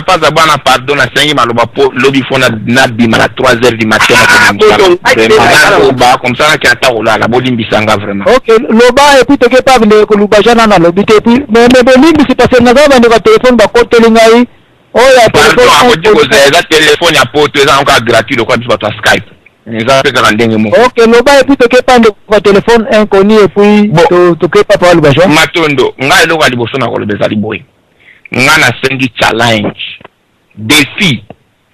Papa Zabwana, pardon, nasengi maloba po lobi fo nabima na 3 heures du matin. Ah, Naloba comme ça, naki ata kolala. Bolimbisanga vraiment. Ok, loba et puis toke pa ndeko Lubaja nana alobi te. Et puis mais bolimbisi parce que naza bandeko ya telefone bakoteli ngai oyo ya Pardon, akoki kozala eza telefone ya poto, eza nango kaka gratuit lokola biso bato ya Skype, eza mpe kaka ndenge moko. Ok, loba et puis toke pa ndeko ya telefone inconnu et puis Bon. Toke pa pa Lubaja. Matondo. Ngai, eloko ya liboso na koloba ezali boye: ngai nasengi challenge, défi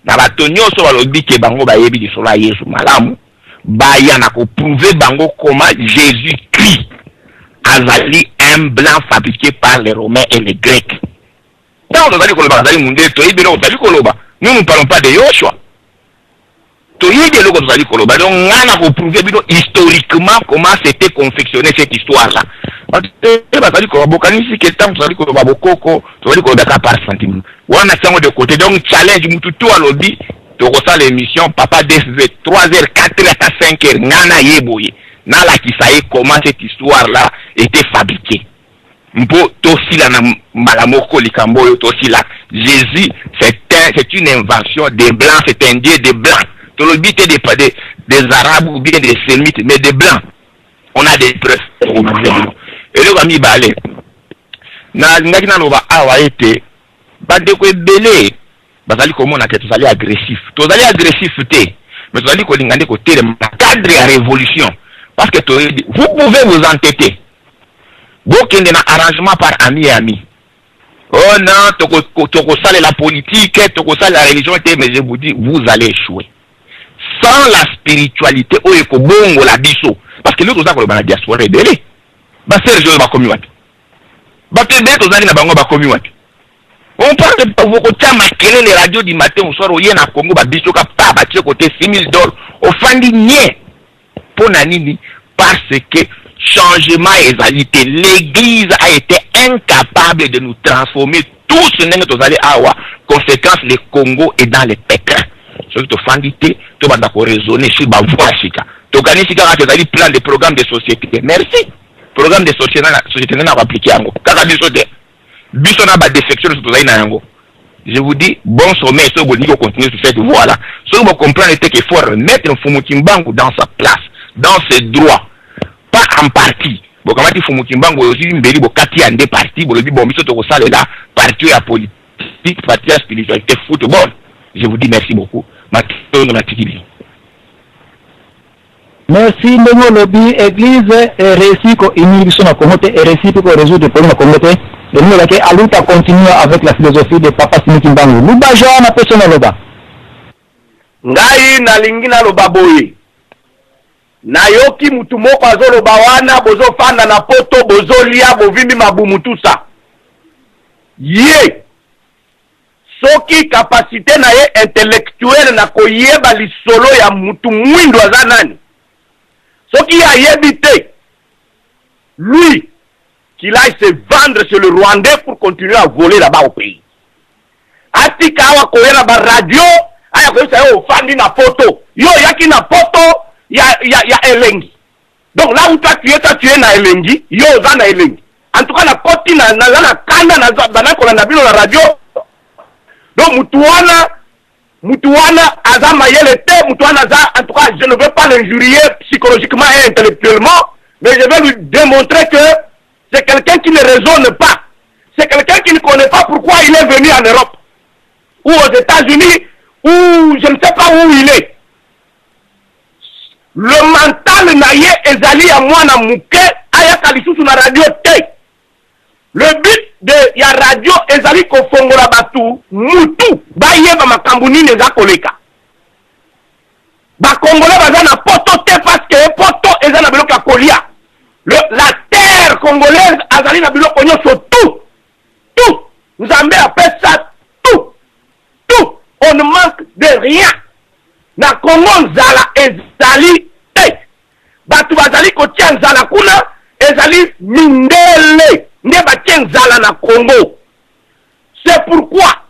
na bato nyonso balobi ke bango bayebi lisolo ya Yesu malamu, baya na koprouver bango comment Jésus Christ azali un blanc fabriqué par les Romains et les Grecs. Ntango tozali koloba azali mundele, toyebi eloko tozali koloba. Nous, nous parlons pas de Yoshua, toyebi eloko tozali koloba. Donc ngai na koprouver bino historiquement comment c'était confectionné, cette histoire là. Bato bazali koloba, bokanisi ke ntango tozali koloba bokoko, tozali koloba kaka par sentiment wana tiango de côté. Donc challenge, mutu to alobi tokosala émission, papa DSV, 3 heures, 4 heures, ata 5 heures, ngai na ye boye nalakisa ye comment cette histoire là était fabriquée, mpo tosila na mbala moko likambo oyo tosila. Jésus, c'est une invention des blancs, c'est un dieu des blancs. Tolobi te des Arabes ou bien des Sémites, mais des blancs. On a des preuves. Eloko ya mibale nalingaki naloba awa ete bandeko ebele bazali komona ke tozali agressif. Tozali agressif te, mais tozali kolinga nde kotelema na cadre ya révolution, parce que toyebi, vous pouvez vous entêter, bokende na arrangement par ami et ami. Oh non, tokosalela politique, tokosalela religion te, mais je vous dis, vous allez échouer sans la spiritualité oyo ekobongola biso, parce que lelo toza koloba na diaspora ebele. Baserge oyo bakomi wapi? Bato ebele tozali na bango bakomi wapi? On parle, kotia makelele radio du matin au soir. Oye na Congo, babiso ka pa batie kote 6000 dollars, ofandi nye. Mpo na nini? Parce que changement ezali te. L'église a été incapable de nous transformer tous ndenge tozali awa. Conséquence, le Congo est dans les pétrins. Soki tofandi te, tobanda koraisonner sur bavoies ya sika. Tokanisi kaka tozali plan de programme de société. Merci, programme de société, société nde na koappliquer yango kaka biso te, biso na badéfection nyonso tozali na yango. Je vous dis bon sommeil soki bolingi kocontinuer sur cette voie là. Soki bocomprendre te qu'il faut remettre Mfumu Kimbangu dans sa place, dans ses droits, pas en partie. Bokamati Mfumu Kimbangu, ozwi mbeli, bokati ya nde parti, bolobi bon, biso tokosalela parti ya politique, parti ya spiritualité, football. Je vous dis merci beaucoup. Matondo, natiki bino. Merci. Ndenge olobi, église eréussi kounir biso na Congo te, eréussi mpe korésoudre problème na Congo te. Elingi olaki aluta continue avec la philosophie de papa Simon Kimbangu. Lubaja wana mpe naloba. Ngai nalingi naloba boye: nayoki mutu moko azoloba wana, bozofanda na poto, bozolia, bovimbi mabumu tusa. Ye soki capacité na ye intellectuelle na koyeba lisolo ya mutu mwindu aza nani, soki ye ayebi te, lui qu'il aille se vendre chez le Rwandais pour continuer à voler là-bas au pays. Atika awa koya na baradio, aya koyebisa yo ofandi na poto, yo oyaki na poto ya elengi. Donc là où toi tu es, toi tu es na elengi, yo oza na elengi. En tout cas nakoti naza na kanda, banda kolanda bino na radio. Donc mutu wana aza mayele te, mutu wana aza, en tout cas je ne veux pas l'injurier psychologiquement et intellectuellement, mais je vais lui démontrer que c'est quelqu'un qui ne raisonne pas, c'est quelqu'un qui ne connaît pas pourquoi il est venu en Europe ou aux États-Unis ou je ne sais pas où il est. Le mental na ye ezali ya mwana moke. Ayaka lisusu na radio te. Le but de ya radio ezali kofongola bato mutu, bayeba makambo nini eza koleka. Bakongolais baza na poto te parce que poto eza na biloko ya kolia. La terre congolaise azali na biloko nyonso, tout, tout. Nzambe apesa tout, tout, on ne manque de rien na Congo. Nzala ezali te. Bato bazali kotia nzala kuna ezali mindele nde batie nzala na Congo. C'est pourquoi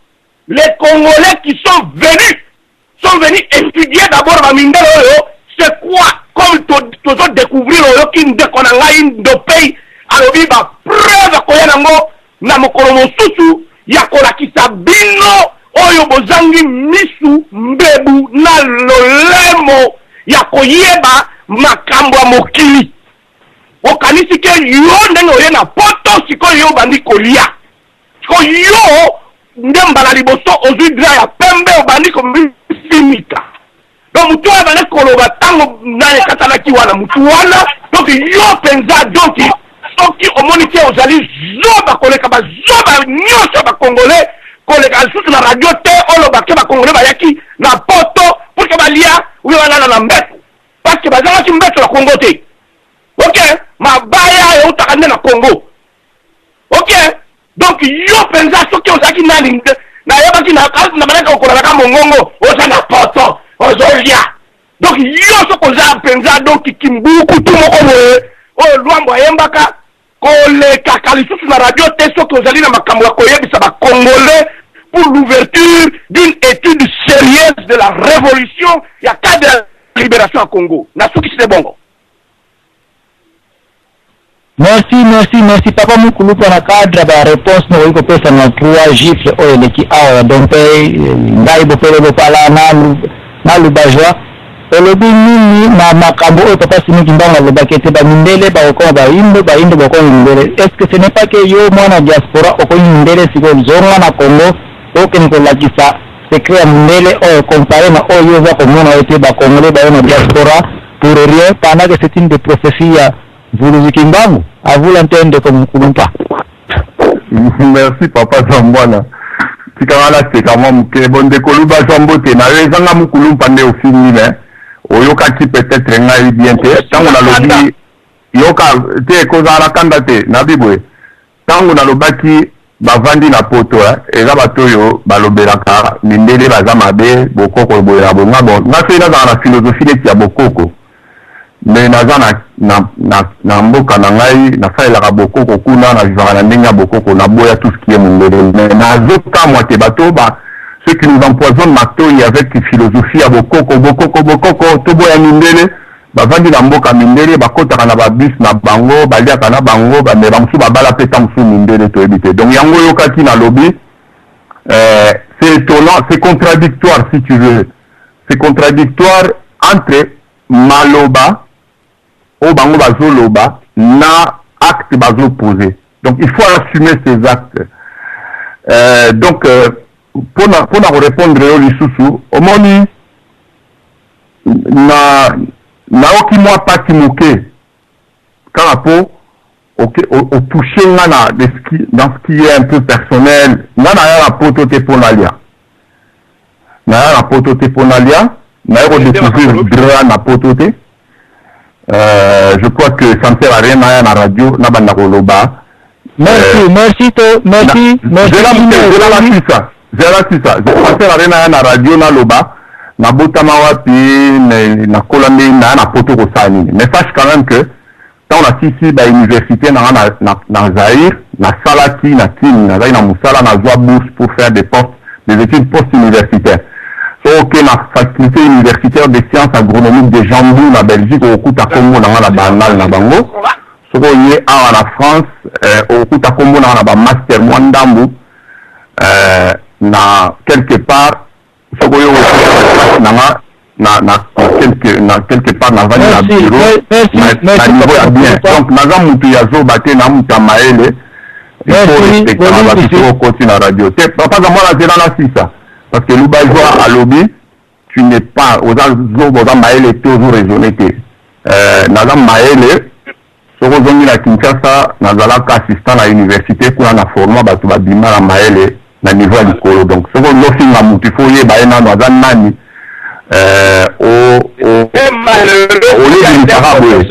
les Congolais qui sont venus étudier d'abord bamindele oyo, c'est quoi, comme tozodécouvrir. Oyoki ndeko na ngai Ndopei alobi bapreuve akoya nango na mokolo mosusu ya kolakisa bino. Oyo bozangi misu, mbebu na lolemo ya koyeba makambo ya mokili. Okanisi ke yo ndenge oye na poto sikoyo yo obandi kolia. Sikoyo yo nde mbala liboso ozui drap ya pembe obandi komifinika. Donc mutu oyo abandaki koloba tango nani ekatanaki wana mutu wana donc yo penza donc soki omoni te ozali zoba koleka ba zoba nionso ya ba congolais koleka lisusu na radio te oloba ke ba congolais bayaki na poto pour que balia ou bien balala na mbeto parce que bazangaki mbeto na Congo te ok mabaya eutaka nde na Congo ok Donc yo penza soki ozalaki nani nayebaki na nabandaki kokolaka mongongo oza na poto ozolia donc yo soki oza penza donc kimbukutu moko boye oyo Luambo ayembaka kolekaka lisusu na radio te soki ozali na makambo ya koyebisa ba congolais pour l'ouverture d'une étude sérieuse de la révolution ya cadre ya libération ya Congo nasukisi te bongo. Merci merci merci papa mukulupa na cadre ya ba reponse nokoki kopesa na trois gifle oyo eleki awa ya dompey ngai bopele bopala na na lubajwa olobi nini na makambo oyo papa Simon Kimbangu alobaki ete ba mindele bakokoma bayindo bayindo bakokoma mindele est ce que ce n'est pas que yo mwana diaspora okomi mindele sikoyo zonga na Congo okende kolakisa secret ya mindele oyo compare na oyo yo oza komona ete ba congolais baye na diaspora pour rien pendant que c'est une des propheties ya Mvuluzi Kimbangu avula nte ndeko Mukulumpa. Merci papa Zambwana. Tika nga naseka mwa moke. Bon ndeko Luba zwa mbote na yo. Eza nga Mukulumpa nde ofingi mais oyokaki peut-etre ngai bien te. Tango nalobi yoka te kozala na kanda te. Nabi boye tango nalobaki bavandi na poto eh, eza bato oyo balobelaka mindele baza mabe bokoko boye na boye. Nga bon nga soki nazala na philosophie neti ya bokoko Mais naza na na na na mboka na ngai nasalelaka bokoko kuna na vivaka na ndenge ya bokoko naboya tout ce qui est mundele mais nazo kamwa te bato ba ceux qui nous empoisonnent matoyi avec philosophie ya bokoko bokoko bokoko toboya mindele bavandi na mboka mindele bakotaka na ba bus na bango baliaka na bango ba mais ba mosusu babala pe ta mosusu mindele toyebi te donc yango oyokaki nalobi euh, c'est étonnant c'est contradictoire si tu veux C'est contradictoire entre maloba oyo bango bazo loba na acte bazo poser. Donc il faut assumer ses actes. Euh, donc euh, pona pona ko répondre yo lisusu omoni na nayoki mwa pasi moke kaka po oke o toucher nga na dans ce qui est un peu personnel nga naya na poto te po nalia Naya na poto te po nalia, naye ko decouvrir drap na poto te. Je crois que ça ne sert à rien naya na radio nabanda koloba. Merci, merci to, merci, merci. Zela moke, zela nasisa, zela nasisa. Ça ne sert à rien naya na radio naloba nabotama wapi, nakola nde naya na poto kosala nini. Mais sache quand même que Tango nasilisi ba universites na nga na, na, na Zaïre, nasalaki na Kin, nazalaki na mosala, nazua bourse pour faire des post, des etudes post-universitaires. Soki oke na faculte universitaire des sciences agronomiques de Gembloux na Belgique, okokuta kombo na nga na ba annales na bango. Soki oye awa na France, eh, okokuta kombo na nga na ba master mwa ndambu, eh, na quelque part. Soki oye okokuta ba classe na nga na na quelque na quelque part na vandi na bureau na niveau ya bien donc naza mutu ya zoba te na mutu ya mayele il faut respecter na batu soki okoti na radio te papa Zambwana zela na sisa parce que Lubajoa alobi tu n'es pas oza zoba oza mayele te ozo raisonner te euh, naza mayele soki ozongi na Kinshasa nazalaka assistant na universite kuna na forma batu babima na mayele na niveau ya likolo donc soki olingi ofinga mutu il faut oyeba ye nanu aza nani euh, o o oyebimisaka boye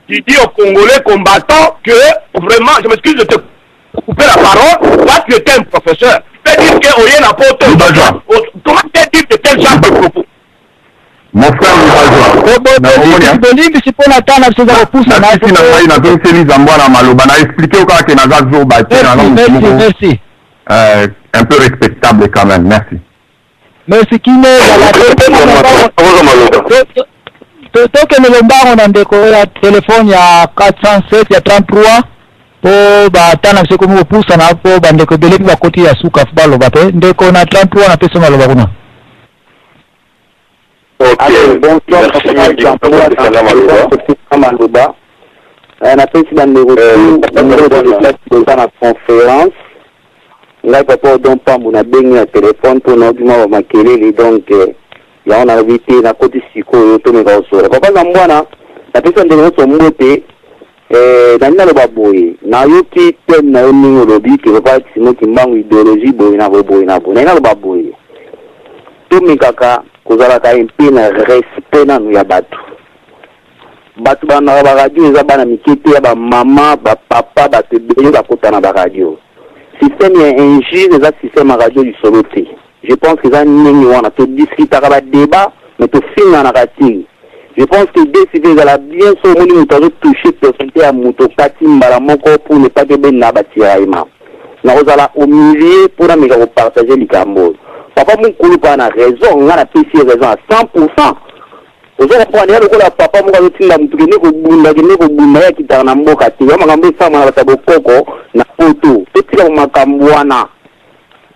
qui dit aux Congolais combattants que vraiment, je m'excuse de te couper la parole, toi tu étais un professeur. Tu peux dire que oye na poto, comment tu peux dire de tel genre de propos? Mon frère Lubazoa, Bolimbisi mpo na temps na biso eza kopusa na kisi na ngai nazongiseli Zambwana maloba na expliquer yo kaka ke naza zoba te naza mutu moko merci. Un peu respectable quand même merci. Merci Kino ezala tokende lombango na ndeko ya telefone ya 407 ya 33. Po ba temps na biso ekomi kopusana po ba ndeko ebele pe bakoti ya suka faut baloba pe. Ndeko na 33 napesi yo maloba kuna. Ok, Allez, bonsoir, merci papa mingi Jean papa Bwana, kopesa nga maloba. kopesa maloba. Napesi bandeko Euh, tout papa mbote Bwana, place boza na conférence. Ngai papa Odon Pambu nabengi na telefone mpo nayoki mwa bamakelele, donc yango nalobi te nakoti sikoyo tomeka kosola. Papa Zambwana, napesi bandeko nyonso mbote. Nani naloba boye, nayoki thème na yo ndenge olobi ke papa Simon Kimbangu idéologie boye na boye boye na boye. Nani naloba boye, tomekaka kozalaka mpe na respect nanu ya bato. Bato bandaka baradio eza bana mike te, ya bamama, bapapa, bato ebele bakota na baradio. Système ya injure eza système ya radio lisolo te. Je pense que eza ndenge wana todiskutaka badébat, mais tofinganaka te. Je pense que DCV ezala bien so omoni moto azotouche personnalité ya moto, okati mbala moko pour ne pas ke benda batiraillement. Nakozala au milieu mpona meka kopartage likambo oyo. Papa mokulu mpa na raison, nga napesi ye raison à 100%. Ozo comprendre? Ya lokola papa moko azotinda motu kende kobunda, kende kobunda, ye akitaka na mboka te. Ya makambo esalama na bato ya bokoko na poto, totika makambo wana.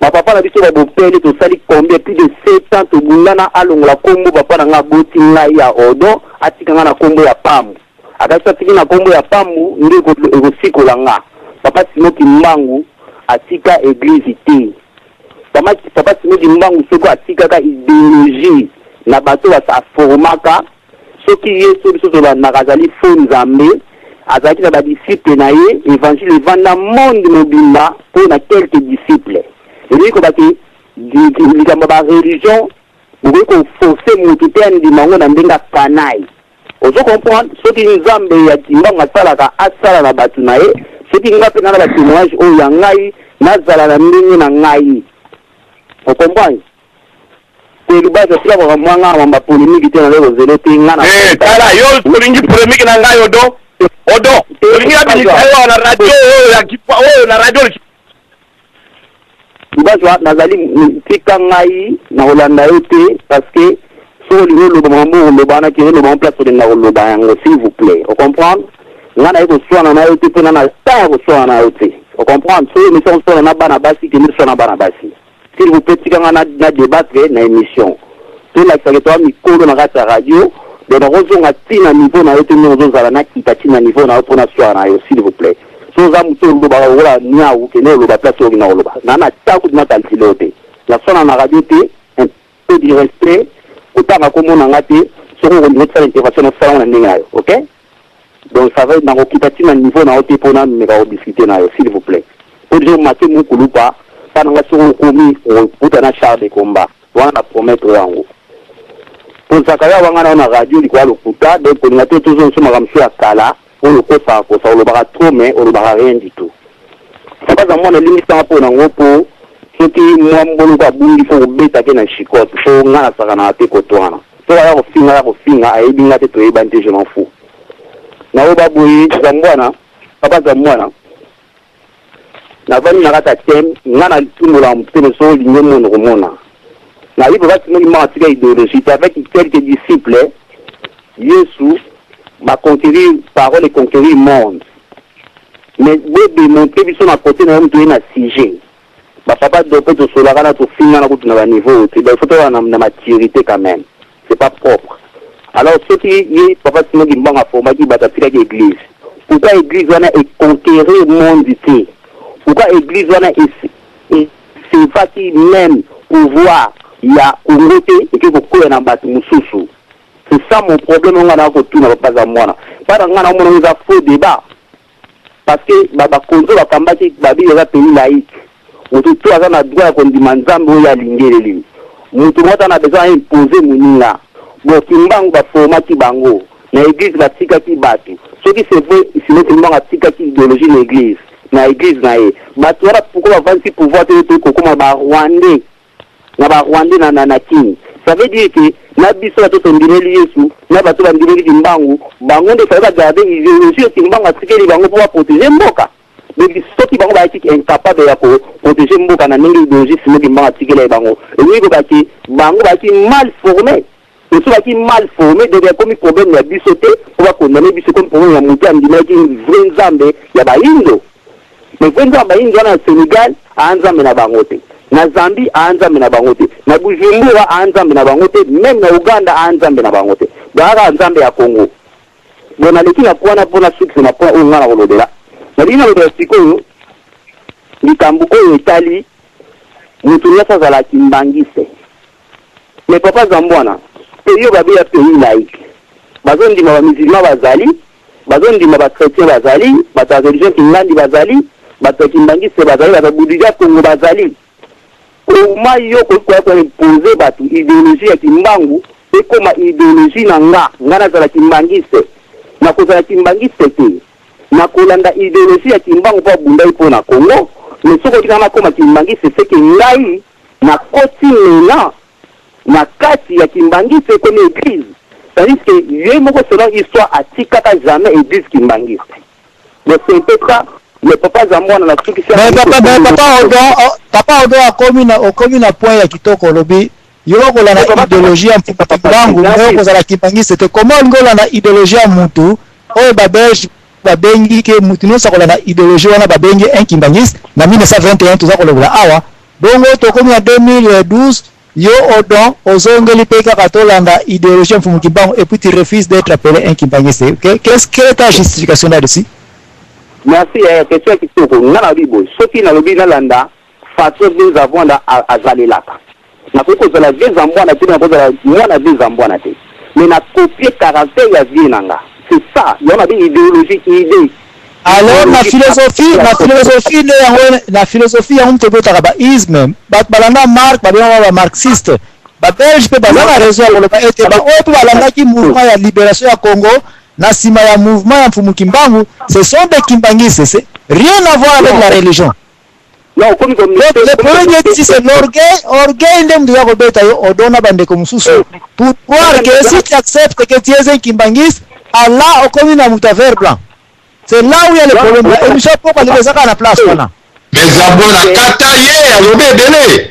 Bapapa na biso babopele, tosali combien? Plus de 7 ans tobundana alongola nkombo papa na ngai aboti ngai ya Odon, atika ngai na nkombo ya Pambu. Akasi atiki na nkombo ya Pambu nde ekosikola nga. Papa Simo Kimbangu atika église te. Papa Simo Kimbangu soki atikaka idéologie na bato aformaka, soki ye so biso tobandaka azali fo Nzambe, azalaki na badisciple na ye, évangile evanda monde mobimba mpo na quelques disciples. Elingi kobaki likambo ya bareligion, bokoki koforce motu te andima yango na ndenge akanai. Ozo comprendre? Soki Nzambe ya Kimbangu asalaka, asala na bato na ye. Soki nga mpe nga na batémoignage oyo ya ngai, nazala na ndenge na ngai. Ocomprendre te? Lubazi asila kaka mwa nga mamba polémique te, naza kozelo te nga na. Eh, tala, yo olingi polémique na ngai. Odo, Odo, olingi nabimisa yo na radio oyo ya oyo na radio. Lubazwa, nazali tika ngai na kolanda yo te, parce que soki olingi oloba makambo oloba wana, kende oloba place olinga koloba yango, s'il vous plaît. Ocomprendre? Ngai naye koswana na yo te, mpona na temps ya koswana na yo te. Ocomprendre? Soki émission koswana na bana basi, kende swana na bana basi, s'il vous plaît. Tika ngai na débattre na émission, tolakisaka toa mikolo na kati ya radio. Donc nakozonga ntina niveau na yo te, ndenge ozozala nakita ntina niveau na yo mpona swana na yo, s'il vous plaît. So oza motu olobaka lokola niau, kende oloba place oyo okenda koloba. Na ta kutu na calcule yo te, naswana na radio te. Un peu du respect, kotanga komona nga te. Soki okolingi osala intervention, nasala ngo na ndenge na yo, ok? Donc ça va, nakokita ntina niveau na yo te mpona meka kodiscute na yo, s'il vous plaît. Po déjà omate mokulupa mpa na nga, soki okomi okokuta na char de combat wana, na promettre yango po Zakaria wanga na yo na radio likolo ya lokuta. Donc kolinga te tozongisa makambo mosusu ya kala oyo okosaka kosa, olobaka trop mais olobaka rien du tout. Papa mwana, elimbisanga mpo nango, mpo soki mwa mboloko abungi, fo kobeta ke na chicote, mpo nga nasakanaka te koto wana. So aya kofinga, aya kofinga, ayebi nga te, toyebani te, je m'en fous. Naoba boye, Zambwana, papa Zambwana, navandi na kati ya thème. Nga na tumbolaka motu te, mais so olingi omona, komona nayebi papa Simon Kimbangu atika idéologie te. Avec quelques disciples, Yesu baconquérir parole et conquérir monde, mais bodémontre biso na côté na yo moto oye na sujet. Bapapa do mpe tosolaka na tofingana kutu na baniveau oyo te. Donc il faut toyaka na maturité quand même, c'est pas propre. Alors soki ye papa Simon Kimbangu aformaki bato, atikaki église, pourquoi église wana econquérir monde te? Pourquoi église wana esevaki même pouvoir ya Congo te, eke kokwea na bato mosusu? C'est ça mon problème. Nga na kotuna papa za mwana mpa na ngai, naomona eza faux débat, parce que bakonzi oyo bakambaki babi eza pays laïque. Moto to aza na droit ya kondima Nzambe oyo alingeleli. Moto moko aza na besoin aimpose moninga. Bon, Kimbangu baformaki bango na église, batikaki bato. Soki c'est vrai Simon Kimbangu atikaki idéologie na église na ye, bato wana pourquoi bavandisi pouvoir te? Toyi kokóma barwandais na barwandais na Kini. Ça veut dire que na biso bato tondimeli Yesu, na bato bandimeli Kimbangu, bango nde fallait bagarde idéologie oyo Kimbangu atikeli bango mpo baprotege mboka. Donc soki bango bayaki incapable ya koprotege mboka na ndenge idéologie Simon Kimbangu atikeli ye bango, elingi kobaki bango bayaki mal formé. So baki mal formé, donc ekomi problème ya biso te mpo bakondamne biso, ekomi problème ya motu andimelaki vrai Nzambe ya bayindo. Mais vrai nzambe bayindu wana na Senegal aa nzambe na bango te, na Zambie aa nzambe na bango te, na Bujumbura aa nzambe na bango te, meme na Ouganda aa nzambe na bango te. Donc aa kaka nzambe ya Congo. Bon, naleki na point wana mpo nasukisa na point oyo ngai nakolobela. Nalingi nalobela sikoyo likambo oyo etali mutu nyonso azala kimbanguiste. Mais papa Zambwana, pays oyo babeya pays laïque, bazondima ba musulmans bazali, bazondima ba chretiens bazali, bato ya religion kingandi bazali, bato ya kimbanguiste bazali, bato ya budija Kongo bazali. Comment yo okoki koya ko imposer bato ideologie ya kimbangu ekoma ideologie na nga, nga nazala kimbanguiste? Nakozala kimbanguiste te. Nakolanda ideologie ya kimbangu mpo abundaki mpo na Congo, mais soki otika nga nakoma kimbanguiste, c'est que ngai nakoti maintenant na kati ya kimbanguiste, ekomi eglise. Tandis que ye moko selon histoire atikaka jamais eglise kimbanguiste. Donc c'est un peu ça. Le papa Zambwana nasukisi. Mais papa, mais papa Odon, oh, papa Odon akomi na okomi na point ya kitoko. Olobi yo okolanda idéologie ya Mfumu Kimbangu, mais okozala kimbanguiste te. Comment olingi olanda idéologie ya mutu oyo babelge babengi ke mutu nyonso akolanda idéologie wana babengi un kimbanguiste na 1921? Toza kolobela awa bongo tokomi na 2012, yo Odon ozongeli mpe kaka tolanda idéologie ya Mfumu Kimbangu et puis tu refuses d'être appelé un kimbanguiste. Okay? Quelle est ta justification là-dessus? Merci ya question ya kitoko. Nga nalobi boye, soki nalobi nalanda façon vieux Zambwana azalelaka, nakoki kozala vieux Zambwana te, nakozala mwana vieux Zambwana te, mais na copier caractère ya vieux na nga. C'est ça yango nabi idéologie, idée. Alors na philosophie nde yango, na philosophie yango moto ebotaka ba isme. Bato balanda Marx babengaka ba marxiste. Babelge mpe baza na raison ya koloba ete baoyo mpe balandaki mouvement ya libération ya Congo na nsima ya mouvement ya Mfumu Kimbangu, ce sont des kimbanguistes. C'est rien à voir avec la religion. Non, okomi Donc le problème est ici, c'est l'orgueil. Orgueil nde mutu ya kobeta yo Odon na bandeko mosusu pour croire que si tu acceptes que tu es un kimbanguiste, Allah okomi na moto ya vert blanc. C'est là où il y a le problème. La émission poko lelo ezaka na place wana. Mais Zambwana, kata ye, alobi ebele.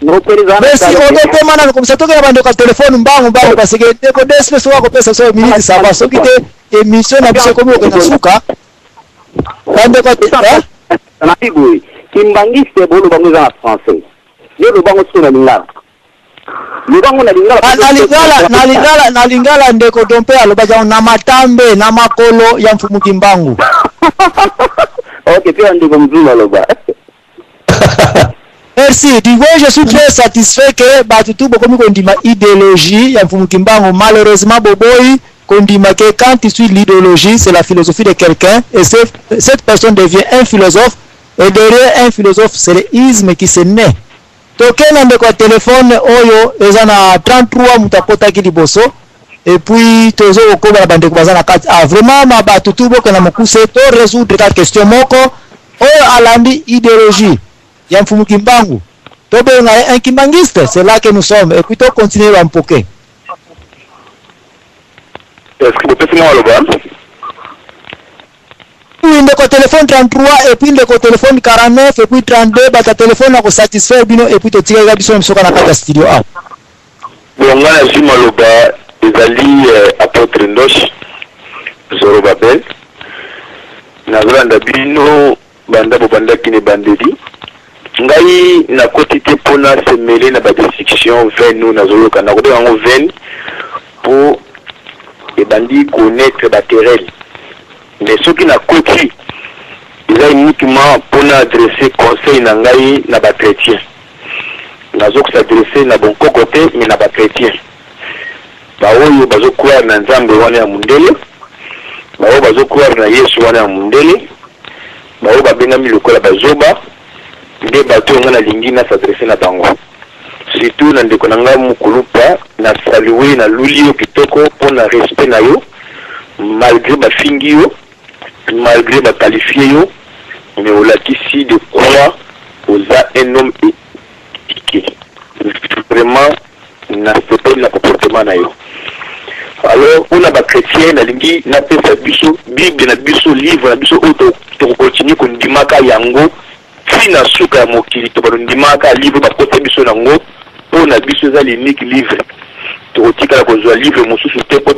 Mais si Odon pema nano, komisa tokela bandeko ya telefone mbangu mbangu, parce que ndeko Despe soki akopesa biso minute, ça va. Soki te, émission na biso ekomi kokenda suka. Bandeko, eh? Nabi boye, kimbanguiste bolobango eza na français, yo lobango sikoyo na lingala, lobango na lingala. Ah, na lingala, na lingala, na lingala. Ndeko Dompe alobaki yango na matambe na makolo ya Mfumu Kimbangu. Ok, mpe ya ndeko mosusu aloba. Merci. Du coup, je suis très satisfait que bato tu bokomi kondima idéologie ya Mfumu Kimbangu. Malheureusement, boboyi kondima que quand tu suis l'idéologie, c'est la philosophie de quelqu'un et cette personne devient un philosophe et derrière un philosophe, c'est le isme qui se naît. Tokenda ndeko ya telefone oyo eza na 33, moto akotaki liboso, et puis tozo kokoba na bandeko baza na kati. Ah, vraiment, ma bato tu bokenda mokuse to résoudre ka question moko: oyo alandi idéologie ya Mfumu Kimbangu, tobenga ye un kimbanguiste? C'est là que nous sommes et puis to continuer bampoke. Est-ce que bopesi nga maloba? Oui, ndeko téléphone 33 et puis ndeko téléphone 49 et puis 32. Bato ya téléphone na kosatisfaire bino et puis totikaka biso na biso kaka na kati ya studio awa. Bon, ngai nazwi maloba, ezali apôtre Ndosh Zorobabel. Nazolanda bino banda bobandaki na ebandeli. Ngai nakoti te mpona se mêler na badiscussion vaine oyo nazoyoka. Nakobenga yango vaine mpo ebandi konaître baquerelle. Mais soki nakoti, eza uniquement mpona adresser conseil na ngai na bachrétien. Nazokos'adresser na bonkoko te, mais na bachrétien baoyo bazocroire na nzambe wana ya mondele, baoyo bazocroire na Yesu wana ya mondele, baoyo babengami lokola bazoba. Nde bato oyo ngai nalingi nas'adresser na bango, surtout na ndeko na ngai Mokulupa. Na saluer, naluli yo kitoko mpo na respect na yo, malgré bafingi yo, malgré baqualifier yo, mais olakisi de quoi oza un homme éduqué. Vraiment nasepeli na comportement na yo. Alors mpona bachrétien, nalingi napesa biso Bible na biso, livre na biso oyo tokocontinuer kondimaka yango ntina suka ya mokili. To bandimaka livre bakota biso nango, mpo na biso eza l'unique livre. Tokotikala kozwa livre mosusu te, po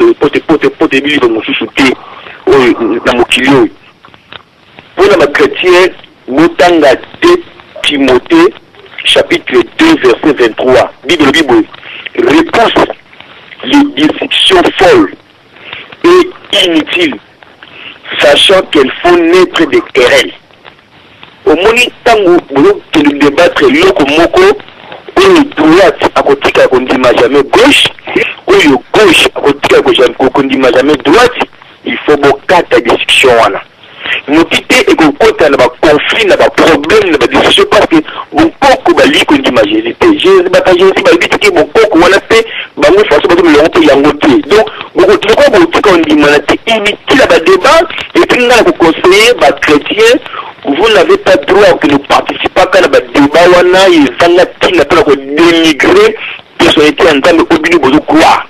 toyebi livre mosusu te oyo na mokili oyo. Mpo na ba chretiens, botanga 2 Timothee chapitre 2 verset 23. Bible elobi boye, Repousse les discussions folles et inutiles, sachant qu'elles font naitre des querelles. Omoni tango bozokende debattre eloko moko oyo droite akotikala kondima jamais gauche, oyo gauche akotikala kondima jamais droite, il faut bokata discussion wana. Noki te ekokota na ba conflits na ba problèmes na ba discussions parce que bonkoko balingi kondima Jesus te. Jesus bato ya Jesus balobi te ke bonkoko wana pe bango façon bazo mela yango pe yango te. Donc boko lokola bokotika kondimana te inutile ya ba debats et puis nga na ko conseiller ba chretiens vous n'avez pas droit ya kokende ko participaka na ba debats wana ezanga tina pona ko denigrer personnalite ya Nzambe oyo bino bozo croire.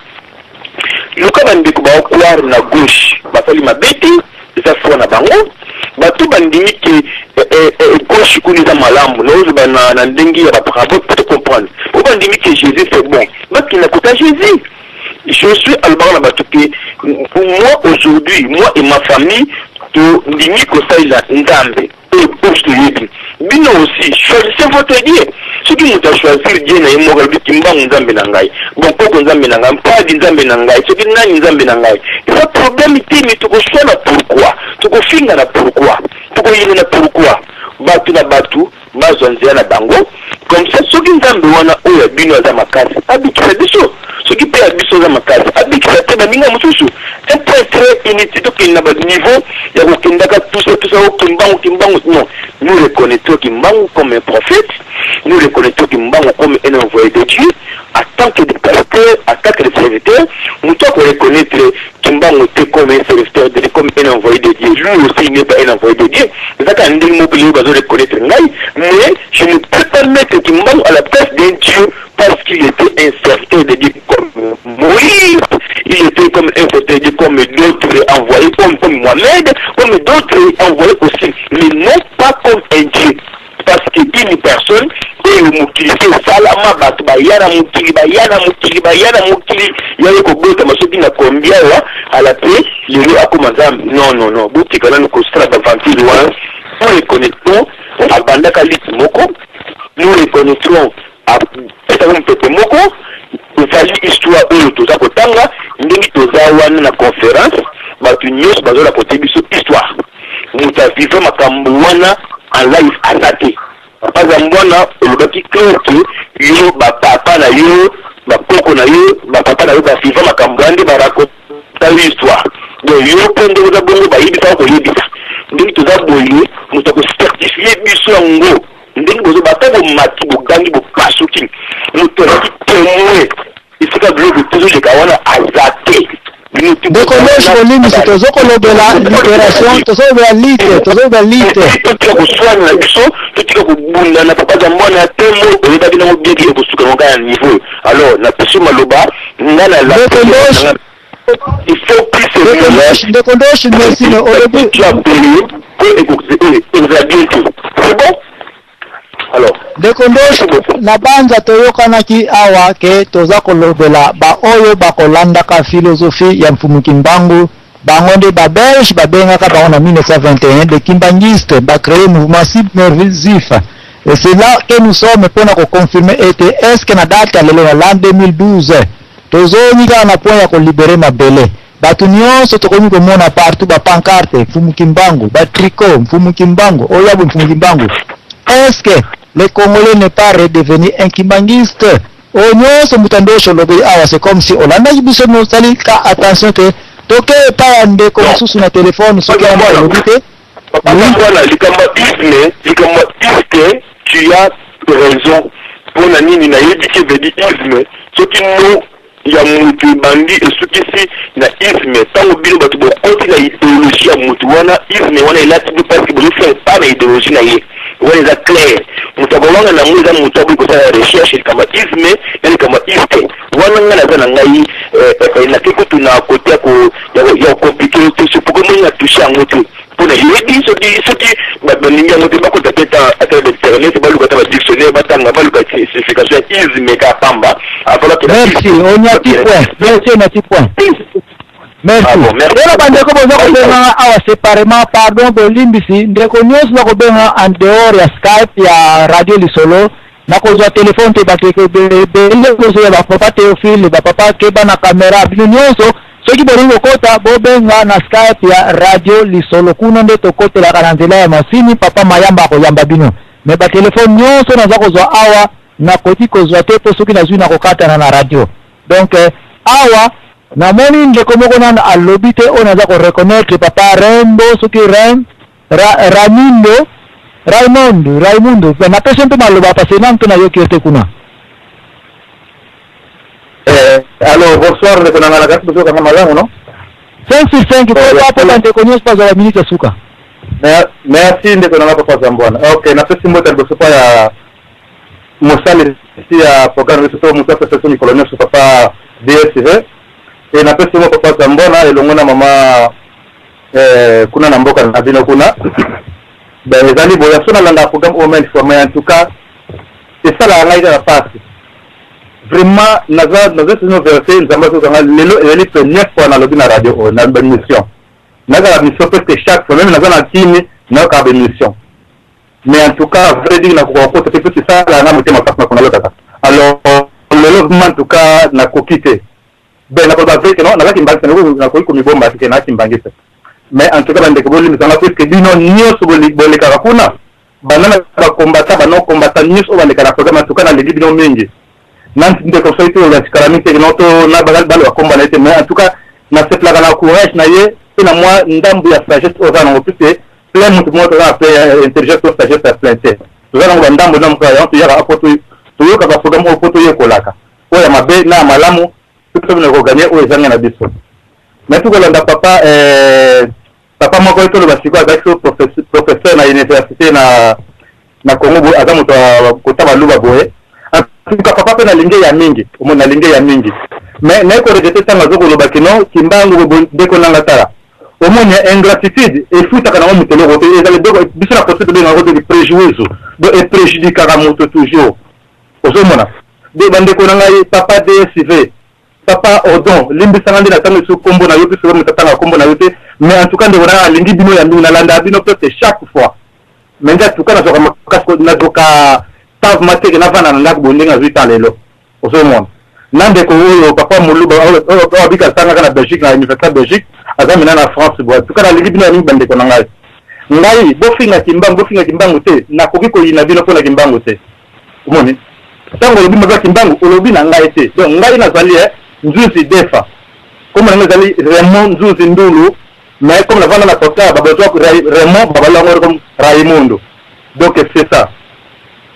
Luka ba ndeko bao croire na gauche basali mabe te eza foi na bango bato bandimi ke gauche kuna eza malamu naoloba na, na ndenge ya ba parabole po to comprendre po bandimi ke Jesus c'est bon bakenda kota Jesus Josué alobaka na bato ke moi aujourd'hui moi et ma famille tondimi kosalela Nzambe oyo biso toyebi bino aussi choisissez votre Dieu soki moto a choisir Dieu na ye moko alobi kimbangu nzambe na ngai bonkoko nzambe na ngai mpadi nzambe na ngai soki nani nzambe na ngai eza problème te mais tokoswana pourquoi tokofingana pourquoi tokoyinana pourquoi bato na bato bazwa nzela na bango comme ça soki nzambe wana oyo ya bino aza makasi abikisa biso soki mpe ya biso aza makasi abikisa te baninga mosusu un point très inutile tokende na ba niveau ya kokendaka tout ça tout ça oh kimbangu kimbangu non nous reconnaissons kimbangu comme un prophète nous reconnaissons kimbangu comme un envoyé de Dieu en tant que pasteur en tant que serviteur moto ako reconnaître Kimbangu te comme un serviteur de Dieu comme un envoyé de Dieu lui aussi il n'est pas un envoyé de Dieu eza kaka ndenge moko lelo bazo reconnaître ngai mais je ne peux pas mettre Kimbangu à la place d'un Dieu parce qu'il était un serviteur de Dieu comme Moïse il était comme un serviteur de Dieu comme d'autres envoyés comme, comme Mohamed comme d'autres envoyés aussi mais non pas comme un Dieu parce que une personne oyo mokili se esalama bato baya na mokili baya na mokili baya na mokili yaye kobotama soki na combien awa ala pe lelo akoma nzambe non non non botika nanu kosala baventure wana nous reconnaissons abandaka liti moko nous reconnaîtrons apesaka mopepe moko ezali histoire oyo toza kotanga ndenge toza wana na conference bato nyonso bazola kote biso histoire moto avivre makambo wana en live aza te papa zambwana olobaki clair ke yo bapapa na yo bakoko na yo bapapa na yo bavivre makambo wana nde barakonta yo histoire donc yo mpe ndenge oza bongo bayebisaka koyebisa ndenge toza boye moto akocertifie biso yango ndenge bozo ata bomati bogangi bopasuki moto azalaki temoin esika biloko tozoleka wana aza te. Ndeko Loge bolimbisi tozo kolobela liberation tozo kolobela lite tozo kolobela lite. Totika koswana na biso totika kobundana papa Zambwana ya tembo oyebaki nango bien ke ekosuka nango kaka na niveau alors napesi yo maloba nga na Ndeko Loge il faut plus Ndeko Loge ndeko Loge merci mais olobi tu as payé po ekozala bien te c'est bon alors Ndeko Ndosh, na banza toyokanaki awa ke toza kolobela ba oyo bakolandaka philosophie ya Mfumu Kimbangu, bango nde ba Belges babengaka bango na 1921 des Kimbanguistes, ba creer mouvement submersif. Et c'est là que nous sommes pona ko confirmer ete est-ce que na date ya lelo na l'an 2012 tozongi kaka na point ya ko liberer mabele? Batu nionso tokomi komona partout ba pancarte mfumu kimbangu, ba tricot mfumu kimbangu, oya boye mfumu kimbangu. Est ce que le congolais n'est pas redevenu un kimbanguiste? Oyo nionso mbuta ndosho olobeli awa c'est comme si olandaki biso mais osali ka attention te. Toke epai ya ndeko mosusu na telephone soki wana olobi te. Papa Oui. Mwana, likambo ya isme, likambo ya iste, tu as raison. Pona nini nayebi ke veut dire isme, soki no ya mutu ebandi esukisi na isme tango bino batu bokoti na ideologie ya mutu wana isme wana elati bino parce que bozo faire part na ideologie na ye wana eza clair mutu akowanga na yango eza mutu aboyi kosala recherche likambo ya isme na likambo ya iste wana ngai naza na ngai eh, eh, nake kutu na kote ya ko ya ko compliquer te c'est pourquoi moi na touche yango te mpo na yebi soki soki bato balingi yango te bakota te ata ba internet baluka ata ba dictionnaire batanga baluka signification ya isme kaka pamba avant bakenda Merci, onyati point. Merci, onyati point. Merci. Ah bon, merci. Mpona bandeko boza kobenga awa séparément, pardon, bolimbisi, ndeko nyonso bakobenga en dehors ya Skype ya Radio Lisolo, nakozwa telefone te. Bato ebele bozoya, bapapa Théophile, bapapa keba na caméra, bino nyonso soki bolingi kokota, bobenga na Skype ya Radio Lisolo. Kuna nde tokotelaka na nzela ya masini. Papa Mayamba akoyamba bino, mais batelefone nyonso naza kozwa awa, nakoki kozwa te, mpo soki nazwi, nakokatana na radio. Donc awa namoni ndeko moko nano alobi te, oyo naza koreconnaître, papa Rembo, soki Rem Ra, Ramindo, Raimundo, Raimundo, napesi mpe maloba parce nanu mpe nayoki yo te kuna. Eh, alors bonsoir ndeko na nga, kasi bozokanga malamu, no? 5 sur 5 po po bandeko nyonso bazwa baminute ya suka. Merci ndeko na nga papa Zambwana. Ok, napesi mbote liboso mpo ya mosalisi ya programme biso to moto apesa biso mikolo nyonso, papa DSV, e napesi mo papa Zambwana elongo na mama kuna na mboka na bino kuna. Ben, ezali boye, so nalandaka programme oyo maintes fois, mais en tout cas esalaka ngai kaka pasi vraiment. Naza sino vérité, Nzambe azokanga. Lelo ezali première fois nalobi na radio oyo na bamission. Nazala mission presque chaque fois, même naza na kini, nayokaka bamission, mais en tout cas, vrai dire, nakoka kokota te mpe esalaka nga motema mpasi nakona lotaka. Alors lelo vraiment, en tout cas, nakoki te. Ben, nakoloba vrai que non, nazalaki mbangisa, nakoki komibomba te, nazalaki mbangisa, mais en tout cas bandeko bolimbisanga, puisque bino nyonso bolekaka kuna, banda na bakombata, banokombata nyonso oyo baleka na programme, en tout cas nalingi bino mingi. Na ndeko soki te oyatikala mingi te, no to na baloba komba na ye te, mais en tout cas nasepelaka na courage na ye mpe na mwa ndambu ya sagesse oyo aza nango, puisque plein motu moko toza na plein intelligence to sagesse ya plein te, toza nango bandambu na moko. Yango toyaka po toyokaka programme oyo, po toyekolaka oyo ya mabe na ya malamu, tobina koganye oyo ezangi na biso. Mais tokolanda papa moko oyo toloba sikoyo, azalaki so professeur na université na Congo boye, aza moto kota baluba boye. En tout cas papa mpe nalingi ya mingi, omoni, nalingi ya mingi, mais naye koregretter ntango aza koloba kino Kimbangu. Ndeko nanga, tala, omoni, ingratitude efutaka nango moto eloko te. Ezali biso na poste tobengaka te préjudice, donc epréjudikaka moto toujours. Ozomona de bandeko na ngai, papa DSV, papa Odon, limbisanga nde natango esu kombo na yo, mpe soki moto atanga kombo na yo te, mais en tout cas ndeko nanga, alingi bino ya mingi, nalandaka bino presque chaque fois, mais nde en tout cas nazwaka makasi, nazwaka tavema teke navanda na ndako boye ndenge nazwi ta lelo. Ozomona na ndeko oyo papa Moluba oyo abika, atangaka na Belgique, na université ya Belgique, aza mina na France boye. En tout cas nalingi bino ya mingi, bandeko na ngai. Ngai bofinga Kimbangu, bofinga Kimbangu te, nakoki koyina bino mpona Kimbangu te. Omoni, ntango olobi mabe ya Kimbangu, olobi na ngai te. Donc ngai nazali Nzuzi Defa, kombo na ngai ezali Raymond Nzuzi Ndulu, mais comme navanda na Portugal, babazwa Raymond, babalango comme Raimundo. Donc c'est ça.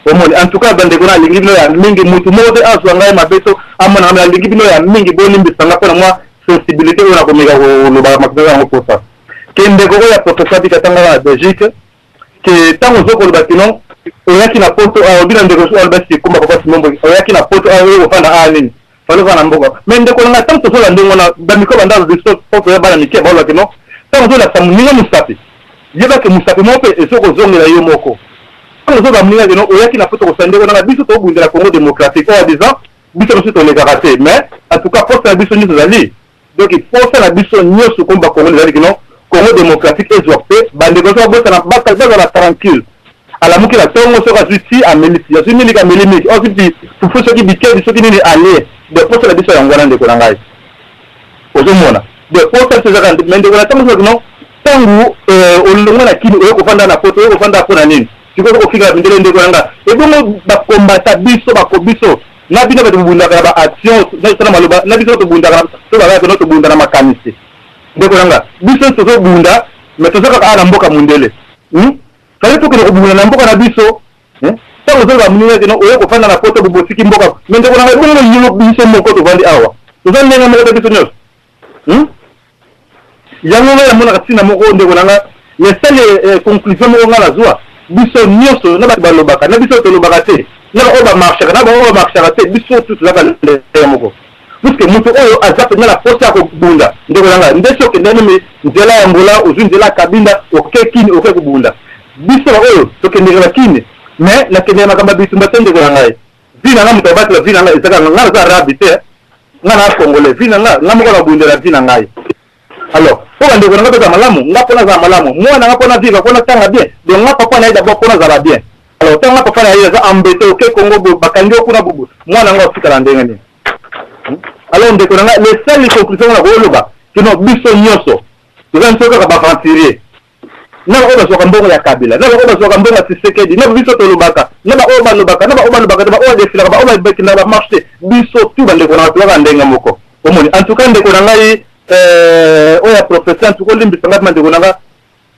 Omoni, en tout cas bandeko na alingi bino ya mingi. Mutu moko te azwa ngai mabe to amona ngai, alingi bino ya mingi. Bolimbisa nga mpona mwa sensibilité oyo nakomeka koloba makambo yango posa ke ndeko oyo ya professeur Bika tangaka na Belgique, ke ntango ozo koloba kino oyaki na poto, alobi na ndeko aloba sikomba papa Simombo, oyaki na poto oyo kofanda a nini, fallait ovanda na mboka. Mais ndeko na ngai, ntango tozola ndenge wana, bamikro banda biso po toya bana mike, baoloba kino ntango ozolakisa moninga mosapi, yebake mosapi moko mpe ezokozongela yo moko. Ntango ozoba moninga kino oyaki na poto kosala, ndeko na ngai, biso tobundela Congo démocratique oyo disant biso mosusu tolekaka te, mais en tout cas posa na biso nyonso ezali, donc posa na biso nyonso komi Bakongoli ezali kino Congo démocratique ezwa mpe bandeko nyonso babosana, bazala tranquille. Alamuki na ntongo, soki azwi ti ameli ti, azwi miliki, ameli miliki, azwi ti fufu, soki bikedi, soki nini, alie. Donc posa na biso yango wana, ndeko na ngai. Ozomona, donc posa biso ezaka, mais ndeko na ntango soki no ntango olongwa na kini, oye kofanda na poto, oye kofanda mpo na nini? Sikoyo kofinga mindele, ndeko na nga, ebongo bakombata biso, bako biso na bino bato bobundaka na baaction na maloba na biso, tobundaka to bakaka no tobunda na makanisi. Ndeko na nga, biso tozobunda, mais toza kaka awa na mboka mondele. Fallait tokende kobunda na mboka na biso. Ntango ozoloba moninga keno oye kofanda na poto, bobotiki mboka, mais ndeko na ngai, bongo yo biso moko tovandi awa, toza ndenge moko te biso nyonso. Yango ngai namonaka ntina moko, ndeko na nga, lesali conclusion moko ngai nazwa: biso nyonso, na bato balobaka na biso tolobaka te, na baoyo bamarchaka na baoyo bamarchaka te, biso tu tozaka ndenge moko, puisque moto oyo aza mpenza na posa ya kobunda, ndeko na ngai, nde soki okende meme nzela ya Ngola, ozwi nzela ya Kabinda, oke Kini, oke kobunda. Biso baoyo tokendeke na Kini, mais nakendeke makambo ya bitumba te. Ndeko na ngai, vie na nga, moto abatela vie na ngai ezaka nga. Naza arabe te, nga na congolais. Vie na nga, nga moko nabundela vie na ngai. Alors mpo bandeko na nga bazala malamu, nga mpo nazala malamu, mwana nga mpo na vivre, mpo natanga bien, donc nga papa na ye d'abord mpo nazala bien. Alors ntango nga papa na ye aza embete, oke Congo boye, bakangi yo kuna boye, mwana yango atikala ndenge nini? Alors ndeko na ngai, le seul conclusion nga nakoloba kino biso nyonso toza biso kaka baaventurier, na baoyo bazwaka mbongo ya Kabila, na baoyo bazwaka mbongo ya Tshisekedi, na biso tolobaka, na baoyo balobaka, na baoyo balobaka te, baoyo badefilaka, baoyo bakendaka bamarche te, biso tu bandeko na ngai tozaka ndenge moko. Omoni, en tout cas ndeko na ngai oyo ya professeur, en tout cas olimbisa ngai ndeko na ngai,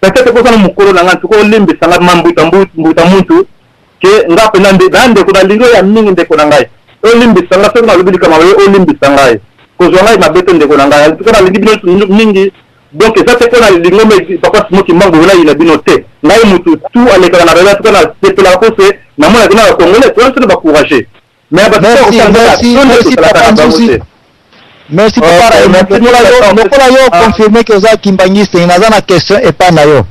peut-être kozala mokolo na ngai, en tout cas olimbisa ngai ma mbuta mbuta muntu ke nga mpenza na ndeko nalingi oyo ya mingi. Ndeko na ngai, olimbisa ngai soki nalobi likambo mabe, olimbisa ngai, kozwa ngai mabe te ndeko na ngai. En tout cas nalingi bino mingi. Donc eza te mpo na lingomba papa Simon Kimbangu nayina bino te. Ngai mutu tu alekaka na radio, en tout cas nasepelaka mpo se namonaki na bacongolais toza biso na bacourage, mais Merci, merci, merci papa Nzuzi. Merci papa Raymond. Lokola yo confirme ke oza kimbangiste, naza na question epai na yo.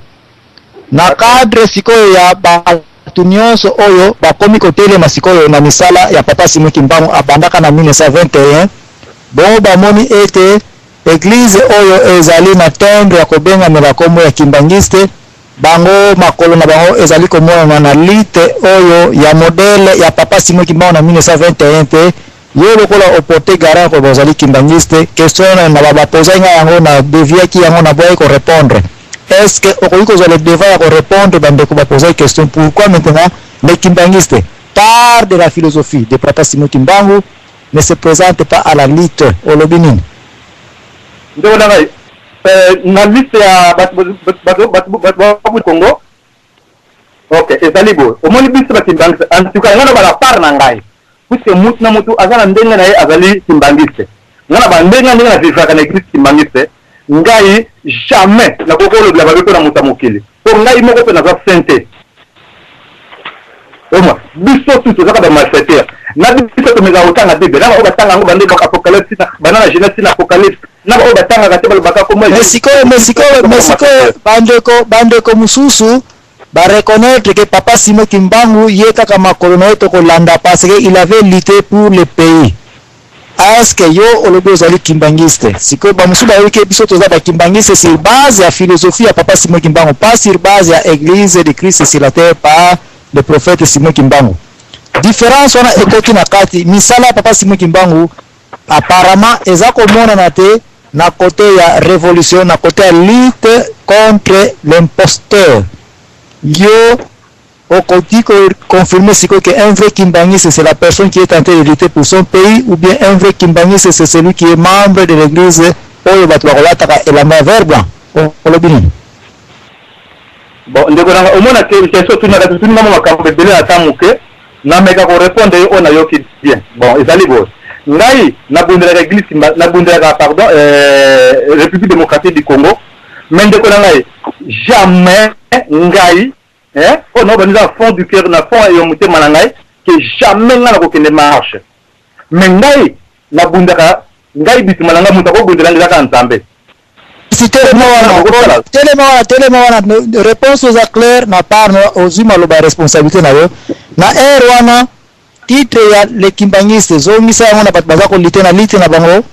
Na cadre sikoyo ya bato nyonso oyo bakomi kotelema sikoyo na misala ya papa Simon Kimbangu abandaka na 1921, bongo bamoni ete eglise oyo ezali na timbre ya kobengamela kombo ya kimbangiste, bango makolo na bango ezali komonana na lite oyo ya modèle ya papa Simon Kimbangu na 1921 te. Yo lokola oporte garant koloba ozali kimbangiste, question na bapozaki ngai yango, na deviaki yango, na boyaki korépondre. Est ce que okoki kozwa le devant ya korépondre bandeko bapozaki question, pourquoi maintenant les kimbanguistes part de la philosophie de papa Simon Kimbangu ne se présente pas à la lutte? Olobi nini? Ndeko na ngai, na liste ya bato Congo, ok, ezali boye. Omoni, biso bakimbangiste, en tout cas ngai na bala part na ngai, puisque mutu na mutu aza na ndenge na ye azali kimbangiste. Ngai na bandenge ndenge na vivaka na église kimbangiste, ngai jamais nakoki kolobela mabe mpo na moto ya mokili, mpo ngai moko mpe naza saint te. Omwa biso tu tozaka bamalfaiteur na biso, tomekaka kotanga Bible na baoyo batanga yango, bande Apocalypse, banda na Genèse na Apocalypse, na baoyo batangaka te balobaka kombo. Mais sikoyo bandeko mosusu bareconnaître que papa Simon Kimbangu ye kaka makolo na ye tokolanda, parce que il avait lutté pour le pays. Est-ce que yo olobi ozali kimbangiste? Sikoyo bamosusu bayoki ke biso toza bakimbangiste sur base ya philosophie ya papa Simon Kimbangu, pas sur base ya Église de Christ sur la terre par le prophète Simon Kimbangu. Différence wana ekoti na kati misala ya papa Simon Kimbangu, apparemment eza komonana te na côté ya révolution, na côté ya lutte contre l'imposteur. Yo okoki confirmer sikoyo que un vrai kimbangiste, c'est la personne qui est en train de lutter pour son pays, ou bien un vrai kimbangiste, c'est celui qui est membre de l'église oyo bato bakolataka elamba ya vert blanc? Olobi nini? Bon, ndeko nanga, omona ke question otunaka, totuninga mo makambo ebele na ta moke, nameka korépondre ye oyo nayoki bien. Bon, ezali boye: ngai nabundelaka église, nabundelaka, pardon, République démocratique du Congo, mais ndeko na ngai, jamais ngai oyo naobandi na fond du cœur, na fond ya motema na ngai, ke jamais ngai nakokende marche. Mais ngai nabundaka, ngai bituma na ngai, moto akobundela ngai ezaka Nzambe. Telema wana, telema wana, telema wana. Réponse oza claire na part ozwi maloba ya responsabilité na yo na aire wana. Titre ya le kimbangiste, ezongisa yango na bato baza kolutter na lutte na bango,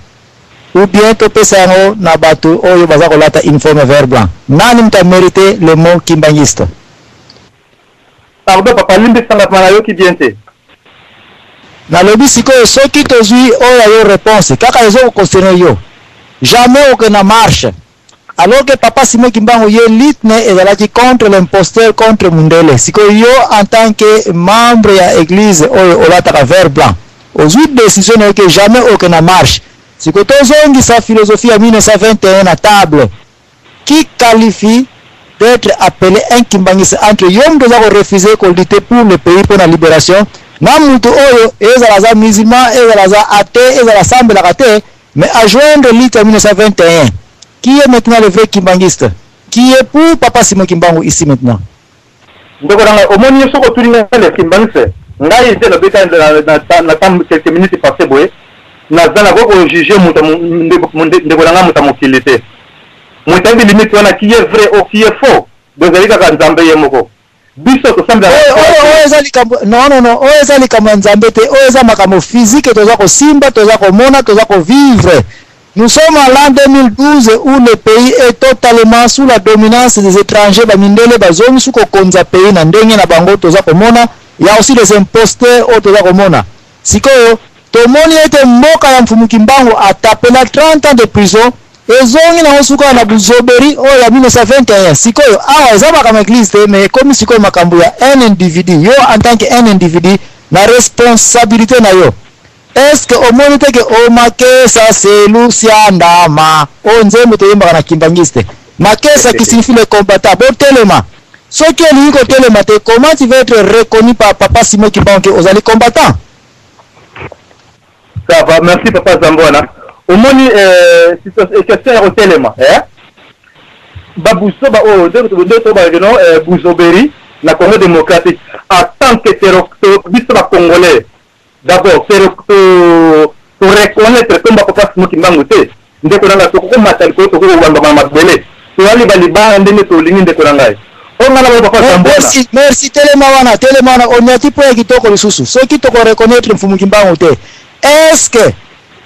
ou bien topesa yango na bato oyo baza kolata uniforme vert blanc? Nani moto amérite le mot kimbangiste? Pardon papa, limbisanga, ma nayoki bien te. Nalobi sikoyo, soki tozwi oyo ya yo réponse kaka ezokoconcerner yo, jamais okende na marche, alors que papa Simon Kimbangu ye lutte ne ezalaki contre l'imposteur, contre mundele. Sikoyo yo, en tant que membre ya église oyo olataka vert blanc, ozwi décision na yo ke jamais okende na marche. Sikoyo tozongisa philosophie ya 1921 na table. Qui qualifie d'être appelé un kimbangiste entre yo moto oza korefuser kolutter pour le pays, mpo na libération, na moto oyo ezala aza musulman, ezala aza athée, ezala asambelaka te, mais a joindre lutte ya 1921? Qui est maintenant le vrai kimbangiste? Qui est pour papa Simon Kimbangu ici maintenant? Ndeko na ngai, omoni, yo soki otuni ngai le kimbangiste, ngai nde nabeta na quelques minutes passé boye, naza nakoki kojuger moto, ndeko na ngai, moto ya mokili te. Moto ayebi limite wana, qui est vrai ou qui est faux, donc ezali kaka Nzambe ye moko. Biso tosambela. Oyo eza likambo, non, non, non, oyo eza likambo ya Nzambe te. Oyo eza makambo physique, toza kosimba, toza komona, toza kovivre. Nous sommes en l'an 2012 où le pays est totalement sous la dominance des étrangers, ba mindele bazongisi kokonza pays na ndenge na bango toza komona. Il y a aussi des imposteurs oyo toza komona. Sikoyo tomoni ete mboka ya Mfumu Kimbangu atapela 30 ans de prison ezongi nango suka na buzoberi oyo ya 1921. Sikoyo awa eza makambo ya église te, mais ekomi sikoyo makambo ya un individu. Yo en tant que un individu na responsabilité na yo, est-ce que omoni te ke omakesa selusia ndama oyo nzembo toyembaka na kimbangiste, makesa qui signifie le combattant, botelema? Soki olingi kotelema te, comment tu vas être reconnu par papa Simon Kimbangu ke ozali combattant? Ça va, merci papa Zambwana. Omoni question ya kotelema, eh? Babusoba oyo nde tobakaki no buzoberi na Congo démocratique, en tant que biso bacongolais d'abord to reconnaître komba papa Simon Kimbangu te, ndeko na ngai, tokokomata likolo, tokokobambama mabele, toyali balibanga ndenge tolingi. Ndeko na ngai, oyo ngai na papa Zambwana. Merci, merci. Telema wana, telema wana. Onyati mpo ya kitoko lisusu. Soki tokoreconnaître Mfumu Kimbangu te, est ce que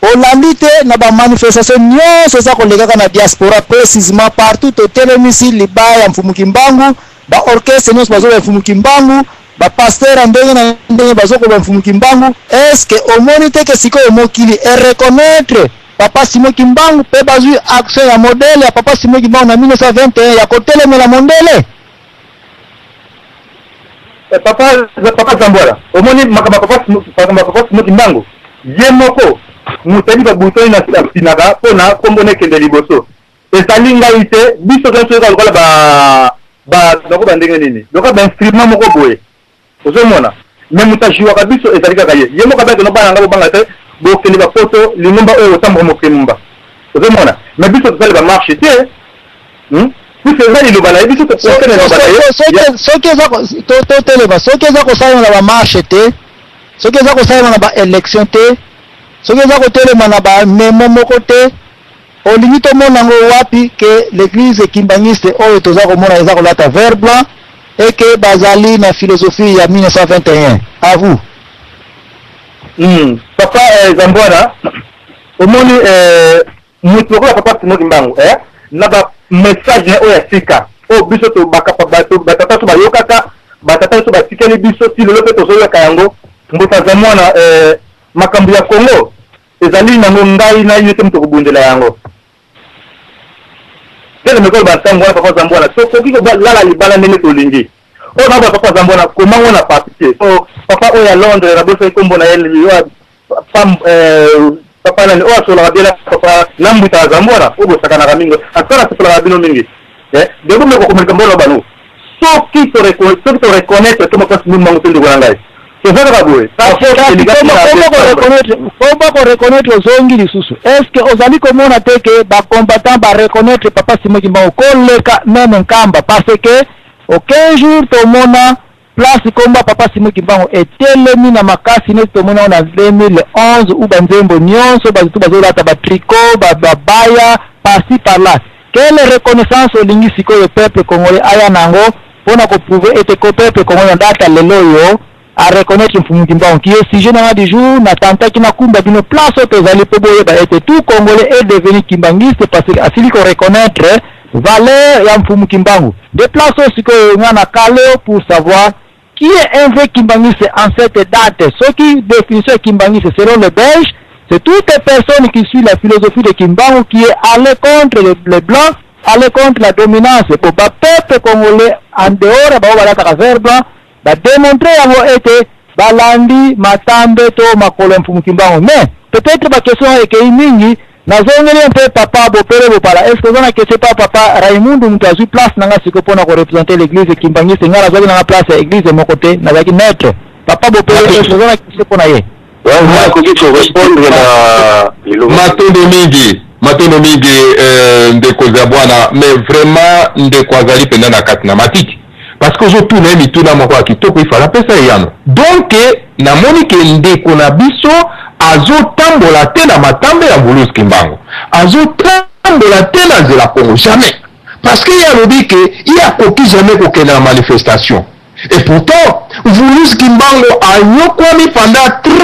olandi te na bamanifestation nyonso eza kolekaka na diaspora, précisement partout totelemisi libaya ya Mfumu Kimbangu, baorchestre nyonso bazoba Mfumu Kimbangu, bapasteur ya ndenge na ndenge bazokoba Mfumu Kimbangu, est ce que omoni te ke sikoyo mokili ereconnaître papa Simon Kimbangu mpe bazwi action ya modèle ya papa Simon Kimbangu na 1921 ya kotelemela mondele? Papa Zambwala, omoni makambo ya papa Simon Kimbangu, ye moko moto ayebi babutoni na afinaka mpona nkombo na ekende liboso. Ezali ngai te. Biso nyonso toyoka lokola ba bandenge nini, lokola bainstrument moko boye, ozomona. Mais moto ajuwaka biso ezali kaka ye. Ye moko abaki no bana nga bobanga te, bokende bapoto, lingomba oyo otamboka mokili mumba, ozomona. Mais biso tosali bamarche te, Biso eza liloba na ye, biso tokokene liloba na ye. Soki eza totelema, soki eza kosalema na bamarche te, soki eza kosalema na baélection te, soki eza kotelema na bamemo moko te, olingi tomona yango wapi ke l'église kimbangiste oyo toza komona eza kolata vert blanc et ke bazali na philosophie ya 1921? À vous. Papa Zambwana, omoni moto lokola papa Simon Kimbangu na bamessage na oyo ya sika oyo biso batata so bayokaka, batata biso batikeli biso ti lelo mpe tozoyoka yango. Mboka Zamwana, makambo ya Congo ezali nango ngai na yo te moto kobundela yango. Teleme koloba ntango wana, papa Zambwana, tokoki kolala libala ndenge tolingi. Oyo na papa Zambwana, komango na papier so papa oyo ya Londres, nabosaki nkombo na ye, papa nani oyo asololaka bien na papa na mbuta ya Zambwana, oyo bosakanaka mingi, asala asololaka bino mingi debo meko komelika mbona bano. Soki toreconnaître to makasi mimbango te, ndeko na ngai, toza kaka boye. Komba koreconnaître ozongi lisusu. Est ce que ozali komona te ke bacombattant bareconnaître papa Simon Kimbangu koleka même Nkamba? Parce que aucun jour tomona place komba papa Simon Kimbangu etelemi na makasi neti tomona na 2011 u banzembo nyonso bato bazolata batricot, babaya par-ci par-là. Quelle reconnaissance olingi sikoyo peuple congolais aya nango mpona koprouver ete ko peuple congolais na data lelo oyo a reconnaître Mfumu Kimbangu, qui est sujet nanga du jour? Natantaki nakumba bino place oyo tozali mpo boyeba ete tout congolais est devenu kimbangiste parce que asili koreconnaître valeur ya Mfumu Kimbangu. De place oyo sikoyo nga na kale pour savoir qui est un vrai kimbangiste en cette date. Soki définition ya kimbangiste selon le Belge, c'est toute personne qui suit la philosophie de Kimbangu, qui est allé contre les blancs, allé contre la dominance. Po bapeuple congolais en dehors ya bao balataka vert blanc badémontre yango ete balandi matambe to makolo ya Mfumu Kimbangu. Mais peut-être baquestion ekei mingi, nazongeli mpe papa Bopele Bopala. Est ce que oza na question pa papa Raimundu, moto azwi place na nga sikoyo mpona koreprésenter l'église kimbangiste? Ngai nazwaki nanga place ya église moko te, nazalaki maître. Papa Bopele, est ce que oza na question mpo na ye? Nakoki korépondre na liloba. Matondo mingi, matondo mingi, ndeko Zabwana. Mais vraiment ndeko azali mpenza na kati na matiti, parce que ozotuna ye mituna moko ya kitoko, ifala apesa eyano. Donc namoni ke ndeko na biso azotambola te na matambe ya Mvuluzi Kimbangu, azotambola te na nzela Kongo, jamais, parce que ye alobi ke ye akoki jamais kokende na manifestation. Et pourtant Mvuluzi Kimbangu anyokwami pendant 30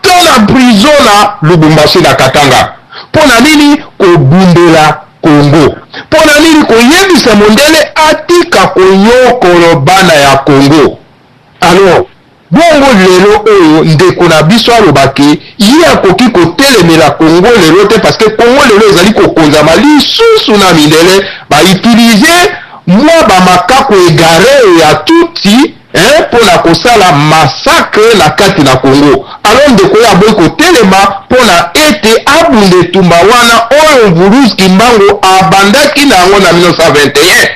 ans na prison na Lubumbashi, na Katanga. Mpo na nini kobundela Congo? Mpo na nini koyebisa mondele atika konyokolo bana ya Congo? Alors, bongo lelo oyo ndeko na biso aloba ke ye akoki kotelemela Congo lelo te parce que Congo lelo ezali kokonzama lisusu na mindele, ba utiliser mwa ba makaku egare ya Tutsi hein, mpo na kosala massacre na kati na Congo. Alors ndeko ye aboyi kotelema mpo na ete abunda etumba wana oyo Mvuluzi Kimbangu abandaki na yango na 1921.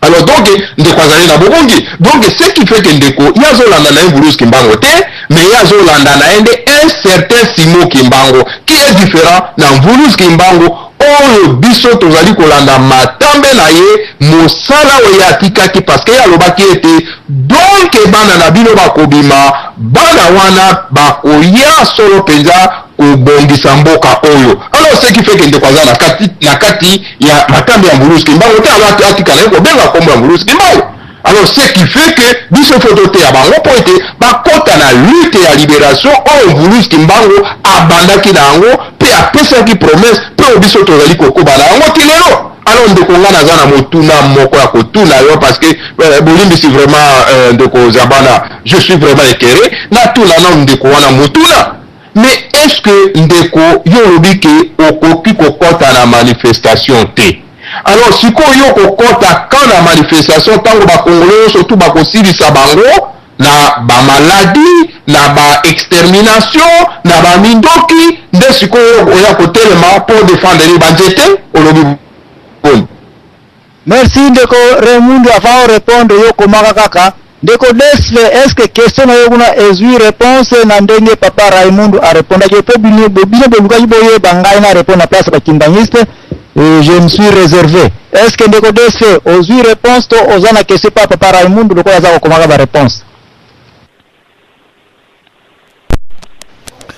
Alors donc ndeko azali na bobongi, donc ce qui fait que ndeko ye azolanda na ye Mvuluzi Kimbangu te, mais ye azolanda na ye nde un certain Simon Kimbangu qui est différent na Mvuluzi Kimbangu oyo biso tozali kolanda matambe na ye, mosala oyo ye atikaki, parce que ye alobaki ete donc bana na bino bakobima, bana wana bakoya solo mpenza kobongisa mboka oyo. Alors ce qui fait que ndeko aza na kati, na kati ya matambe ya Mvuluzi Kimbangu te, alors atika na ye kobenga kombo ya Mvuluzi Kimbangu. Alors ce qui fait que biso faut toteya bango mpo ete bakota na lutte ya liberation oyo Mvuluzi Kimbangu abandaki na yango mpe apesaki promesse mpe oyo biso tozali kokoba na yango ti lelo. Alors ndeko, nga naza na motuna moko ya kotuna yo parce que bolimbisi vraiment ndeko Zabana, je suis vraiment écœuré. Natuna nano ndeko wana motuna. Mais est-ce que ndeko yo olobi ke okoki kokɔta na manifestation te? Alors sikoyo yo kokɔta quand na manifestation, ntango bakongolo nyonso tu bakosilisa bango na bamaladi, na baextermination, na bamindoki, nde sikoyo oya kotelema mpo défendre nini? Banzete? Olobi boni? Merci ndeko Raimundo. Avant répondre, yo komaka kaka ndeko Desle, est ce que question na yo kuna ezwi réponse na ndenge papa Raimundo arépondaki? Mpo bino bino bolukaki boyeba ngai na répondre na place ya bakimbangiste et je me suis réservé. Est ce que ndeko Desle ozwi réponse to oza na question pa papa Raimundo lokola aza kokomaka baréponse?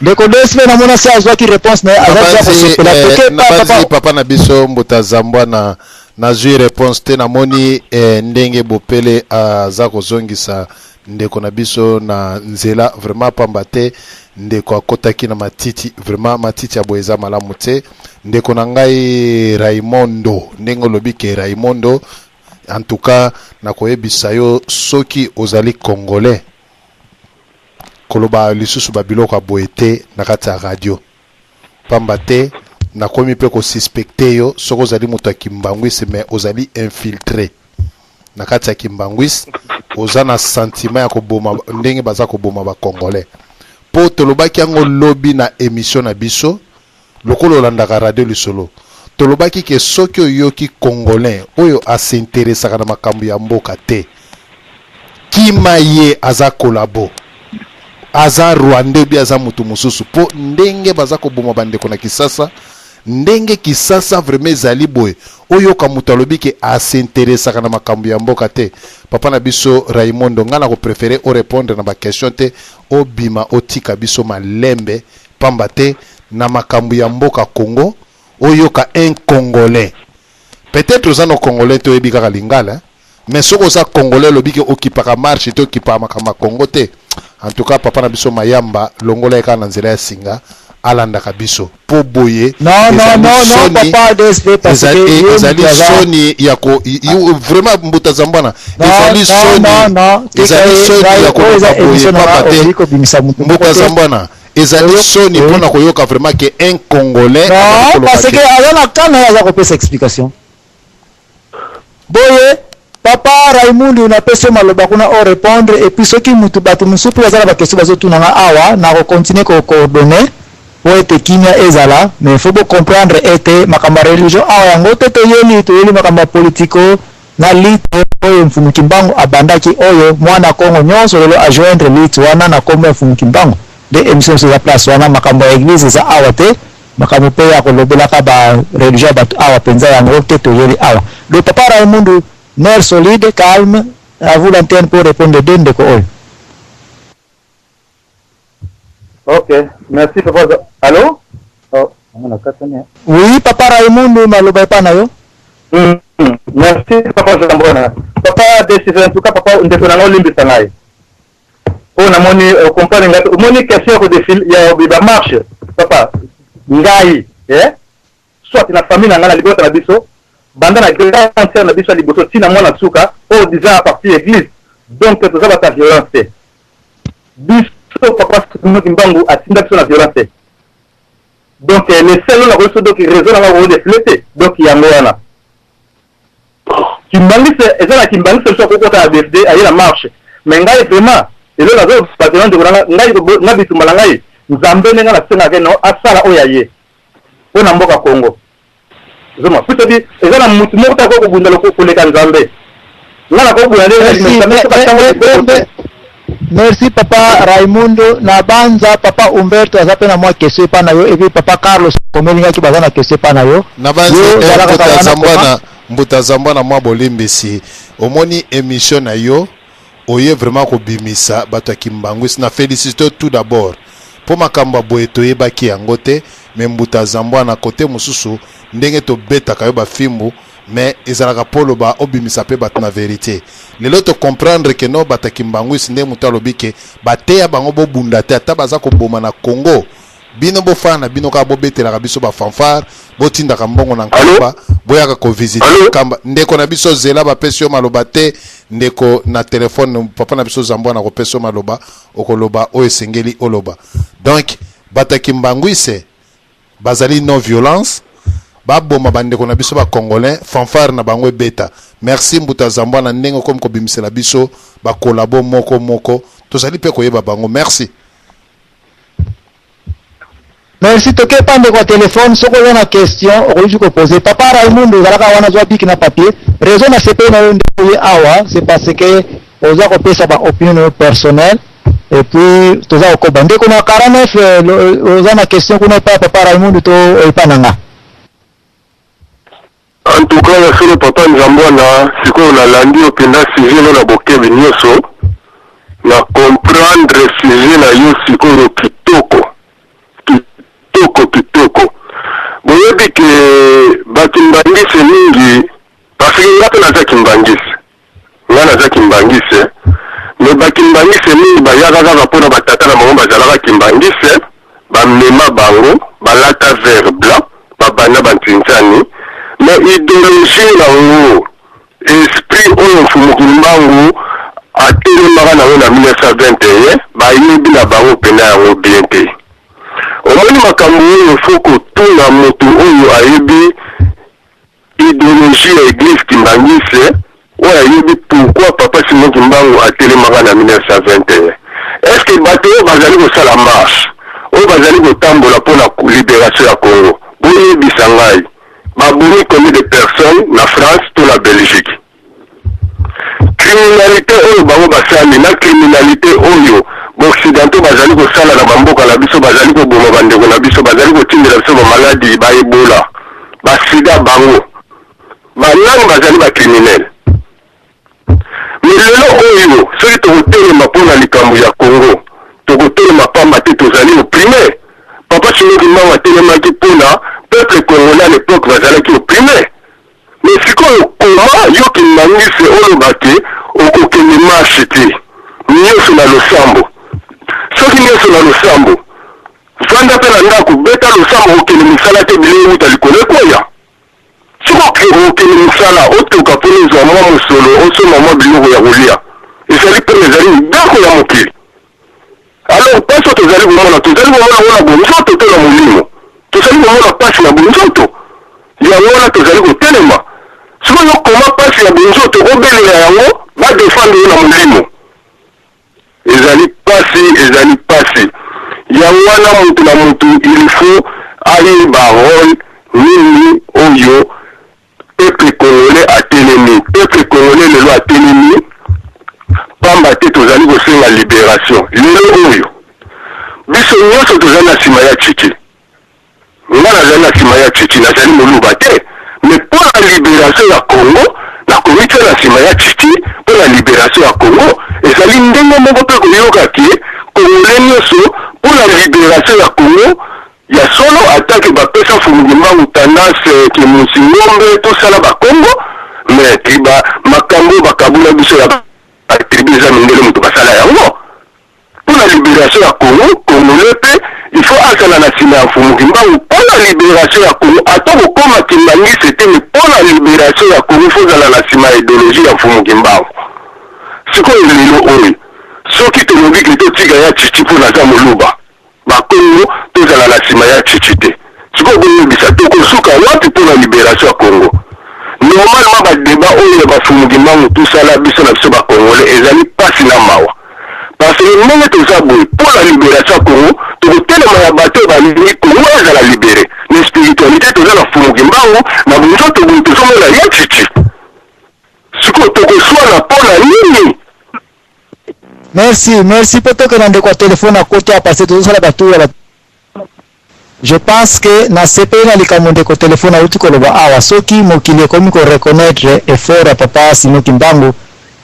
Ndeko Desle, namona se azwaki réponse na ye, aza deja kosepela toke pa nabanzi papa. Papa na biso Mbuta Zambwa, na nazwi réponse te. Namoni ndenge Bopele aza kozongisa ndeko na biso na nzela, vraiment pamba te ndeko akotaki na matiti. Vraiment matiti ya boye eza malamu te. Ndeko na ngai Raimondo, ndenge olobi ke Raimondo, en tout cas nakoyebisa yo, soki ozali Congolais, koloba lisusu babiloko ya boye te na kati ya radio, pamba te nakomi mpe kosuspecter yo. Soki ozali moto ya kimbangwisi, mais ozali infiltré na kati ya kimbangwisi, oza na sentiment ya koboma ndenge baza koboma bacongolais, mpo tolobaki yango lobi na émission na biso. Lokola olandaka radio Lisolo, tolobaki ke soki oyoki Congolais oyo asinteresaka na makambo ya mboka te, kima ye, aza collabo, aza Rwandais, bi aza motu mosusu, mpo ndenge baza koboma bandeko na Kisasa, ndenge Kisasa vraiment ezali boye, oyoka moto alobi ke asinteresaka na makambo ya mboka te. Papa na biso Raimondo, ngai na kopréférer orépondre na baquestion te, obima, otika biso malembe, pamba te na makambo ya mboka Congo, oyoka un Congolais, peut-être oza no Congolais te, oyebi kaka lingala, mais soki oza Congolais, olobi ke okipaka marche te, okipaka makambo ya Congo te. En tout cas papa na biso Mayamba, longola ye kaka na nzela ya singa, alandaka biso mpo boye. Non, non, non, non, papa DSP, parce que ezali soni ya ko vraiment Mbuta Zambwana, ezali soni, ezali soni ya koloba boye, pamba te Mbuta Zambwana, ezali soni mpona koyoka vraiment ke un Congolais Non, parce que aza na kana ye, aza kopesa explication boye. Papa Raimundu, napesi yo maloba kuna o répondre, et puis soki mutu bato mosusu mpe baza na baquestion bazotunanga awa, nakocontinue kocoordonner po ete kimia ezala. Mais faut bocomprendre ete makambo ya religion awa yango te. Toyeli makambo ya politiko na lutte oyo Mfumu Kimbangu abandaki, oyo mwana Kongo nyonso lelo ajoindre lutte wana na nkombo ya Mfumu Kimbangu. Nde émission nyonso eza place wana. Makambo ya église eza awa te, makambo mpe ya kolobelaka bareligion ya bato awa mpenza yango te. Toyeli awa le papa Raimundu, nerf solide, calme, à vous l'antenne pour répondre de ndeko oyo. Ok, merci papa. Allô? Oh, oui, papa Raimundu, maloba epa na yo. Merci papa Zambona. Papa Décision, en tout cas papa ndeko na nga, olimbisa ngai. Mpo namoni comprendre ngai, omoni question ya kodéfiler ya bamarche, papa ngai, eh? Soit na famille na ngai, na libota na biso, banda na grande sœur na biso ya liboso ti na mwana suka oyo dejà a partir eglise, donc toza bato ya violence te. Biso papa Simon Kimbangu atinda biso na violence te. Donc le seul oyo nakoki so donc raison na ngai okoki defile te, donc yango wana. Kimbanguiste eza na kimbanguiste mosusu akoki kokota na BFD aye na marche, mais ngai vraiment eloko nazo batela ndeko na ngai, ngai bitumba na ngai Nzambe nde ngai nasengaka no asala oyo ya ye mpo na mboka Congo. Ozomona puisque bi eza na mutu moko te akoki kobunda loko koleka Nzambe. Ngai nakoki kobunda nde Merci, Nzambe soki atango loboko te. Merci papa Raimundo na banza papa Umberto aza pe na mwa question epa na yo et puis papa Carlos okomeli ngaki baza na question epa na yo. Na banzi Yo eh, zala kaka Mbuta wana koma. Zambwana, Mbuta Zambwana mwa bolimbisi. Omoni emission na yo oye vraiment kobimisa bato ya kimbanguiste na felicite tout d'abord po makambo ya boye toyebaki yango te mais Mbuta Zambwana cote mosusu ndenge tobetaka yo ba fimbu mais ezalaka po oloba obimisa pe bato na verite lelo to comprendre que no bato ya kimbanguiste nde moto alobi ke bateya bango bobunda te ata baza koboma na Congo bino bofana na bino kaka bobetelaka biso ba fanfare botindaka mbongo na nkamba boyaka ko visite nkamba ndeko na biso zela bapesi yo maloba te ndeko na telefone papa na biso zambwana akopesa yo maloba okoloba oyo esengeli oloba donc bato ya kimbanguiste bazali non violence baboma bandeko na biso ba congolais fanfare na bango ebeta merci mbuta zambwana ndenge okomi kobimisela biso ba collabo moko moko tozali pe koyeba bango merci. Merci toke epa ndeko ya telephone soki oza na question okoki ko poser papa Raimundo ozalaka wana zwa bic na papier raison na sepeli na yo nde oye awa c'est parce que oza kopesa ba opinion na yo personnel et puis toza kokoba ndeko na 49 euh, oza na question kuna epa ya papa Raimundo to epa na nga. En tout cas ya solo papa Nzambwana sikoyo na landi yo penza sujet no na bokebi nioso na comprendre sujet na yo sikoyo kitoko kitoko kitoko boyebi ke ba kimbanguiste mingi parce que nga pe naza kimbanguiste nga naza kimbanguiste mais ba kimbanguiste mingi bayaka kaka pona ba tata na bango bazalaka kimbanguiste ba mema bango balata vert blanc ba banda ba ntsintsani mais ideologie nango esprit oyo mfumu kimbangu atelemaka nango na 1921 bayebi na bango pena yango bien te omoni makambo oyo faut kotuna mutu oyo ayebi Ideologie ya eglise kimbanguiste oyo ayebi pourquoi papa Simon kimbangu atelemaka na 1921. Est ce que bato oyo bazali kosala marche, oyo bazali kotambola pona liberation ya Congo, boyebisa ngai babomi combien de personnes na France to na Belgique? Criminalite oyo bango basali na criminalite oyo ba occidentaux bazali kosala na ba mboka na biso, bazali koboma ba ndeko na biso, bazali kotindela biso ba maladi, ba ebola, ba sida, bango ba nani bazali ba criminels? Mais lelo oyo soki tokotelema mpo na likambo ya Congo, tokotelema pamba te tozali opprime. Papa Simon Kimbangu atelemaki mpo na peuple congolais à l'epoque bazalaki opprime. Mais sikoyo comment yo kimbanguiste oloba ke okokende marche te nioso na losambo soki nioso na losambo vanda pe na ndaku beta losambo okokende musala te bilei ewuta likolo ekweya soki okokende musala otoka pona ozua mwa mosolo osomba mwa biloko ya kolia ezali pona ezali mibeko ya mokili Alors pasi oyo tozali komona, tozali komona yango na bonzoto to na molimo? Tozali komona pasi na bonzoto, yango wana tozali kotelema. Sikoyo yo koma pasi ya bonzoto obelela yango ba defendre yo na molimo. Ezali pasi, ezali pasi. Yango wana mutu na mutu il faut ayeba role nini oyo Peuple congolais atelemi, peuple congolais lelo atelemi pamba te tozali kosenga liberation. Lelo oyo biso nionso tozali na sima ya Tshitshi. Nga nazali na sima ya Tshitshi, nazali moluba te mais mpo na liberation ya Congo nakomitia na sima ya Tshitshi mpo na liberation ya Congo. Ezali ndenge moko mpe koyoka ke congolais nionso mpo na liberation ya Congo Ya solo ata ke ba pesa Mfumu Kimbangu tendance ke musi ngombe to sala ba kongo mais triba makambo oyo ba kabula biso ya ba tribu eza mindele mutu basala yango pona liberation ya Congo congolais pe il faut azala na sima ya Mfumu Kimbangu pona liberation ya Congo ata kokoma. kimbanguiste te, mais mpo na liberation ya Congo faut ozala na sima ya ideologie ya Mfumu Kimbangu. Sikoyo lelo oyo soki tolobi ke totika ya Tshitshi mpo naza moluba, bakongo tozala na sima ya Tshitshi te. Sikoyo boyebisa tokosuka wapi mpo na liberation ya Congo? Normalement ba debat oyo ya ba Mfumu Kimbangu tosala biso na biso ba Congolais ezali pasi na mawa. Parce que ndenge toza boye mpo na liberation ya Congo tokotelema na bato oyo balingi Congo ezala libere. Na spiritualite toza na Mfumu Kimbangu, na bonzoto boye tozomona ya Tshitshi. Sikoyo tokoswana mpo na nini? Merci, merci mpo tokenda ndeko ya telefone akoti apase tozosala batour ya ba Je pense que nasepeli na likambo ndeko telephone awuti koloba awa, soki mokili ekomi ko reconnaitre effort ya papa Simon Kimbangu,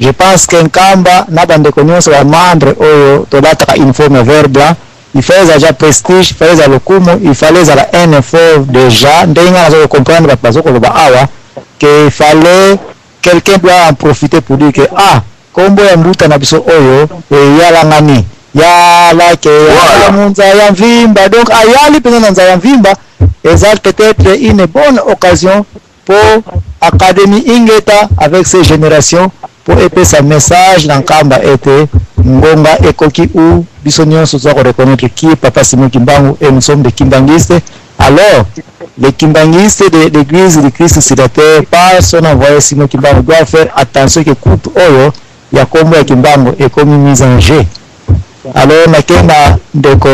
je pense que Nkamba na ba ndeko nionso ba membres oyo tolataka uniforme ya vert blanc, il fallait ezala dejà prestige, il fallait ezala lokumu, il fallait ezala un effort dejà, ndenge ngai nazo ko comprendre batu bazo koloba awa, que il fallait quelqu'un doit en profiter pour dire que ah Kombo ya mbuta na biso oyo eyalangani yala ke yala munza ya mvimba donc ayali penza na nza ya mvimba eza peut-etre une bonne occasion po academie ingeta avec ses generations po epesa message na Nkamba ete ngonga ekoki ou biso nionso toza ko reconnaitre qui est papa Simon Kimbangu et nous sommes des kimbanguistes alors les kimbanguistes de l'eglise du Christ sur la terre par son envoye Simon Kimbangu doivent faire attention que coupe oyo ya kombo ya Kimbangu ekomi mise en jeu. Alors nakei na ndeko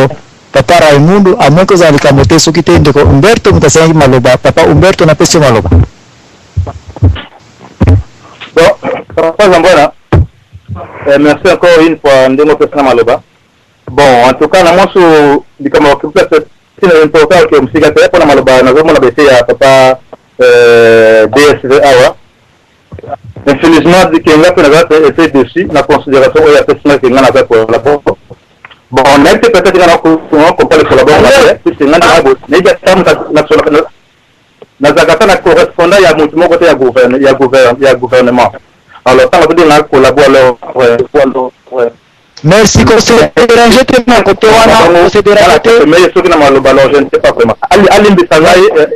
papa Raimundo à moins que ozala likambo te soki te ndeko Humberto moto asengaki maloba. Papa Humberto napesi yo maloba. Bon, papa Zambwana, eh, merci encore une fois ndenge opesi na maloba. Bon, en tout cas na mwasi likambo ya place tina important ke mosika te mpona maloba nazomona bese ya papa euh, DSV awa infelisement ke nga mpe naza mpe epe dessus na considération oyo apesi nga ke nga naza collabo bon nayebi te peut-être nga nakompale collabo nga puisque nga nayebi ata nazalaka ata na correspondant ya motu moko te ya gouvernement alors ntango azobenga collabo alors euh, Merci ko se deranger te na kote wana ko se deranger te. Mais soki na maloba alors je ne sais pas vraiment. Ali alimbisa ngai eh,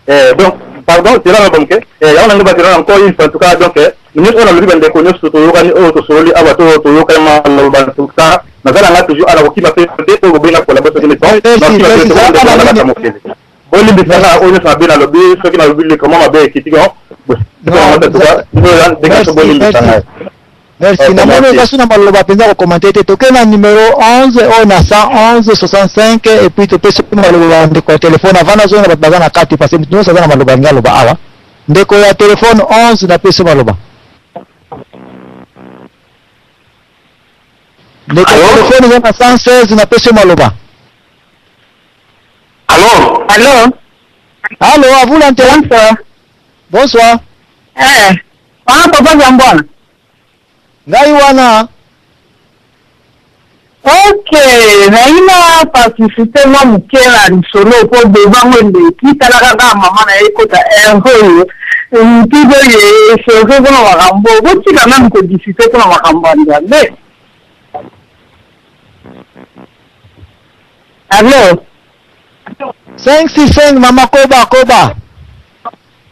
eh, donc pardon zela na bonke eh, yango nango bazela encore une fois en tout cas donc eh, nyonso oyo nalobi bandeko nyonso toyokani oyo tosololi awa to toyokani maloba en tout cas naza na nga toujours ala kokima mpe te oyo bobenga kolabo soki nalata mokili bolimbisa nga oyo nyonso mabe nalobi soki nalobi likambo mabe ekitiki bolimbisa ngai Merci. Okay, namoni oza su na maloba mpenza kokomante te. Toke na numero 11 oyo na 111 65 et puis topesi maloba bandeko ya telefone avant nazonga bato baza na kati parce que moto nyonso aza na maloba alingi aloba awa. Ndeko ya telefone 11 napesi maloba. Ndeko ya telefone eza na 116 napesi maloba. Allo? Allo? Allo, à vous l'antenne. Bonsoir. Bonsoir. Eh. Wana papa Zambwana. Ngai wana. Ok, nayi na participer mwa moke na lisolo mpo debat ngo eleki, tala kaka mama na ye ekota heure oyo mpizo oyo echange mpona makambo oyo, botika nanu ko discuter mpona makambo ya Nzambe. Allo? 5 6 5 mama koba koba.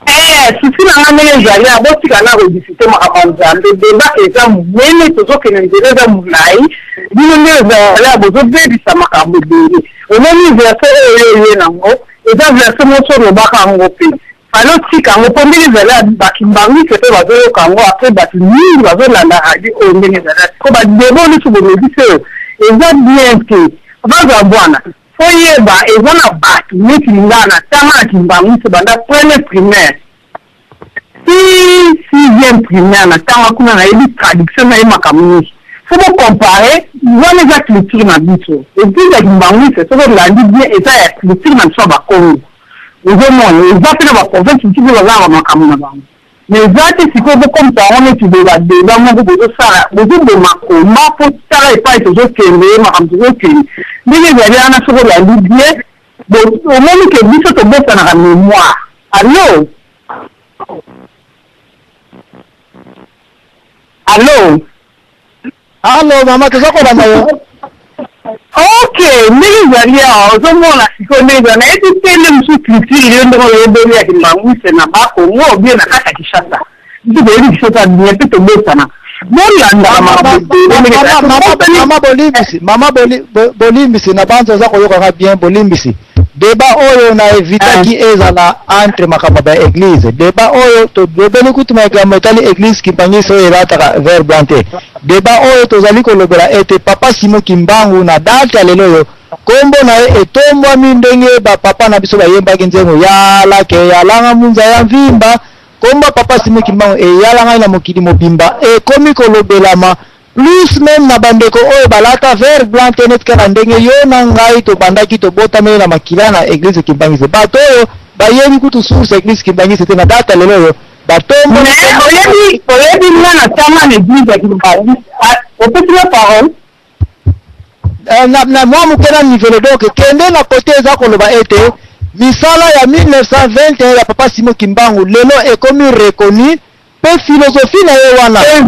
Eh souci na nga ndenge ezali awa botika na ko discuter makambo ya nzambe debat eza munene tozokende nzela eza mulayi bino nde ezali awa bozobebisa makambo ebele omoni verse oyo yo oye nango eza verse moko soki olobaka yango pe fallait otika yango po ndenge ezali awa ba kimbanguiste pe bazoyoka yango après batu mingi bazolanda radio oyo ndenge ezali awa sikoyo ba debat oyo nionso bolobisi oyo eza bien te papa Zabwana Oyeba eza na batu neti nga na tanga na kimbanguiste banda premier primaire ti sixième primaire na tanga kuna nayebi traduction nayebi makambo nionso faut bo comparer wana eza culture na biso eglise ya kimbanguiste soki olandi bien eza ya culture na biso ya bakongo ozomona eza pe na ba province mosusu pe baza na ba makambo na bango Mais eza te sikoyo bokomisa yango neti boye ba debat moko bozosala bozoboma combat po tala epai tozokende makambo tozokende ndenge ezali wana soki olandi bien omoni ke biso tobosanaka memoire allo allo Allo mama toza kolanda yo. Ok Ndenge ezali awa, ozomona sikoyo ndenge ezali, nayebi te nde mosusu culture yo ndenge oyebeli ya kimbanguiste na ba Congo ou bien na kati ya Kinshasa. Biso toyebi Kinshasa bien pe tobosana. Bolandaka makambo ebele ndenge ezali. Mama, mama bolimbisi, mama bolimbisi na banza oza koyoka nga bien, bolimbisi. Debat oyo na evitaki ezala entre makambo ya ba eglise. Debat oyo tolobeli kutu makambo etali eglise kimbanguiste oyo elataka vert blanc te. Debat oyo tozali kolobela ete papa Simon Kimbangu na date ya lelo oyo kombo na ye etombwami ndenge ba papa na biso bayembaki nzembo yala ke yalanga munza ya mvimba. Kombo ya papa Simon Kimbangu eyalangani na mokili mobimba, ekomi kolobelama plus meme na bandeko oyo balata vert blanc te neti kaka ndenge yo na ngai tobandaki tobotameli na makila na eglise kimbanguiste. Bato oyo bayebi kutu source ya eglise kimbanguiste te na date ya lelo oyo batomboli Mais kombo ya oyebi oyebi nga na tanga na eglise ya kimbanguiste opesi nga parole? Na, na mwa moke na nivele donc kende na kote eza koloba ete misala ya 1921 ya papa Simon Kimbangu lelo ekomi reconnu pe philosophie na ye wana. Eza yo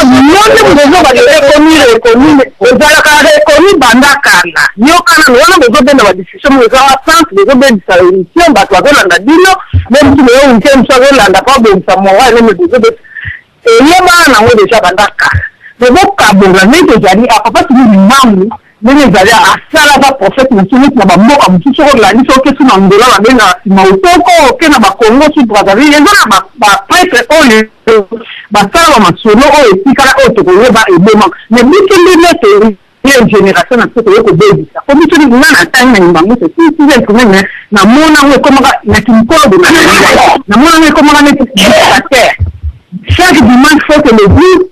nde moto ozo ba ekomi reconnu mais ozalaka reconnu banda kala yoka nanu wana bozo benda ba discussion moko ezanga sens bozo bebisa emission batu bazo landa bino me mutu boye week-end mosusu azo landa po abongisa moral ne me bozo bebisa Eyebana nango dejà banda kala mais bokabola ndenge tozali awa papa Timi Kimbangu ndenge ezali awa asala aza prophète mosusu neti na ba mboka mosusu soki olandi soki oke su na Angola babengaka sima otoko oke na ba Congo su Brazzaville eza na ba ba pretre oyo basala ba masolo oyo etikala oyo tokoyeba eboma mais biso nde nete Ye generation na biso toye kobebisa po biso nga na tangi na kimbanguiste ti sixième primaire mais na mona ngo ekomaka na kimukolo boye na mona ngo ekomaka neti dictateur chaque dimanche faut que l'église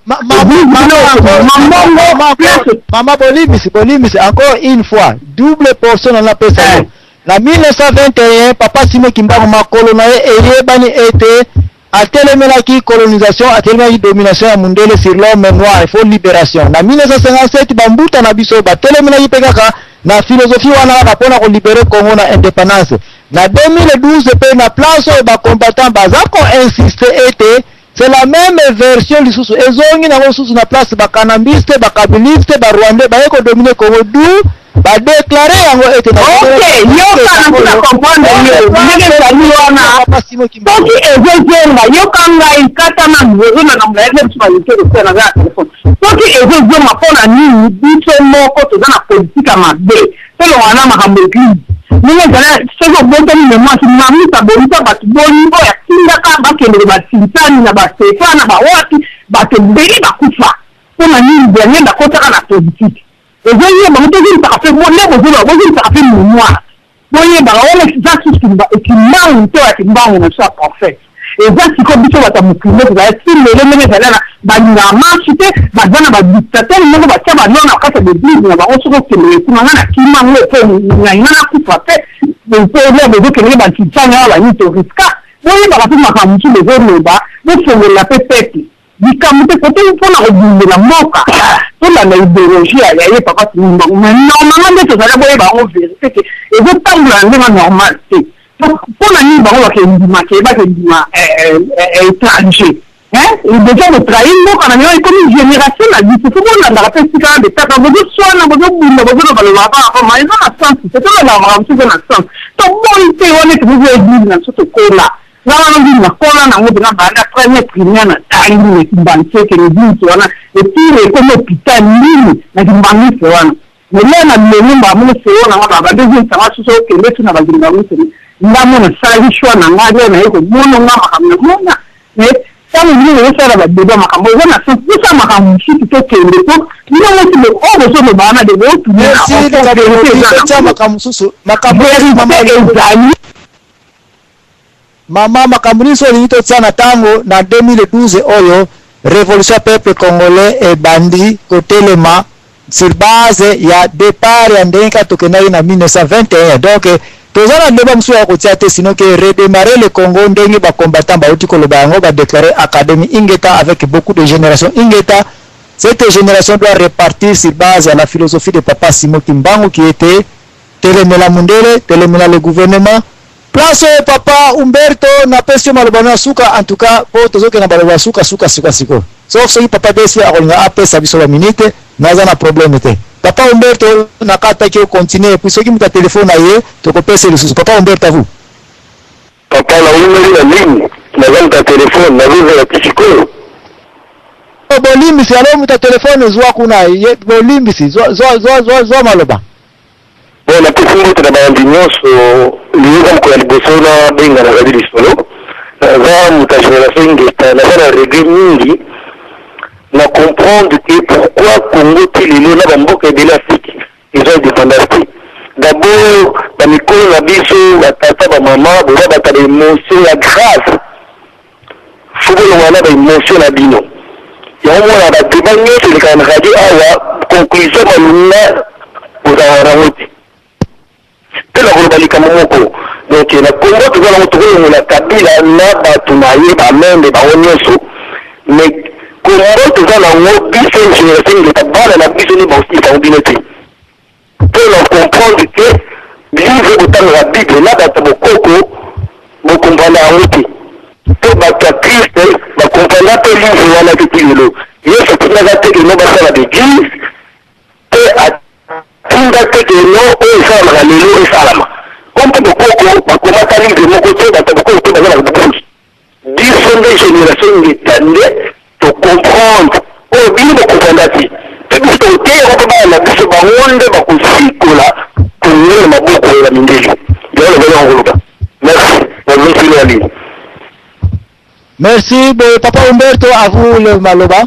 église bino okobima mbongo place. Mama bolimbisi bolimbisi encore une fois double portion na napesa yo na 1921 papa Simon Kimbangu makolo na ye eyebani ete Atelemelaki colonisation, atelemelaki domination ya mundele sur l'homme noir, il faut liberation. Na 1957 ba mbuta na biso batelemelaki mpe kaka na philosophie wana kaka mpo na ko liberer Congo na independance. Na 2012 mpe na place oyo ba combattants baza ko insister ete c'est la meme version lisusu ezongi nango lisusu na place ba kanambistes, ba kabilistes, ba rwandais baye ko dominer Congo d'où Ba declarer yango ete na Ok, yoka na ntina comprendre yo ndenge ezali wana soki ezozonga yoka ngai kata nanu ozolanda molayi te biso bayoki kosia naza na telefone soki ezozonga mpo na nini biso moko toza na politike ya mabe tolongana na makambo eglise ndenge ezali soki obotami me mwasi mamisa bolisa bato boni oyo atindaka bakendeke basintani na basefa na bawapi bato ebele bakufa mpo na nini diangenda akotaka na politike Ozo yeba ngo tozongisaka pe nde bozoloba bozongisaka pe memoire boyebaka wana eza susu kimbangu to ya kimbangu na biso ya prophète eza sikoyo biso bato ya mokili nde tozali ti lelo ndenge ezali wana balingaka marche te baza na ba dictateur moko batia ba loi na kati ya baeglise na bango soki okendeke kuna nga na kima ngo po na nga nakufa pe po bozokendeke bantinsani awa banini toriska boyebaka pe makambo mosusu bozoloba bofongolela pe peuple Likambo te kote pona kobundela mboka tolanda ideologie ya ye papa Simon Kimbangu mais normalement nde tozali boyeba yango verite ke ezo tambola na ndenge normal te donc pona nini bango bake ndima ke bake ndima etranger hein dejà bo trahir mboka na bino ekomi generation na biso faut bolandaka pe esika wana betaka bozo swana bozo bunda bozo loba loba pamba pamba eza na sens te tolobaka makambo mosusu eza na sens toboyi te wana ete bozo eglise na biso tokola Nga wana nde nakola nango pena banda première primaire na tangi na kimbanseke na eglise wana etire ekomi hopital nini na kimbanguiste wana mais lelo na lelo mbala moko seo na nga ba bande ezongisa nga susu okende su na ba kimbanguiste nga mo nasalaki choix na nga lelo naye komona nga makambo na mona mais ntango bino bozosala ba debat makambo eza na sens bosala makambo mosusu tokende po bino mosi oyo bozoloba wana de bootuna makambo mosusu makambo verite ezali. Maman makambo nini soki olingi totia na tango na 2012 oyo revolution ya peuple congolais ebandi kotelema sur base ya depart ya ndenge kaka tokendaki na 1921 donc toza na debat mosusu ya kotia te sinon que redemarrer le Congo ndenge ba combattants bauti koloba yango ba declarer academie ingeta avec beaucoup de generation ingeta cette generation doit repartir sur base ya la philosophie de papa Simon Kimbangu qui était telemela mundele telemela le gouvernement Place oyo papa Humberto na pesi yo maloba no ya suka en tout cas po tozo kende na baloba ya suka suka suka sikoyo sauf soki papa DSP akolinga apesa biso ba minute naza na problème te. Papa Umberto nakataki yo continuer et puis soki moto ya telephone aye tokopesa ye lisusu. Papa Umberto à vous. Papa nawumeli na ligne naza moto ya telephone nazozela ti sikoyo. Oh bolimbisi alors moto ya telephone zua kuna ye bolimbisi zua zua zua zua zua maloba. Bon napesi mbote na bayambi nionso lelo eza mokolo ya liboso nabenga nazali lisolo naza moto ya generation ingeta naza na regret mingi na comprendre te pourquoi Congo ti lelo na ba mboka ebele Afrique ezwa independance te d'abord ba mikolo na biso ba tata ba mama boza bato ya ba emotion ya grave faut bolongola na ba emotion na bino yango mona ba debat nyonso elekaka na radio awa conclusion malonga bozalaka nango te Mpe nakoloba likambo moko, donc na combat toza nango tokolongola Kabila na batu na ye ba Mende bango nionso, mais combat toza nango biso generation Ngeta bana na biso nde bakosilisa yango bino te. Mpo na comprendre que livre botangaka bible na bato ya bokoko bo comprendre yango te. Mpo bato ya Christ ba comprendre mpe livre wana te ti lelo. Yesu atindaka te que no basala ba eglise mpe Tinda te que non oyo esalamaka lelo esalama. Comme mpe bokoko bakomaka livre moko te, bato ya bokoko mpe baza na bobungi. Biso nde generation Ngeta nde to comprendre oyo bino bo comprendra te. Mpe biso tokoteya yango mpe bana na biso bango nde bakosikola Congo na maboko ya ba mindele. Yango nazali yango koloba. Merci. Nazongisi bino na ligne. Merci boye papa Humberto à vous le maloba.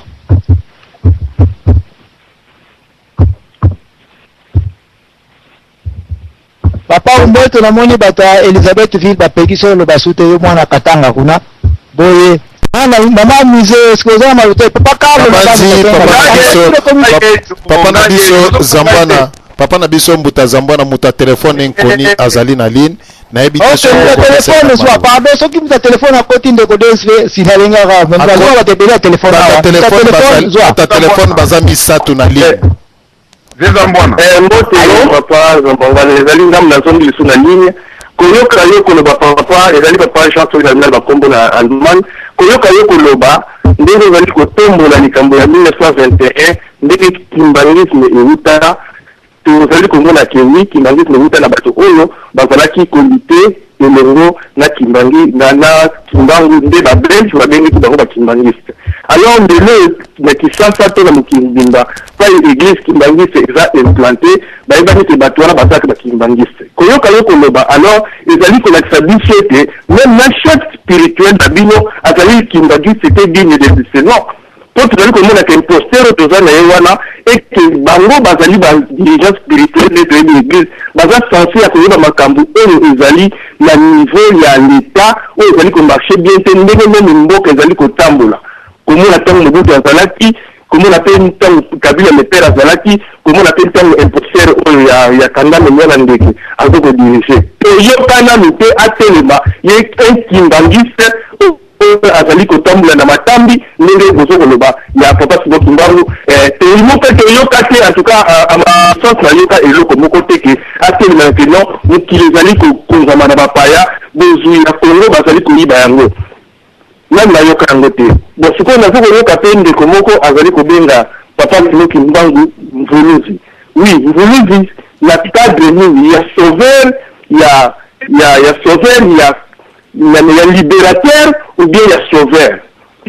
Papa Umberto namoni bato ya Elizabethville bapekisi yo oloba su te yo mwana Katanga kuna boye mama mise eske oza na maloba te papa Carlo papa na biso Zambwana papa na biso mbuta Zambwana moto ya telefone nkoni azali na ligne nayebi te soki okay, telefone zwa pardon soki moto ya telefone akoti ndeko dsv signale nga kaka baza bato ebele ya telefone awa moto ya telefone baza misato na ligne Viva Mbwana. Eh, mbote papa Zambangwana, ezali ngambo nazongi lisusu na ligne koyoka yo koloba papa, ezali papa Jean soki nalinga bakombo na Allemagne, koyoka yo koloba ndenge ozali kotombola likambo ya 1921 ndenge kimbanguisme ewuta Tozali komona ke oui, kimbanguisme ewuta na bato oyo bazalaki ko lutter elongo na kimbangi na na kimbangu nde ba belges babengaki bango ba kimbanguistes. Alors lelo na Kisasa to na mokili mobimba pai eglise kimbanguiste eza implantee, bayebani ke bato wana bazalaka ba kimbanguistes. Koyoka yo koloba alors ezali kolakisa biso ete meme na chef spirituel na bino azali kimbanguiste te digne de ce nom. Po tozali komona ke imposteur oyo toza na ye wana et que bango bazali ba dirigeants spirituels nde toyebi eglise baza sense ya koyeba makambo oyo ezali na niveau ya l'etat oyo ezali ko marcher bien te ndenge meme mboka ezali kotambola komona tango Mobutu azalaki komona pe tango Kabila le père azalaki komona pe tango imposteur oyo ya ya Kangame mwana ndeke azo ko diriger toyoka nanu te atelema ye un kimbanguiste oyo azali kotambola na matambi ndenge bozo koloba ya papa Simon Kimbangu eh, toyoka toyoka te en tout cas à ma sens nayoka eloko moko te ke atelema na ke non mokili ezali kokonzama na bapaya bozwi ya Congo bazali koyiba yango nani nayoka yango te bon sikoyo nazo koyoka pe ndeko moko azali kobenga papa Simon Kimbangu mvuluzi oui mvuluzi na cadre nini ya sauveur ya ya ya sauveur ya ya ya liberateur ou bien ya sauveur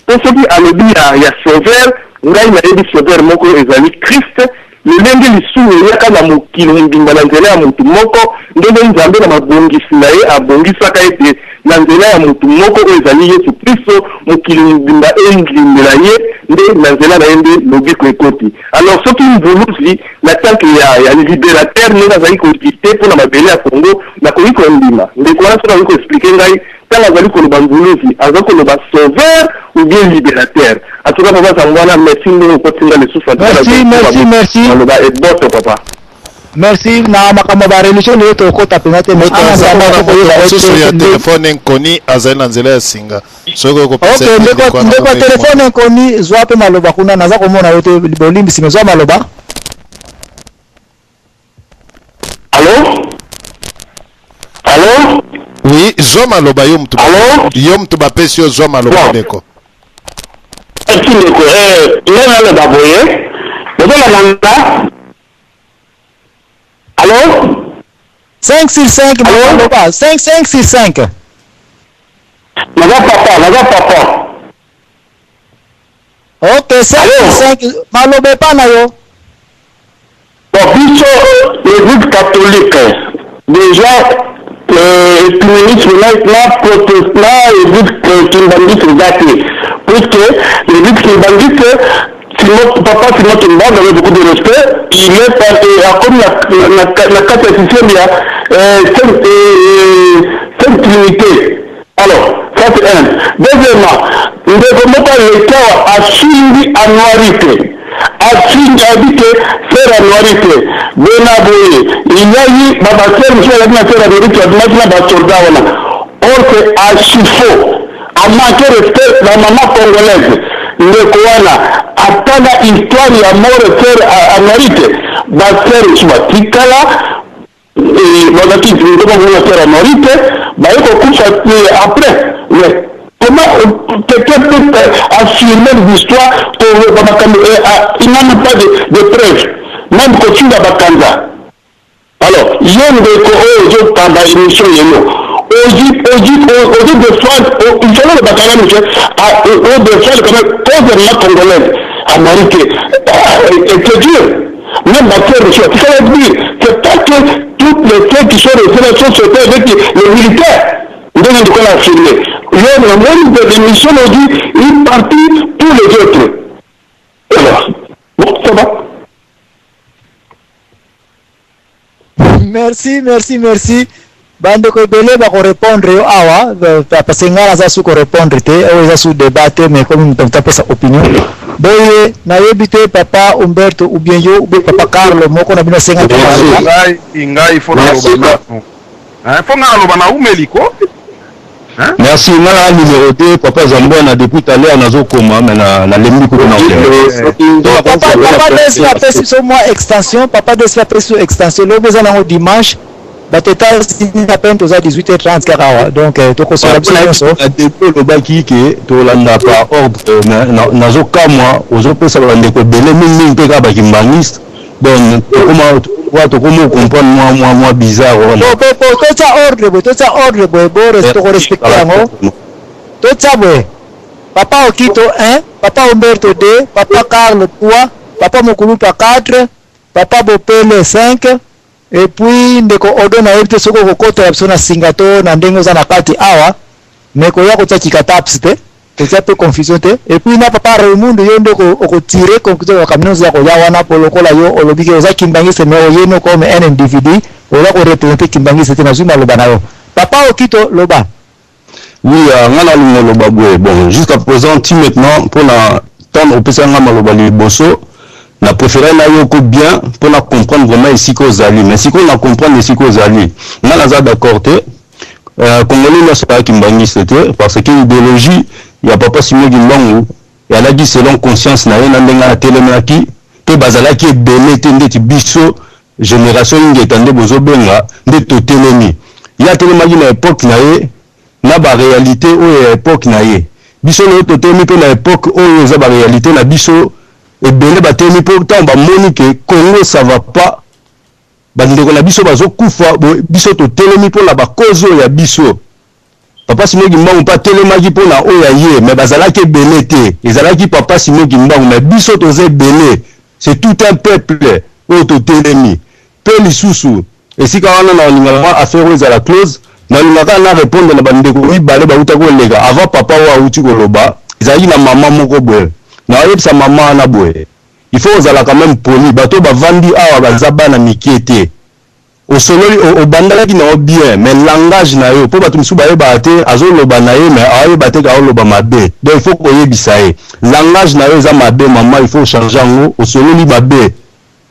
po soki alobi ya ya sauveur ngai nayebi sauveur moko ezali Christ lolenge lisumu eyaka na mokili mobimba na nzela ya mutu moko ndenge Nzambe na mabongisi na ye abongisaka ete na nzela ya mutu moko oyo ezali Yesu Klisto mokili mobimba endimela ye nde na nzela na ye nde lobiko ekoti Alors soki Mvuluzi na tant que ya, ya liberateur ndenge azali ko lutter mpo na mabele ya Congo, nakoki kondima. Ndeko wana soki akoki ko expliquer ngai, tango azali koloba Mvuluzi, azali koloba sauveur ou bien liberateur? En tout cas papa Zangwana, merci ndenge okotisi ngai lisusu. En tout cas Merci, nazali merci, koba merci. maloba eboto papa. Merci na makambo ya ba religion lelo tokota mpenza te mais Moto awa aza nzambe wana moto akoyeba mosusu ete ya nde telefone nkoni azali na nzela ya singa soki okopesa Ok, ye ndeko ndeko wana ndeko ya okoki telefone komona. nkoni zwa mpe maloba kuna naza komona yo te bolimbisi me zwa maloba. Allo? Allo? Oui, zwa maloba yo mutu Allo? yo mutu bapesi yo zwa maloba Bon. ndeko. Merci ndeko. Eh, ngai naloba boye. Bozolanda nga? Allo? 5 sur 5 maloba 5 5 sur 5. Naza papa, naza papa. Ok, 5 sur 5 maloba epa na yo. Bon, biso l'église catholique déjà œcuménisme na na protest na église kimbanguiste eza te, puisque l'église kimbanguiste, Simon, papa Simon Kimbangu, avec beaucoup de respect, il est par akomi na na na kati ya système ya sainte sainte trinité. Alors ça, c'est un. Deuxièmement, ndeko moko aleki awa afingi Anuarite, afingi, abi ke frère Anuarite boye na boye. Il y a eu babasere mosusu azalaki na frère Anuarite, babimaki na basoldat wana. Or c'est archi faux, amanque respect na mama congolaise. Ndeko wana atanga histoire ya mort frère Anuarite. Basere mosusu batikala, bazalaki ndeko moko frère Anuarite, baye kokufa après. Mais comment quelqu'un peut affirmer des histoires, makambo il n'a même pas de preuve, même kofinga bakanza? Alors yo ndeko oyo ozokamba émission lelo, ozi défendre, il fallait olobaka na monsieur odéfendre quand même cause ya congolaise Amérique. C'est dur, même bafrère mosusu batikala dire. C'est pas que toutes les frères qui sont restés là sont sortis avec les militaires, ndenge ndeko na affirmé. Yo namoni de l'émission odi une partie pour les autres. Alors bon, ça va. Merci, merci, merci. Bandeko ebele bakorépondre yo awa, parce que ngai naza su korépondre te. Oyo eza su débat te, mais komi moto moto apesa opinion boye, nayebi te, papa Umberto ou bien yo ou bien papa Carlo, moko na bino asenga. Ngai faut naloba nanu, faut ngai naloba na umeli ko. Merci. Nga na numéro 2, papa Zambwana. Depuis tout à l'heure nazokoma, mais nalembi kutu na. Papa Desi apesi biso mwa extension. Papa Desi apesi biso extension. Lobi eza nango dimanche, bato États-Unis apene toza 18h30 kaka awa, donc tokosola biso nyonso. Na début olobaki ke tolanda par ordre, mais nazokamwa ozopesa bandeko ebele, mingimingi mpe kaka bakimbangiste. Donc tokoma comprendre mwa bizarre wana. Totya ordre boye, totya ordre boye, bo tokorespecte yango. Totya boye: papa Okito 1, papa Umberto 2, papa Carlo 3, papa Mokulupa 4, papa Bopele 5, et puis ndeko Odo. Nayebi te soki okokotela biso na singa to na ndenge oza na kati awa, mais koya kotia kikataps te, kotia mpe confusion te. Et puis na papa Raimundo, yo nde okotire conclusion ya makambo nyonso ya koya wana, po lokola yo olobi ke oza kimbangiste, mais oyeno comme un individu, oza koreprésente kimbangiste te. Nazwi maloba na yo. Papa Okito, loba. Oui, nga nalinga oloba boye. Bon, jusqu'à présent, ti maintenant, mpona ntango opesaka nga maloba liboso, na préféré nayoko bien mpona comprendre vraiment esika ozali. Mais sikoyo na comprendre esika ozali. Nga naza d'accord te, congolais nyonso ayaki mbangiste te, parce que idéologie ya papa Simon Kimbangu ezalaki selon conscience na ye na ndenge atelemelaki mpe bazalaki ebele te ndeti biso génération Ingeta nde bozobenga nde totelemi. Ye atelemaki na époque na ye na baréalité oyo ya époque na ye. Biso lelo totelemi mpe na époque oyo eza baréalité na biso. Ebele batelemi mpo ntango bamoni ke Congo ça va pas, bandeko na biso bazokufa, biso totelemi mpona bacause oyo ya biso. Papa Simon Kimbangu mpe atelemaki mpona oyo ya ye, mais bazalaki ebele te. Ezalaki papa Simon Kimbangu, mais biso toza ebele, c'est tout un peuple oyo totelemi. Mpe lisusu esika wana na olingaka mwa affaire oyo ezala close, nalingaka na répondre na bandeko mibale bauta koleka avant papa oyo awuti koloba. Ezalaki na mama moko boye. Nayebisa mama wana boye: il faut ozala quand même poli. Bato bavandi awa baza bana mike te. Osololi, obandalaki na yo bien, mais langage na yo, mpo bato mosusu bayebaka te, azoloba na ye mais ayeba te ka oloba mabe. Donc il faut koyebisa ye: langage na yo eza mabe, mama, il faut changer yango. Osololi mabe,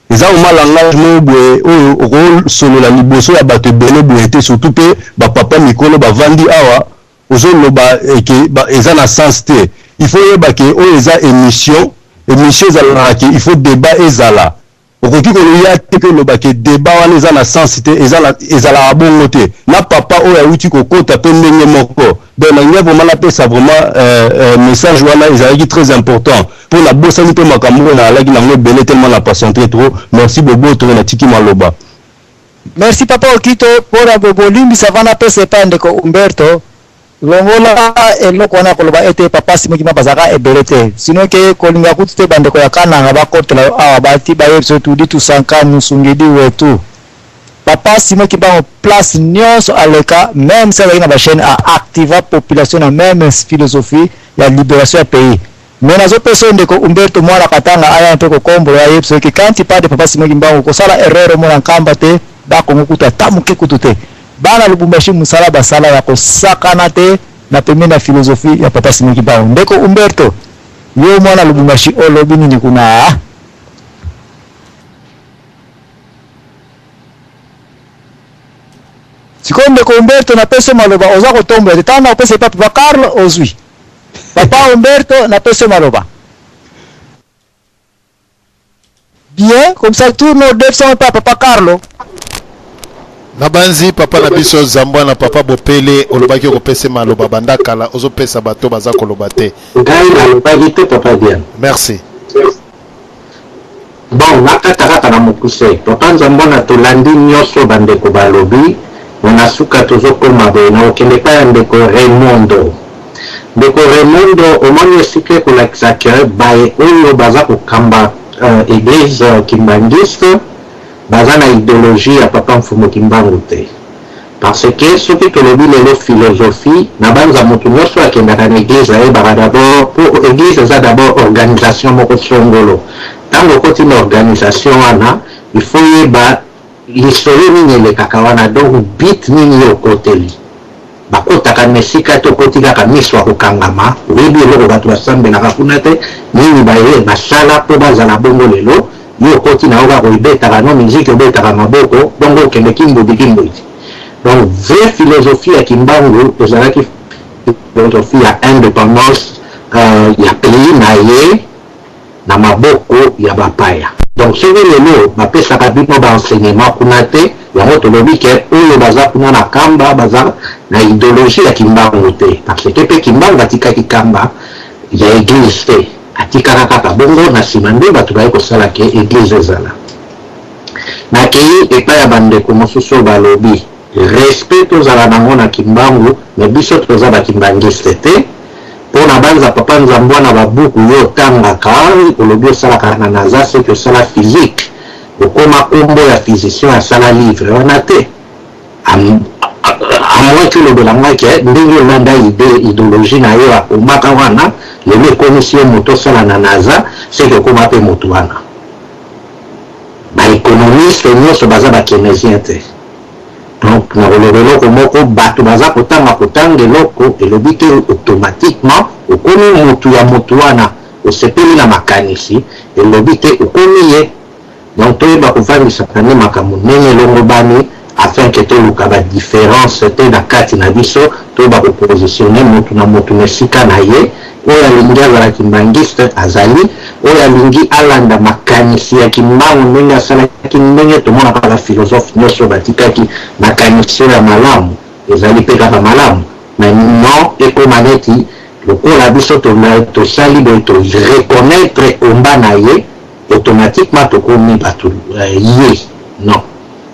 eza oma langage moko boye oyo okosolola liboso ya bato ebele boye te, surtout mpe bapapa mikolo bavandi awa. Ozoloba eke eza na sens te. Il faut oyeba ke oyo eza émission. Émission ezalaka ke il faut débat ezala. Okoki koloya te mpe oloba ke débat wana eza na sens te. Ezalaka bongo te. Na papa oyo awuti kokota mpe ndenge moko. Donc nalingi vraiment napesa vraiment message wana, ezalaki très important mpo nabosani mpe makambo oyo naalaki nango ebele, tellement na patienté trop. Merci. Boboto, natiki maloba. Merci papa Okito pona bolimbisa avant napesa epai ya ndeko Umberto. Longola eloko wana ya koloba ete papa Simon Kimbangu bazalaka ebele te. Sinon ke kolinga kutu te bandeko ya Kananga bakotela yo awa bati bayebisa yo tudi tusanka musungidi wetu. Papa Simon Kimbangu place nionso aleka meme si azalaki na ba chaine a activa population na meme philosophie ya liberation ya pays. Mais nazo pesa yo ndeko Umberto mwana Katanga aya mpe kokombola yo ayebisa yo ke quand tu parles de papa Simon Kimbangu kosala erreur omona Nkamba te ba Kongo kutu ata muke kutu te. Bana Lubumbashi musala basala ya kosakana te na pembeni ya philosophie ya papa Simon Kimbangu. Ndeko Umberto yo mwana Lubumbashi olobi nini kuna? Sikoyo ndeko Umberto napesi yo maloba oza kotombola te tango nakopesa epa papa Carlo ozui. Papa Umberto napesi yo maloba. Bien, comme ça tourne au 200 epa papa Carlo. Nabanzi papa na biso Zambwana papa Bopele olobaki okopesa maloba banda kala ozopesa bato baza koloba te. Ngai nalobaki te papa Diane. Merci. Bon, nakata kaka na mokuse. Papa Nzambwana tolandi nioso ba ndeko balobi, mais na suka tozokoma boye, nakokende epai ya ndeko Raymondo. Ndeko Raymondo, omoni esika ekolakisa que baye oyo baza kokamba eglise kimbanguiste baza na ideologie ya Papa Mfumu Kimbangu te. Parce que soki tolobi lelo philosophie, nabanza mutu nioso akendaka na eglise ayebaka d'abord, po eglise eza d'abord organisation moko songolo, tango okoti na organisation wana il faut oyeba lisolo nini elekaka wana, donc but nini yo okoteli. Bakotaka na esika te, okoti kaka miso ya kokangama, oyebi eloko batu basambelaka kuna te, nini baye basala po bazala bongo lelo, Yo okoti na yo kaka obetaka no musique obetaka maboko bongo okende kimbudi kimbudi donc vraie philosophie ya kimbangu ezalaki philosophie ya independance ya pays na ye na maboko ya ba paya donc soki lelo bapesaka bino ba enseignement kuna te yango tolobi ke oyo baza kuna na kamba baza na ideologie ya kimbangu te parce que pe kimbangu atikaki kamba ya eglise te Atikaka kaka bongo, na sima nde bato baye kosala ke eglise ezala. Nakeyi epai ya ba ndeko mosusu oyo balobi respect tozala nango na Kimbangu mais biso toza ba kimbanguiste te po na banza papa Nzambwa na ba buku yo otangaka olobi osalaka na naza soki osala physique okoma kombo ya physicien asala livre wana te. À moins que olobela nga que ndenge olanda idee, ideologie na yo akomaka wana, lelo ekomisi yo mutu osala na NASA, ce que okoma pe mutu wana. Ba economistes nionso baza ba keynesiens te. Donc nakoloba eloko moko, batu baza kotanga kotanga eloko elobi te automatiquement okomi mutu ya mutu wana, osepeli na makanisi elobi te okomi ye. Donc toyeba kovandisaka nde makambo ndenge elongobani afin que toluka ba differences te na kati na biso, toyeba ko positionner mutu na mutu na esika na ye, oyo alingi azala kimbanguiste azali, oyo alingi alanda makanisi ya kimbangu ndenge asalaki, ndenge tomonaka ba philosophes nioso batikaki makanisi oyo ya malamu ezali pe kaka malamu, mais non ekoma neti lokola biso tosali boye to reconnaitre combat na ye, Automatiquement tokomi batu ye non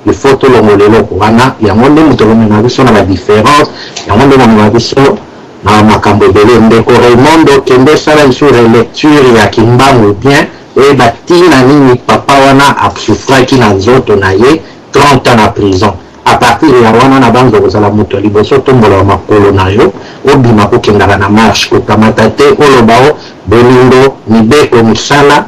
il faut tolongola eloko wana yango nde moto ekomema biso na ba difference yango nde ekomema biso na makambo ebele ndeko Raymondo kende sala lisusu relecture ya kimbangu bien oyeba tina nini papa wana a souffraki na nzoto na ye 30 ans na prison a partir ya wana nabanzi okozala moto ya liboso otombola makolo na yo obima kokendaka na marche kokamata te oloba o bolingo mibeko misala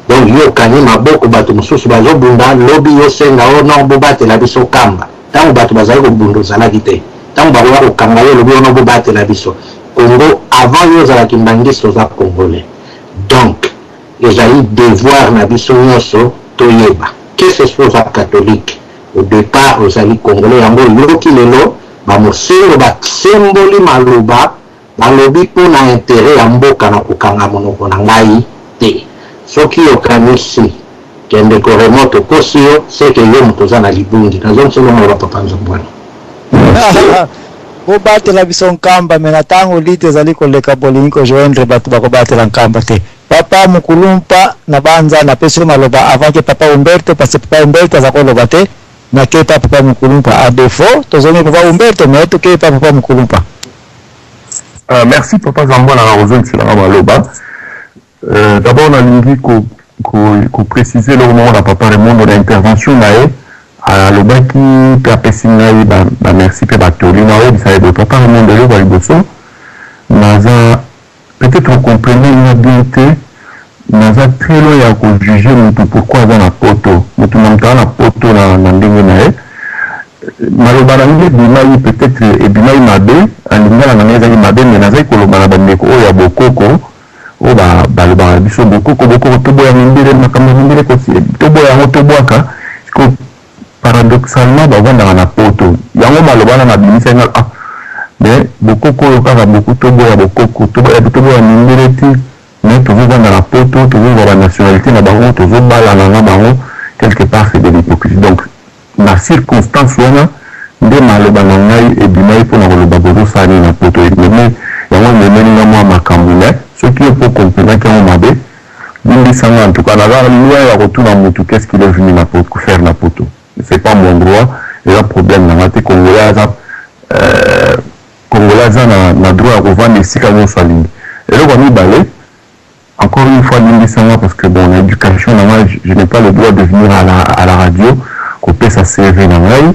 donc yo okangi maboko batu mosusu bazo bunda lobi yo osenga o non bobatela biso kamba tango batu bazali kobunda ozalaki te tango bakoya kokanga yo olobi o non bobatela biso Congo avant yo ozala kimbanguiste oza congolais donc ezali devoir na biso nionso toyeba que ce soit oza catholique Au depart ozali congolais yango oyoki lelo ba mosengo ba semboli maloba balobi po na interet ya mboka na kokanga monoko na ngai te soki okanisi ke ndeko Raymond tokosi yo ce que yo moto oza na libungi nazongiseli yo maloba papa Nzombuana. Bobatela biso Nkamba mais na tango lutte ezali koleka bolingi ko joindre batu bakobatela Nkamba te. Papa Mukulumpa na banza napesi yo maloba avant que papa Humberto parce que papa Humberto aza koloba te. Nakei pa papa Mukulumpa à defaut tozongi papa Umberto mais tokei pa papa Mukulumpa. Uh, merci papa Zambwana na kozongisela nga maloba. Euh, d'abord nalingi ko ko, ko préciser eloko moko na papa Raimondo na intervention na ye alobaki mpe apesi ngai ba, ba merci mpe batoli na oyebisa ye boye papa Raimondo eloko ya liboso naza Peut-etre o comprenez nga bien te, naza très loin ya ko juger mutu pourquoi aza na poto, mutu na mutu aza na poto na ndenge na ye, maloba na nga ebimaki peut-etre ebimaki mabe, na lingala na nga ezalaki mabe mais nazalaki koloba na ba ndeko oyo ya bokoko oyo ba balobaka na biso bokoko bokoko toboya mindele makambo ya mindele toboya yango tobwaka, sikoyo Paradoxalement bavandaka na poto yango maloba wana nabimisaki nga ah mais bokoko oyo kaka boku toboya bokoko toboya toboya mindele ti mais tozovanda na poto tozozwa ba nationalite na bango tozobalana na bango quelque part c'est de l'hypocrisie donc na circonstance wana nde maloba na ngai ebimaki mpona koloba bozosala nini na poto ememi yango ememeli nga mwa makambo mais soki yo mpo okomprenaki yango mabe Limbisa nga en tout cas naza loin ya kotuna mutu qu'est ce qu'il est venu na poto faire na poto c'est pas mon droit eza problème na nga te congolais aza euh, congolais aza na, na droit ya kovanda esika nyonso alingi eloko ya mibale encore une fois limbisa nga parce que bon na éducation na nga je, je n'ai pas le droit de venir à la, à la radio kopesa CV na ngai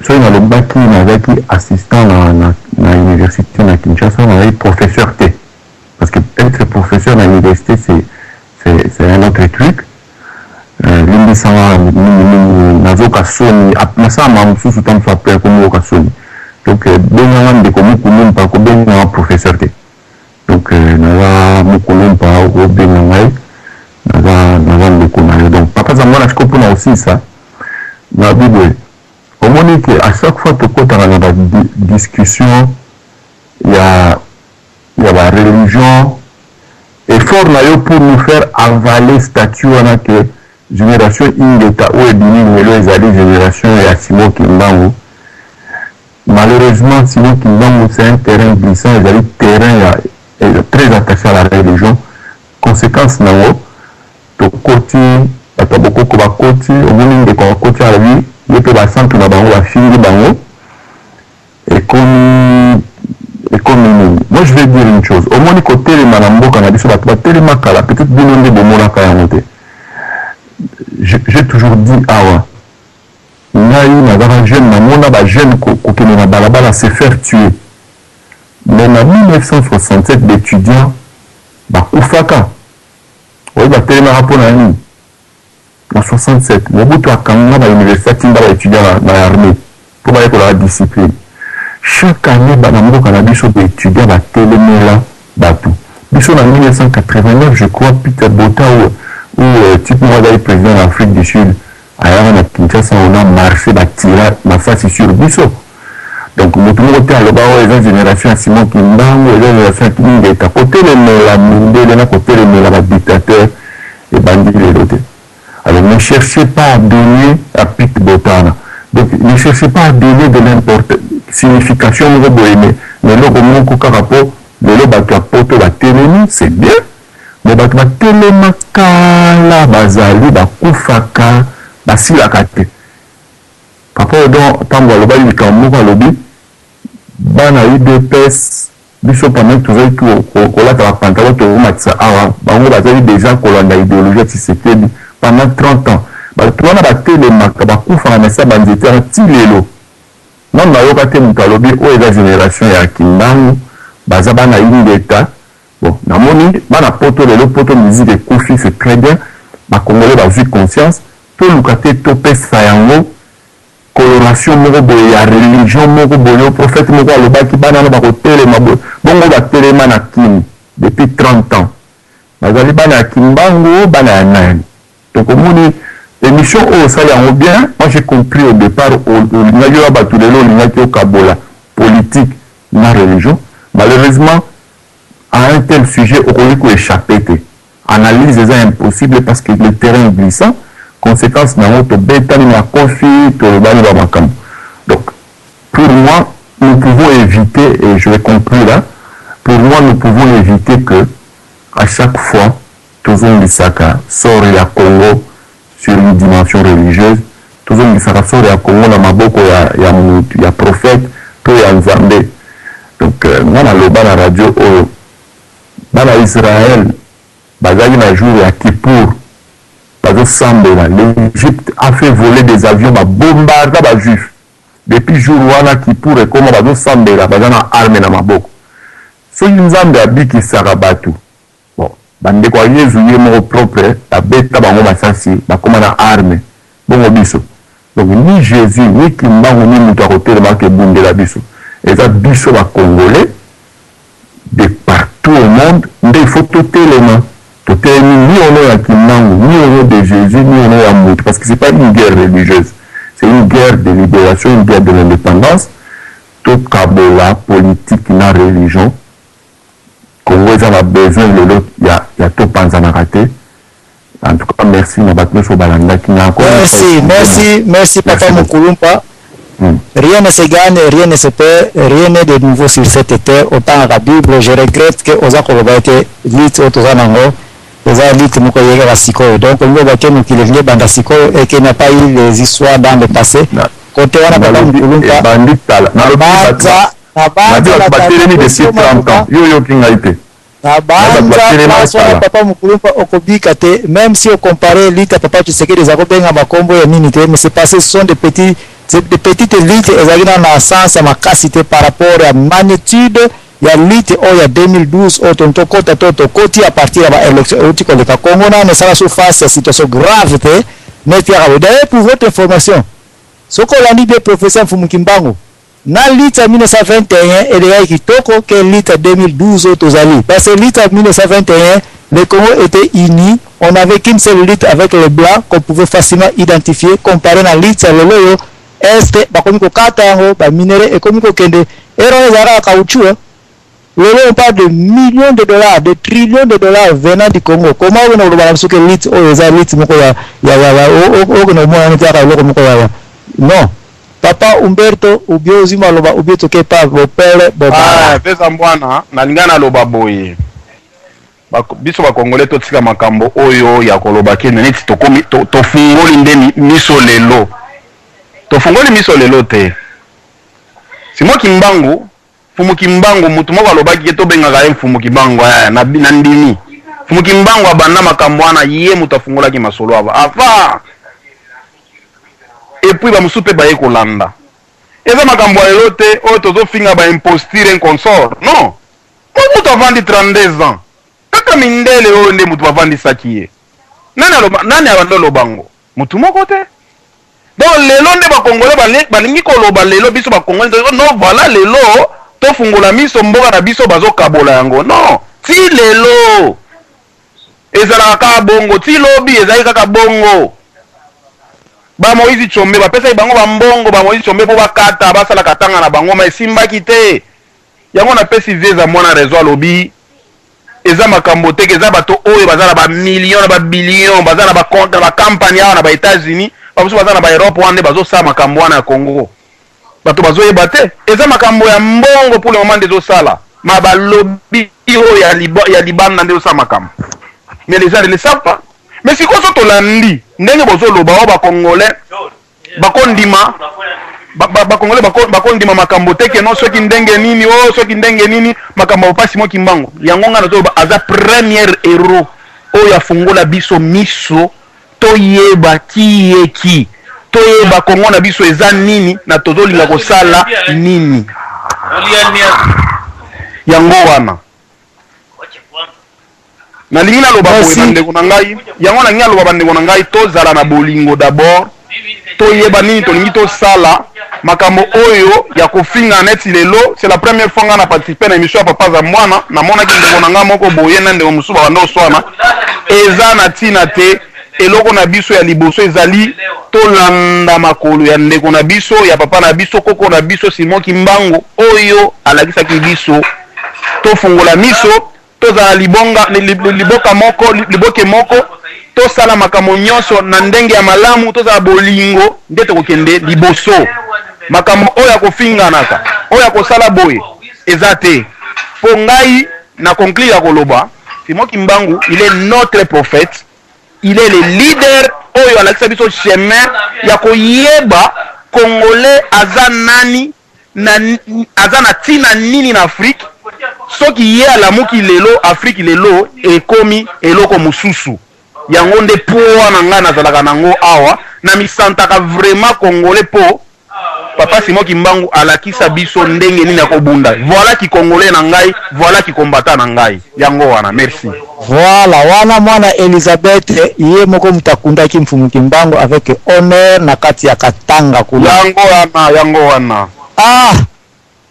soki nalobaki nazalaki assistant na, na, na université na Kinshasa nazalaki professeur te Parce que etre professeur na universite c'est c'est c'est un autre truc. Euh, limbisa nga mingi mingi nazoka soni nasala makambo mosusu ntango mosusu après akomi yoka soni donc euh, benga nga ndeko mukulumpa kobenga nga professeur te donc euh, naza mukulumpa okobenga ngai naza naza ndeko na yo donc papa zangwana sikoyo mpona kosilisa na biboye omoni ke à chaque fois tokotaka na ba discussion ya ya ba religion effort na yo pour nous faire avaler statut wana que generation ingeta oyo ebimi lelo ezali generation ya Simon Kimbangu malheureusement Simon Kimbangu c'est un terrain glissant ezali terrain ya très attaché à la religion conséquence nango tokoti bato ya bokoko bakoti omoni ndeko akoti alobi ye mpe basantu na bango bafingi bango Ekomi ekomi nini? Moi je vais dire une chose, omoni kotelema na mboka na biso bato batelema kala, peut-être bino nde bomonaka yango te. J'ai toujours dit awa, ngai nazaka jeune, namona ba jeune kokende na balabala se faire tuer. Mais na 1967 b'etudiants bakufaka, oyebi batelemaka mpo na nini? Na 67, Mobutu akanga ba universites atinda ba etudiants na armee po bayekolaka discipline. Chaque annee ba na mboka na biso ba etudiants batelemela batu. Biso na 1989 je crois Peter Botha ou ou type moko azalaki president na Afrique du Sud ayaka na Kinshasa on a marche ba tira masasi sur biso. Donc mutu moko te aloba oyo eza generation ya Simon Kimbangu, eza generation ya Kimingeta. Kotelemela mindele na kotelemela ba dictateurs ebandi lelo te. Alors ne cherchez pas à donner à Pete Botana. Donc ne cherchez pas à donner de l'importe signification moko boye mais na eloko moko kaka po lelo bato ya poto batelemi c'est bien mais bato batelema kala bazali bakufaka basilaka te. Papa Odon Pambo alobaki likambo moko alobi bana udps biso pendant tozali kolata ba pantalon tokomatisa awa bango bazali dejà kolanda ideologie ya Tshisekedi pendant 30 ans bato wana batelemaka bakufaka na se ya ba nzete wana ti lelo nanu nayoka te moto alobi oyo eza generation ya Kimbangu baza bana Ingeta bon namoni bana poto lelo poto musique ekufi c'est très bien ba congolais bazui conscience toluka te topesa yango coloration moko boye ya religion moko boye oyo prophète moko alobaki bana wana bakotelema boye bongo batelema na kin depuis 30 ans bazali bana ya kimbangu bana ya nani donc omoni emission oyo osali yango bien moi j'ai compris au départ olingaki oya bato lelo olingaki okabola politique na religion malheureusement à un tel sujet okoki ko échapper te Analyse eza impossible parce que le terrain est glissant, consequence na yango tobetani makofi, tolobani ba makambo. Donc pour moi nous pouvons eviter et je vais conclure là, pour moi nous pouvons eviter que à chaque fois tozongisaka sort ya Congo sur une dimension religieuse. Tozongisaka sort ya Congo na maboko ya ya mutu ya prophète to ya Nzambe. Donc nga na loba na radio oyo bana Israël bazalaki na jour ya Kippour bazo sambela l'Egypte a fait voler des avions ba bombarda ba juifs depuis jour wana Kippour ekoma bazo sambela baza na arme na maboko. Soki Nzambe abikisaka batu Bon ba ndeko ya yezu ye moko propre ba beta bango masasi bakoma na arme bongo biso? Donc ni Jesus ni kimbangu ni mutu ako telema ake bundela biso eza biso ba congolais de partout au monde nde il faut to telema totelemi ni au nom ya kimbangu ni au nom de Jesus ni au nom ya mutu parce que c'est pas une guerre religieuse c'est une guerre de liberation une guerre de l'independance tokabola politique na religion Congo eza na besoin lelo ya ya to panzanaka te en tout cas merci na bato nionso balandaki nga encore Merci, merci, merci papa Mukulumpa. Rien ne se gagne, rien ne se perd, rien n'est de nouveau sur cette terre. Otangaka Bible, je regrette que oza koloba ete lutte oyo toza nango eza lutte moko eye kaka sikoyo. Donc olingi oloba ke mokili elingi ebanda sikoyo et qu'il n'y a pas eu les histoires dans le passe. Cote wana papa Mukulumpa, Ebandi kala. Nalobi bato nabanza Nabanza Nabanza bato batelemi depuis 30 ans. Yo oyoki ngai te. Nabanza place wana papa Mukulumpa okobika te meme si o comparer lutte ya papa Tshisekedi eza kobengama kombo ya nini te mais c'est parce ce sont des petits des petites luttes ezalaki nanu na sens ya makasi te par rapport ya magnitude ya lutte oyo ya 2012 oyo tolingi tokota to tokoti à partir ya ba elections ewuti koleka Congo nanu esala su face ya situation grave te neti kaka boye d'ailleurs pour votre information soki olandi bien professeur Mfumu Kimbangu Na lutte ya 1921 elekaki kitoko que lutte ya 2012 oyo tozali parce que lutte ya 1921 le Congo etait uni, on n'avait qu'une seule lutte avec les blancs qu'on pouvait facilement identifier comparer na lutte ya lelo oyo est bakomi kokata yango ba minerais ekomi kokende heure wana ezalaka kaka caoutchouc hein. Lelo on parle de millions de dollars, de trillions de dollars venant du Congo. Comment okende koloba na biso que lutte oyo eza lutte moko ya ya ya ya okende komona neti kaka eloko moko ya ya non. Papa Humberto ou bien ozwi maloba ou bien toke pa bopele bobala. Ah, Pesa Mbwana, nalinga naloba boye. Biso ba Congolais totika makambo oyo ya koloba ke neti tokomi tofungoli nde miso lelo. Tofungoli miso lelo te. Simon Kimbangu Mfumu Kimbangu mutu moko alobaki ke tobengaka ye Mfumu Kibangu eh, na, na ndimi Mfumu Kimbangu abanda makambo wana ye mutu afungolaki masolo ava avant et puis ba mosusu pe baye kolanda eza makambo ya lelo te oyo tozofinga ba imposture un consort non po mutu avandi 32 ans kaka mindele oyo nde mutu bavandisaki ye nani aloba nani abanda oloba ngo mutu moko te Donc lelo nde ba congolais balingi koloba lelo biso ba congolais non voilà lelo tofungola miso mboka na biso bazo kabola yango non ti lelo ezalaka kaka bongo ti lobi ezalaki kaka bongo ba Moïse Tshombe bapesaki bango ba mbongo ba Moïse Tshombe po bakata basala katanga na bango ma esimbaki te yango napesi vieux za mwana raison alobi Eza makambo te que eza bato oyo baza na ba millions na ba billions baza na ba compte na ba company awa na ba Etats Unis ba mosusu baza na ba Europe wana nde bazo sala makambo wana ya Congo bato bazo yeba te eza makambo ya mbongo pour le moment nde ezo sala ma ba lobby oyo ya liba, ya libanda nde ezo sala makambo mais les gens ne le savent pas mais sikoyo so tolandi ndenge bozo loba oyo ba congolais bako ndima ba, ba, ba congolais bako, bako ndima makambo te que non soki ndenge nini oh soki ndenge nini makambo ya papa Simon Kimbangu yango nga nazoloba aza première héros oyo afungola biso miso toyeba qui est qui toyeba Congo na biso eza nini na tozolinga kosala nini yango wana Nalingi naloba boye bandeko na ngai, yango nalingi naloba bandeko na ngai, tozala na bolingo d'abord, toyeba nini tolingi tosala. Makambo oyo ya kofingana neti lelo, c'est la première fois ngai na participer na emission ya Papa Zambwana, namonaki ndeko na ngai moko boye na ndeko mosusu babanda koswana, eza na tina te. Eloko na biso ya liboso ezali tolanda makolo ya ndeko na biso, ya papa na biso, koko na biso Simon Kimbangu oyo alakisaki biso tofungola miso, Tozala libonga, liboka moko, liboke moko, tosala makambo nyonso na ndenge ya malamu, tozala bolingo, nde tokokende liboso. Makambo oyo ya kofinganaka, oyo ya kosala boye, eza te. Po ngai na conclure ya koloba, Simon Kimbangu, il est notre prophète, il est le leader. oyo alakisa biso chemin ya koyeba Congolais aza nani na aza na tina nini na Afrique. Soki ye alamuki lelo, Afrique lelo ekomi eloko mosusu. Yango nde poids na ngai nazalaka nango awa, na misantaka vraiment Congolais po Papa Simon Kimbangu alakisa biso ndenge nini ya kobunda. Voilà ki Congolais na ngai, voilà ki combattant na ngai. Yango wana. Merci. Voilà, wana mwana Elisabeth ye moko moto akundaki Mfumu Kimbangu avec honneur na kati ya Katanga kuna. Yango wana, yango wana. Ah!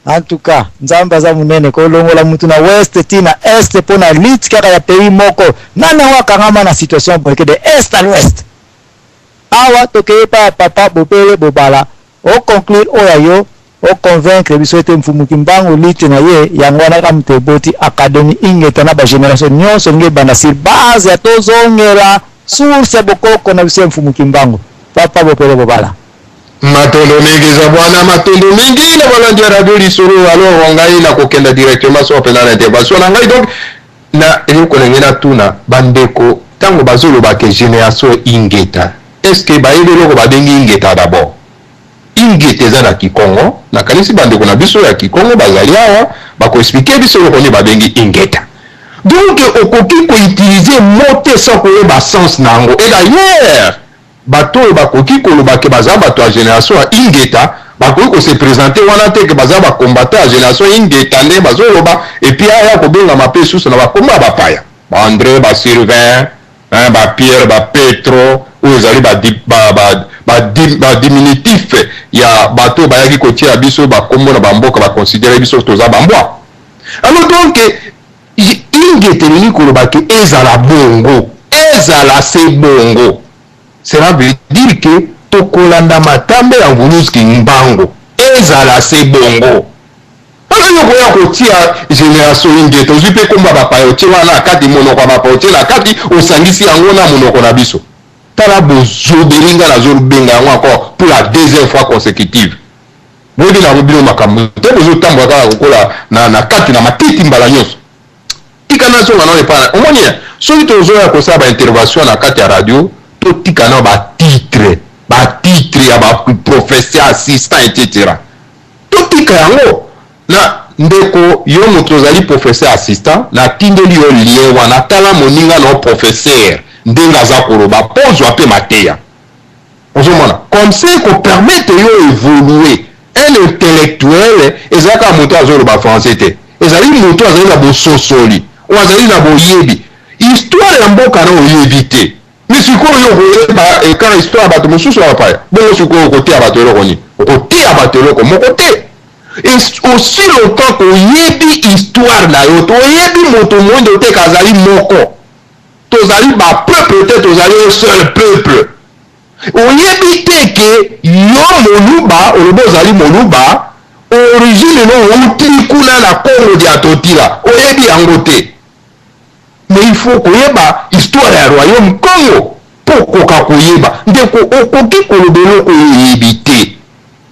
En tout cas, Nzambe aza munene, kolongola mutu na ouest ti na est po na lutte kaka ya pays moko. Nani yango akangama na situation boye ke de est à l'ouest? Awa tokeyi epai ya papa Bobele Bobala, o conclure oyo ya yo, o convaincre biso ete Mfumu Kimbangu lutte na ye yango wana kaka mutu eboti Academie Ingeta na ba generation nionso elingi ebanda sur base ya tozongela source ya bokoko na biso ya Mfumu Kimbangu. Papa Bopele Bobala. Matondo mingi Zabwana, matondo mingi na balandi ya radio lisolo. Alors ngai nakokenda directement soki mpenza na intervention na ngai. Donc na eloko na ngai natuna bandeko, ntango bazoloba ke generation ingeta, est ce que bayebi eloko babengi ingeta? D'abord ingeta eza na kikongo, nakanisi bandeko na biso ya kikongo bazali awa bakoexplike biso eloko nini babengi ingeta. Donc okoki koutilize mot te sans koyeba sens na yango. Et d'ailleurs Bato oyo bakoki koloba ke baza bato ya generation ya Ingeta bakoki ko se presenter wana te ke baza ba combattants ya generation Ingeta nde bazoloba et puis aya kobengama pe lisusu na ba kombo ya bapaya ba Andre, ba Sylvain, hein, ba Pierre, ba Petro oyo ezali ba ba ba ba, ba diminutif ya bato oyo bayaki kotiela biso ba kombo na ba mboka ba considerer biso toza ba mbwa. Alors donc Ingeta elingi koloba ke ezala bongo, ezala se bongo. Cela veut dire que tokolanda matambe ya Mvuluzi Kimbangu, ezala se bongo. Wana yo okoya kotia generation Ingeta, ozwi pe kombo ya bapaya otie wana na kati, monoko ya bapaya otie na kati, osangisi yango na monoko na biso. Tala bozobeli nga nazobenga yango encore pour la deuxième fois consecutive. Boyebi na bino makambo te, bozotambola kaka kokola na, na kati na matiti mbala nyonso. Tika nazonga nano epai na omoni eh, soki tozoya kosala ba intervention na kati ya radio, totika nano ba titre, ba titre ya ba professeur assistant etc. Totika yango na ndeko yo moto ozali professeur assistant, natindeli yo lien wana, tala moninga na yo professeur ndenge aza koloba mpo ozwa mpe mateya. Ozomona comme ça eko permettre yo evoluer. Un intellectuel ezali kaka moto azoloba français te, ezali moto azali na bososoli, oyo azali na boyebi. Histoire ya mboka na oyebi te, mais sikoyo yo okoyeba kaka histoire ya bato mosusu ya bapaya. Bongo sikoyo okoteya bato eloko nini? Okoteya bato eloko moko te. Et aussi longtemps oyebi histoire na yo te, oyebi moto moindo te kazali moko. Tozali ba peuple te, tozali un seul peuple. Oyebi te ke yo moluba, olobi ozali moluba, origine no outi kuna na Kongo dia Totila, oyebi yango te. Mais il faut koyeba histoire ya royaume Kongo po okoka koyeba. Ndeko, okoki koloba eloko oyo oyebi te.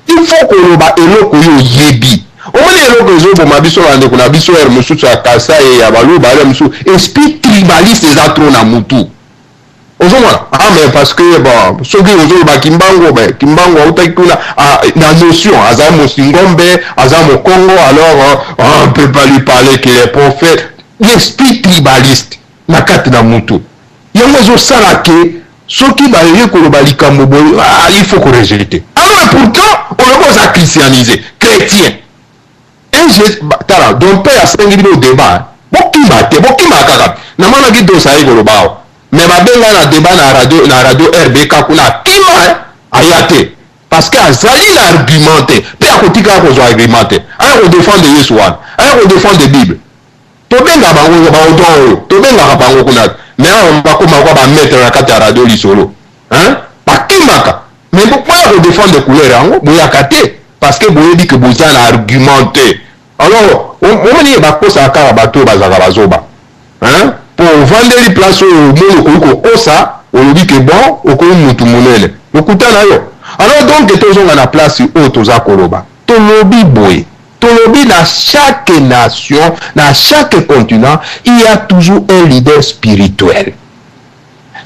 Il faut koloba eloko yo oyebi. Omoni eloko ezo boma biso ba ndeko na biso heure mosusu ya Kasai ya baluba heure mosusu esprit tribaliste eza trop na mutu. Ozomona ah mais parce que bon soki ozoloba Kimbangu mais Kimbangu autaki kuna ah, na notion aza mosingombe aza mokongo alors ah, on peut pas lui parler qu'il est prophète. L'esprit tribaliste na kati na mutu yango ezosala ke soki baye koloba likambo boye ah, il faut ko rejeter alors et pourtant olobi oza christianise chrétien un tala don père asengi bino débat bokima te bokima kaka namonaki dosa aye koloba awa mais babenga na débat na radio na radio rbk kuna akima eh, aya te parce que azali na argument te mpe akotikaka kozwa argument te aya kodefendre yesu wana aya kodefendre bible Tobenga bango ba odon oyo tobengaka bango kuna mais awa bakoma kwa ba maitre na kati ya radio lisolo hein bakimaka mais boya ko defendre couleur yango boyaka te parce que boyebi que boza na argument te alors omoni ye bakosaka kaka bato oyo bazalaka bazoba hein po ovandeli place oyo omoni okoki kokosa olobi ke bon okomi mutu monene lokuta na yo alors donc tozonga na place oyo toza koloba tolobi boye Tolobi na chaque nation, na chaque continent, il ya toujours un leader spirituel.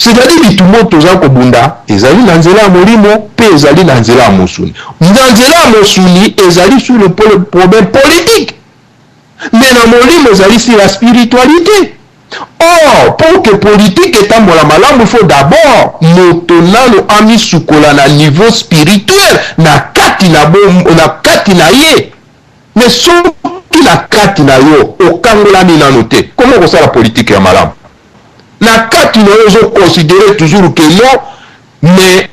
C'est-à-dire bitumba oyo toza kobunda ezali na nzela ya molimo mpe ezali na nzela ya mosuni. Na nzela ya mosuni ezali sur le problème politique, mais na molimo ezali sur la spiritualité. Or, pour que politique etambola malamu, il faut d'abord moto nano amisukola na niveau spirituel na kati na, bo, na kati na ye. Mais soki na kati na yo okangolami nano te, comment okosala politique ya malamu? Na kati na yo ozo considerer toujours que non, mais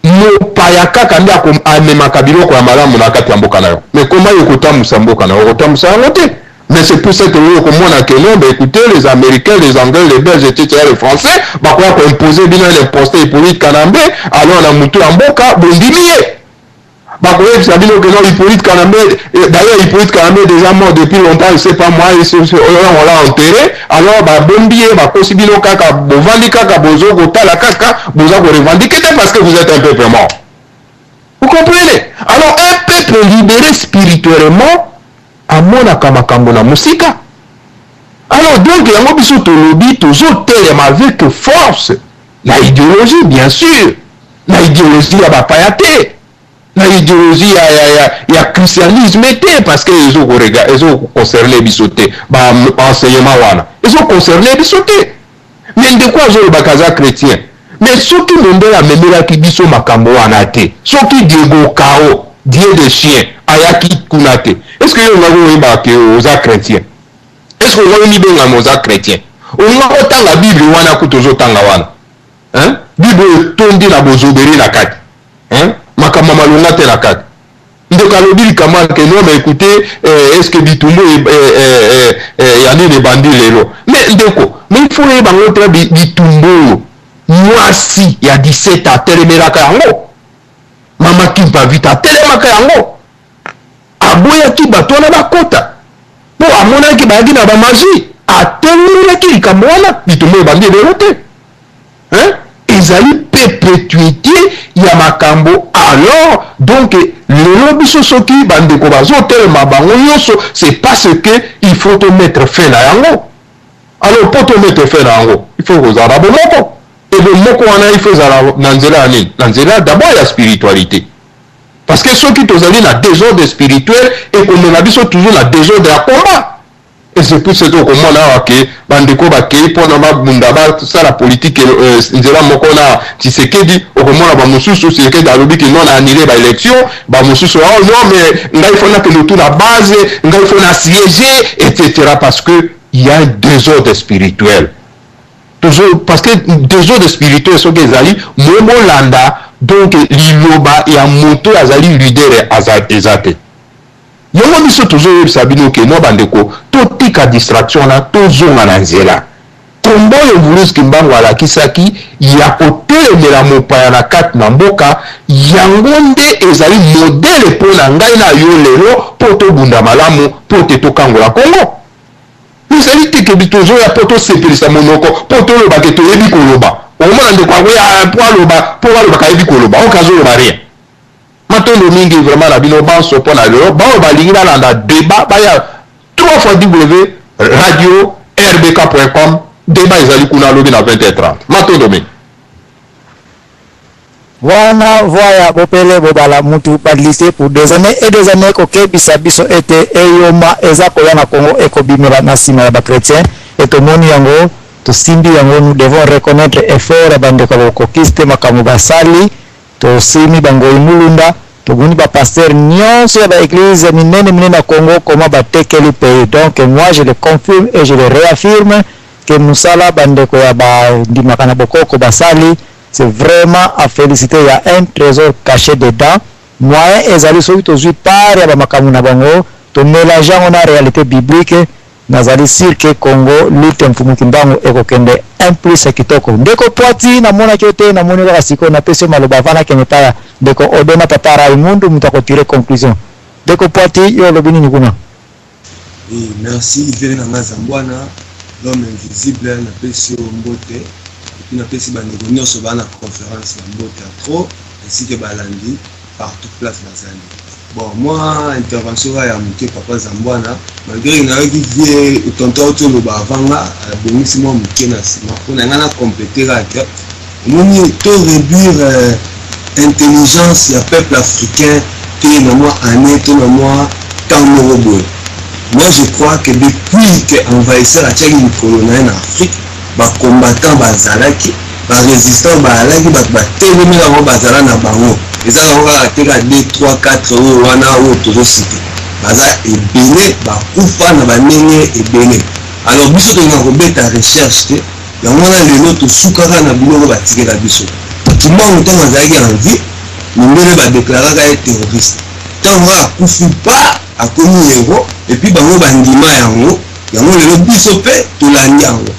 mopaya kaka nde amemaka biloko ya malamu na kati ya mboka na yo. Mais comment yo okotambusa mboka na yo? Okotambusa yango te. Mais c'est pour ça que oyo okomona que non, bah écoutez, les Américains, les Anglais, les Belges, etc., les Français, bakoya koimpose bino l'imposteur Hippolyte Kanambe, alors na mutu ya mboka bondimi ye. Bakoyebisa bino que non, Hippolyte Kanambe, d'ailleurs Hippolyte Kanambe est déjà mort depuis longtemps, je sais pas moi, on l'a enterré, alors babombi ye, bakosi bino kaka, bovandi kaka, bozo kotala kaka, boza korevendiquer te parce que vous êtes un peuple mort. Vous comprenez? Alors un peuple libéré spirituellement amonaka makambo na mosika. Alors donc yango biso tolobi tozotelema avec force na idéologie, bien sûr, na idéologie ya bapaya te, na idéologie ya christianisme te, parce que ezoconcerne biso te. Ba enseignement wana ezoconcerne biso te. Mais ndeko azolobaka aza chrétien, mais soki mondele amemelaki biso makambo wana te, soki Diego Cao, dieu de chien, ayaki kuna te, est ce que yo olingaki oyebaka ke oza chrétien? Est ce que olingaki omibengama oza chrétien? Olingaki otanga Bible wana kutu ozotanga wana, hein? Bible oyo etondi na bozoberi na kati, hein? Makambo ya malonga te na kati. Ndeko alobi likambo wana ke non, mais écoutez, est ce que bitumbu ya nini ebandi lelo? Mais ndeko, mais il faut oyeba yango te. Bitumbu oyo, mwasi ya 17 atelemelaka yango, mama Kimpa Vita atelemaka yango, aboyaki bato wana bakota mpo amonaki bayaki na bamagie, atelemelaki likambo wana. Bitumbu ebandi lelo te, hein? Ezali perpétuité ya makambo. Alors donc lelo biso soki bandeko bazotelema bango nyonso, c'est parce que il faut to mettre fin na yango. Alors mpo to mettre fin na yango, il faut kozala na bomoko. E bomoko wana, il faut ezala na nzela ya nini? Na nzela d'abord ya spiritualité, parce que soki tozali na désordre spirituel, ekomema biso toujours na désordre ya combat. Et c'est pour ce que okomona awa ke bandeko bakei mpona babunda, basala politike nzela moko na Tshisekedi. Okomona bamosusu, Tshisekedi alobi ke non, na annule baélection, bamosusu: oh non, mais ngai faut nakende otuna base, ngai faut na siéger, etc., parce que il y a un désordre spirituel toujours. Parce que désordre spirituel soki ezali, mo bolanda donc liloba ya moto azali leader eza te. Yango biso tozoyebisa bino ke no, bandeko, totika distraction wana, tozonga na nzela. Kombo oyo Mvuluzi Kimbangu alakisaki ya kotelemela mopaya na kati na mboka, yango nde ezali modèle mpo na ngai na yo lelo, mpo tobunda malamu mpo te tokangola Kongo. Ezali te ke tozoya mpo tosepelisa monoko, mpo toloba ke toyebi koloba. Omona ndeko akoya mpo aloba, mpo balobaka ayebi koloba, oyo azoloba rien. Matondo mingi vraiment na bino banso mpo na lelo. Baoyo balingi balanda débat, baya 3 fois w radio rbk.com. Débat ezali kuna alobi na 20h30. Matondo mingi. Wana voix ya Bopele Bobala, mutu balise pour des années et des années kokebisa biso ete eyoma eza koya na Congo, ekobimela na nsima ya bachrétien. E tomoni yango, tosimbi yango. Nous devons reconnaître effort ya bandeko ya bokokisi te, makambo basali. Tosimi bangoi mulunda, tomoni bapasteur nyonso ya baéglise minene minene ya Congo koma batekeli pays. Donc moi, je le confirme et je le réaffirme ke mosala bandeko ya bandimaka na bokoko basali, c'est vraiment à féliciter. Il y a un trésor caché dedans. Moyen ezali soki tozwi part ya bamakambo na bango, tomélange yango na réalité biblique, nazali sûr ke Congo, lutte Mfumu Kimbangu ekokende un plus ya kitoko. Ndeko Poati, namonaki yo te, namoni kaka sikoyo. Napesi yo maloba avant nakende pa ndeko Odona, papa Raimundu, moto akotire conclusion. Ndeko Poati, yo olobi nini kuna? Oui, merci vieux na nga Zambwana, l'homme invisible. Napesi yo mbote et puis napesi bandeko nyonso baa na conférence ya mbote ya trop, ainsi que balandi partout place bazali. Bon mwa intervention kaka ya moke papa Zambwana, malgre que nayoki vieux tonton auti oloba avant nga, abongisi mwa moke na sima mpo na nga na completer kaka que omoni to reduire intelligence ya peuple africain te na mwa annee to na mwa temps moko boye. Moi je crois que depuis que envahisseur atiaki likolo na ye na Afrique, ba combattants bazalaki, ba resistants baalaki, bato batelemela bango bazala na bango. Eza nango kaka te kaka 2, 3, 4 oyo wana oyo tozo citer. Baza ebele, bakufa na ba ndenge ebele. Alors biso tolingaka kobeta recherche te, yango wana lelo tosukaka na biloko batikela biso. Kimbangu tango azalaki en vie, mindele ba declaraka ye terroriste. Tango kaka akufi pa akomi hero et puis bango bandima yango. Yango lelo biso pe tolandi yango.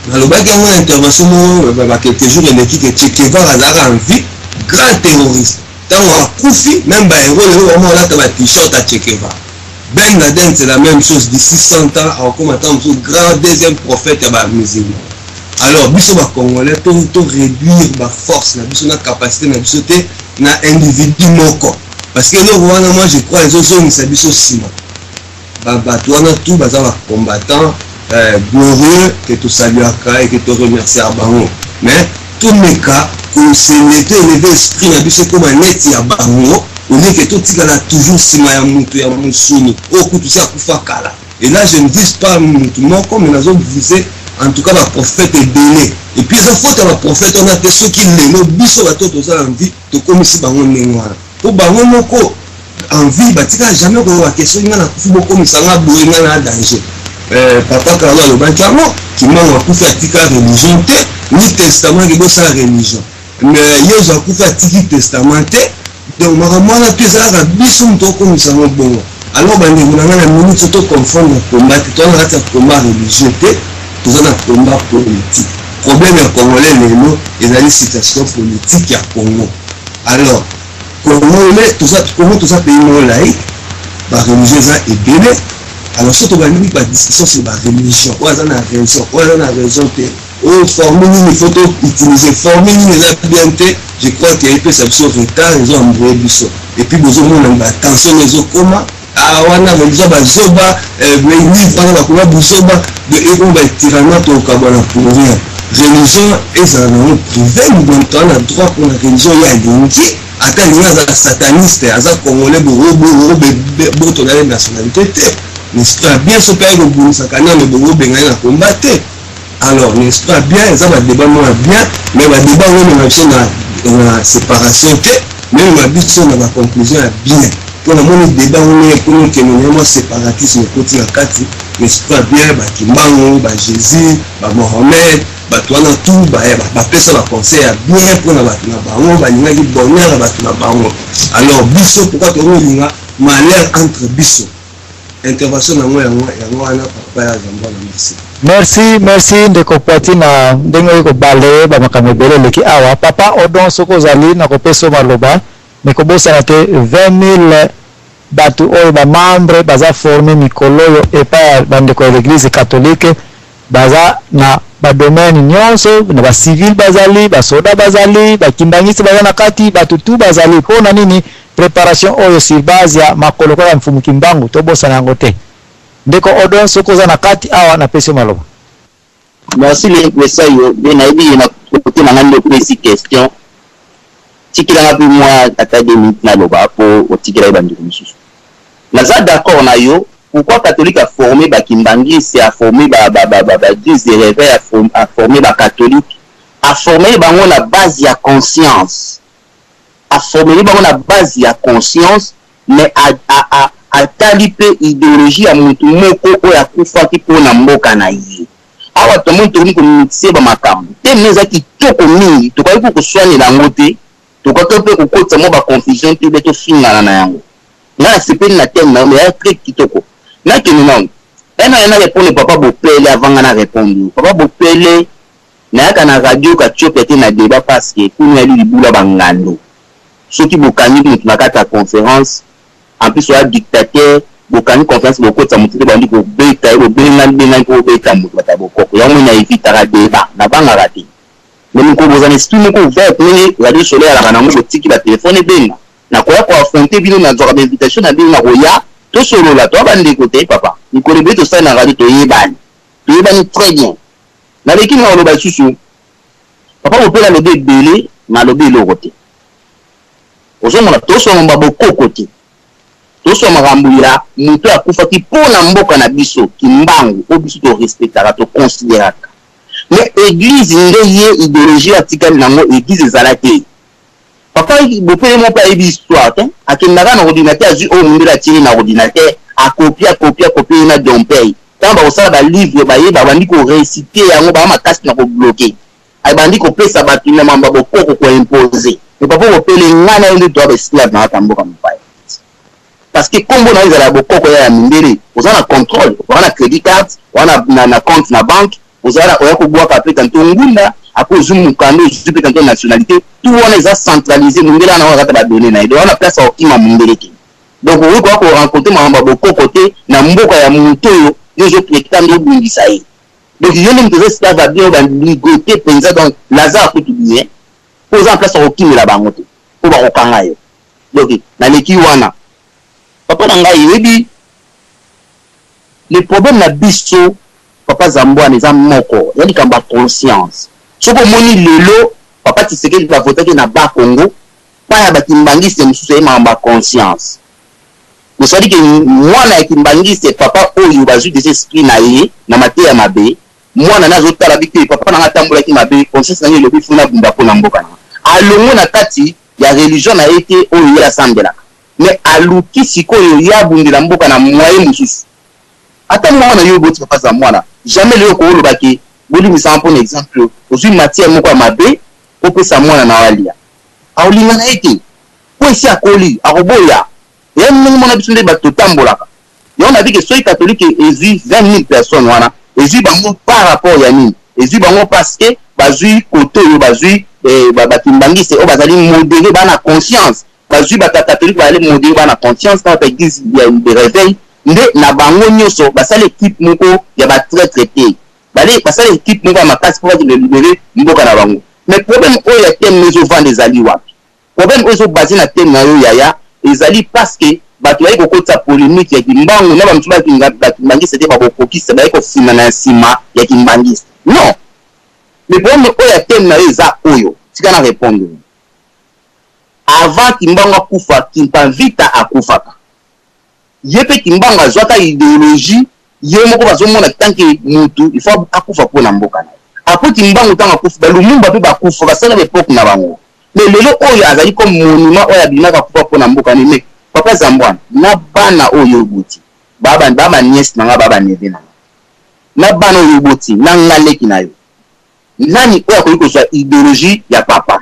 Nalobaki yango na intervention moko ba quelques jours eleki que Che Guevara azalaka en vie, grand terroriste. Tango akufi, meme ba heros lelo bakoma kolata ba t-shirt ya Che Guevara. Ben Laden c'est la meme chose, d'ici 100 ans akokoma tango mosusu grand deuxième prophète ya ba musulmans. Alors biso ba congolais to to reduire ba force na biso na capacite na biso te na individu moko. Parce que eloko wana moi je crois ezozongisa biso sima. Ba batu wana tout baza ba combattants glorieux que to saluaka et que to remerciaka bango mais to meka ko se to elever esprit na biso ekoma neti ya bango au lieu que totikala toujours sima ya mutu ya musuni oyo kutu si akufa kala. Et là je ne vise pas mutu moko mais nazo viser en tout cas ba prophètes ebele et puis eza faute ya ba prophètes wana te soki lelo biso bato oyo toza na vie tokomisi bango ndenge wana po bango moko en vie batikala jamais koloba ke soki nga nakufi bokomisa nga boye nga na danger. Eh, papa Carlo alobaki yango, Kimbangu akufi atika religion te, ni testament ke bosala religion. Mais Yezu akufi atiki testament te, donc makambo wana tout eza kaka biso moto okomisa yango bongo. Alors bandeko na nga na minute oyo to confondre combat te, toza na kati ya combat religieux te, toza na combat politique. Problème ya congolais lelo ezali situation politique ya Congo. Alors Congolais toza Congo toza pays moko laïque, ba religieux eza ebele. Alors soki tobandi ba discussion sur ba religion, oyo aza na raison, oyo aza na raison te, oyo formule nini faut to utiliser, formule nini eza bien te, je crois que epesa biso retard, ezo embrouiller biso. Et puis bozomona ba tension ezokoma ah wana religion bazoba, eh, livre wana bakoma buzoba, de ekoma ba tyrannie tokabwana pour rien. Religion ezala nango privé, moto aza na droit mpona religion ye alingi, ata alingi azala sataniste, aza congolais bobotola ye nationalité te. L'esprit ya bien soki aye kobundisa Kagame bokobenga ye na combat te. Alors l'esprit ya bien eza ba débat moko ya bien, mais ba débat yango emema biso na séparation te, mais emema biso na ba conclusion ya bien. Mpo namoni débat yango ndenge ekomi okende na mwa séparatisme ekoti na kati. L'esprit ya bien, ba Kimbangu, ba Jésus, ba Mohamed, bato wana tout bapesa ba conseil ya bien mpo na bato na bango, balingaki bonheur ya bato na bango. Alors biso pourquoi tokolinga malheur entre biso? Intervention na ngo yango yango wana papa ya Zambwana merci. Merci merci ndeko Poiti na ndenge oye ko balayer ba makambo ebele eleki awa. Papa Odon soki ozali nakopesa yo maloba mais kobosana te 20.000 batu oyo ba membres baza former mikolo oyo epai ya ba ndeko ya l'eglise catholique baza na ba domaine nionso na ba civil bazali ba soda bazali ba kimbanguiste baza na kati batu tout bazali po na nini preparation oyo sur base ya makolo kaka mfumu kimbangu tobosana yango te ndeko odon soki oza na kati awa napesi yo maloba. Merci Lesayo mais nayebi ke na cote na nga nde opesi question tikela nga pe mua ata deux minutes naloba po otikelaki ba ndeko misusu. Naza d'accord na yo pourquoi catholique a forme ba kimbanguiste a forme ba ba ba ba eglise de reveil a forme ba catholique a formeli bango na base ya conscience a formeli bango na base ya conscience mais a a a atali pe ideologie ya mutu moko oyo akufaki po na mboka na ye. Awa tomoni tokomi ko mixer ba makambo. Thème nayo eza kitoko mingi, tokokaki pe koswanela yango te, tokokaki pe kokotisa mwa ba confusion te ou bien tofingana na yango. Nga nasepeli na thème na yo mais eza très kitoko. Nakende nanu. Un na na repondre papa Bopele avant nga na repondre yo. Papa Bopele, nayaka na radio Katiopa te na debat parce que kuna eyali libula ba ngando. Soki bokangi mutu na kati ya conference, en plus oza dictateur, bokangi conference bokotisa mutu te bobandi kobeta ye, bobengani bengani po bobeta mutu bato ya bokoko. Yango omoni na evitaka debat, nabangaka te. Mais mokolo bozala na esprit moko ouverte ndenge radio soleil alaka na yango botiki ba telephone ebenga. Nakoya ko affronter bino, nazwaka ba invitation na bino, nakoya tosolola, toa ba ndeko te papa. Mikolo ebele tosali na radio toyebani. Toyebani très bien. Naleki na koloba lisusu papa Bopele alobi ebele mais alobi eloko te. Ozomona tosolola ba bokoko te. Tosolola makambo ya moto oyo akufaki po na mboka na biso Kimbangu oyo biso to respectaka, to consideraka. Mais eglise nde ye ideologie atikali nango eglise ezala te. Papa Bopele moko pe ayebi histoire te, akendaka na ordinateur azui oyo mundele atieli na ordinateur a copie a copie a copie ye na Dompey tango bakosala ba livre baye babandi ko reciter yango ba makasi na ko bloquer abandi kopesa batu na mambo ya bokoko ko imposer mais papa Bopele nga na yo nde toza ba esclave na kati ya mboka mopaya parce que kombo na yo ezala ya bokoko ya ya mindele oza na controle oza na credit card oza na, na, na compte na banque oza na oya kobwaka pe tanto ngunda après ozwi mokanda ozwi pe tanto nationalité tout wana eza centralisé mundele wana wana kata ba données na ye donc wana place ya kokima mundele te donc okoki koya ko rencontrer makambo ya bokoko te na mboka ya moto oyo yo ozo pretendre obundisa ye donc yo nde moto oza esclave ya bien oyo baligote mpenza donc Lazare kutu bien mpo oza na place ya kokimela bango te mpo bakokanga yo donc naleki wana papa na ngai oyebi le problème na biso papa Zambwana eza moko eza likambo ya conscience soki omoni lelo papa Tshisekedi ba votaki na bas Congo pa ya ba kimbanguiste mosusu eye makambo ya conscience c'est-à-dire que mwana ya kimbanguiste papa oyo bazui dejà esprit na ye na mateya mabe mwana na azotala bi te papa na nga atambolaki mabe conscience na nga elobi faut nabunda mpo na mboka na nga alongwe na kati ya religion na ye te oyo ye asambelaka mais aluki sikoyo ye abundela mboka na moyen mosusu ata mwana yo oboti papa za mwana jamais lelo okoki oloba ke bolimbisa nga pona exemple oyo ozui matière moko ya mabe opesa mwana na yo alia akolinga na ye te po esi akoli akoboya eya ndenge mona biso nde bato totambolaka yango nabi ke soki catholique ezui 20000 personnes wana ezui bango par rapport ya nini ezui bango parce que bazui kote oyo bazui eh, ba kimbangiste oyo bazali modere bana conscience Bazui bato ya catholique bazali modere bana conscience na bato ya eglise ya de reveil nde na bango nioso basali equipe moko ya ba traitre te bale basali equipe moko ya makasi po bakende libere mboka na bango mais problème oyo ya thème ezo vanda ezali wapi problème oyo ezo base na thème na yo yaya ezali parce que bato baye kokotisa polemique ya kimbangu na ba mosusu ba kimbangiste te bakokokisa baye kofina na nsima ya kimbangiste non mais problème oyo ya thème na yo eza oyo tika na repondre yo Avant kimbangu akufa kimpa vita akufaka ye pe kimbangu azuaka ideologie ye moko bazo mona tant que mutu il faut akufa pona mboka naye apres kimbangu tango akufi ba lumumba pe bakufa basala ba epoque na bango mais lelo oyo azali comme monument oyo abimaka akufa pona mboka naye mais papa zambwana na bana oyo oboti ba ba nièce na nga ba ba neveu na nga na bana oyo oboti na nga leki na yo nani oyo akoki kozua ideologie ya papa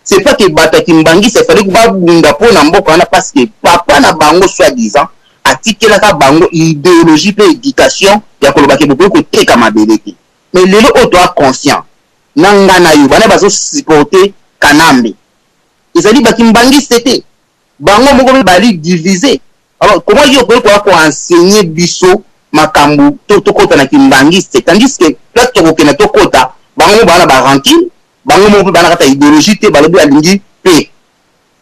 C'est pas que bato ya kimbanguiste il fallait babunda po na mboka wana parce que papa na bango soit disant atikelaka bango ideologie pe education ya koloba ke bokoki koteka mabele te. Mais lelo oyo toa conscient na nga na yo bana bazo supporter Kanambe ezali ba kimbanguiste te bango moko pe bali divise alors comment yo okoki koya ko enseigner biso makambu to tokota na kimbanguiste tandis que place tokokenda tokota bango moko baa na ba rancune Bango moko pe ba na kati ya ideologie te, balobi balingi pe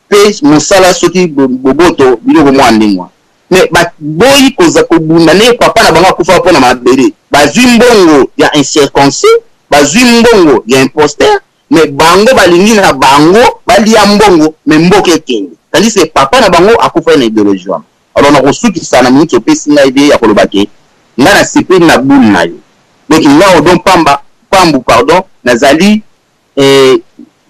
pe mosala soki boboto biloko mua ndenge wana mais ba boyi koza kobunda ndenge papa na bango akufaka pona mabele. Bazui mbongo ya incirconcis, bazui mbongo ya imposteur mais bango balingi na bango balia mbongo mais mboka ekende tandis que papa na bango akufaki na ideologie wana. Alors nakosukisa na minute opesi ngai vie ya koloba ke ngai nasepeli na boule na yo donc nga Odon Pamba Pambu pardon nazali eh,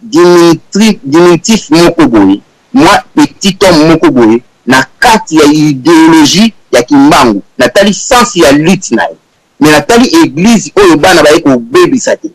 diminutif moko boye mwa petit homme moko boye na kati ya ideologie ya Kimbangu natali sens ya lutte na ye mais natali eglise oyo bana baye kobebisa te.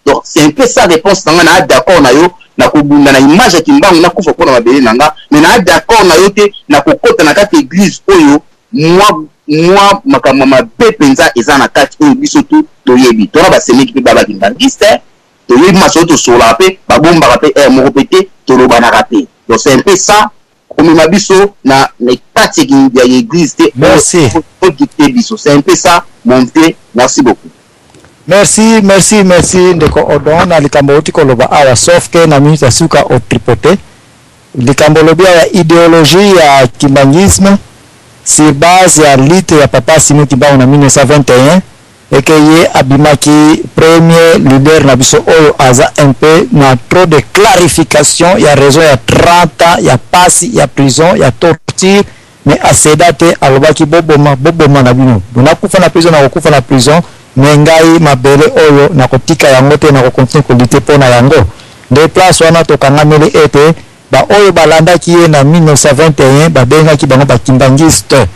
Donc c'est un peu ça reponse na nga na d'accord na yo na kobunda na image ya kimbangu na kufa pona mabele na nga mais na d'accord na yo te na kokota na kati eglise oyo mwa mwa makambo ya mabe penza eza na kati oyo biso tout toyebi tona ba semeki pe ba ba kimbanguiste toyebi masolo tosololaka pe babombaka pe heure moko pe te tolobanaka pe donc c'est un peu ça komema biso na na kati ya eglise te Merci. o dicter biso c'est un peu ça mon vieux merci beaucoup. Merci, merci, merci ndeko Odon na likambo outi koloba awa sauf que na minute ya suka o tripoter. Likambo olobi awa ya ideologie ya kimbanguisme sur base ya lutte ya papa Simon Kimbangu na 1921 et que ye abimaki premier leader na biso oyo aza un peu na trop de clarification ya raison ya 30 ans ya pasi ya prison ya torture mais a ceda te, alobaki boboma boboma na bino nakufa na prison nakokufa na prison mais ngai mabele oyo nakotika yango te, nako continuer ko lutter mpo na yango. Nde place wana tokangameli ete ba oyo balandaki ye na 1921 babengaki bango ba kimbanguistes.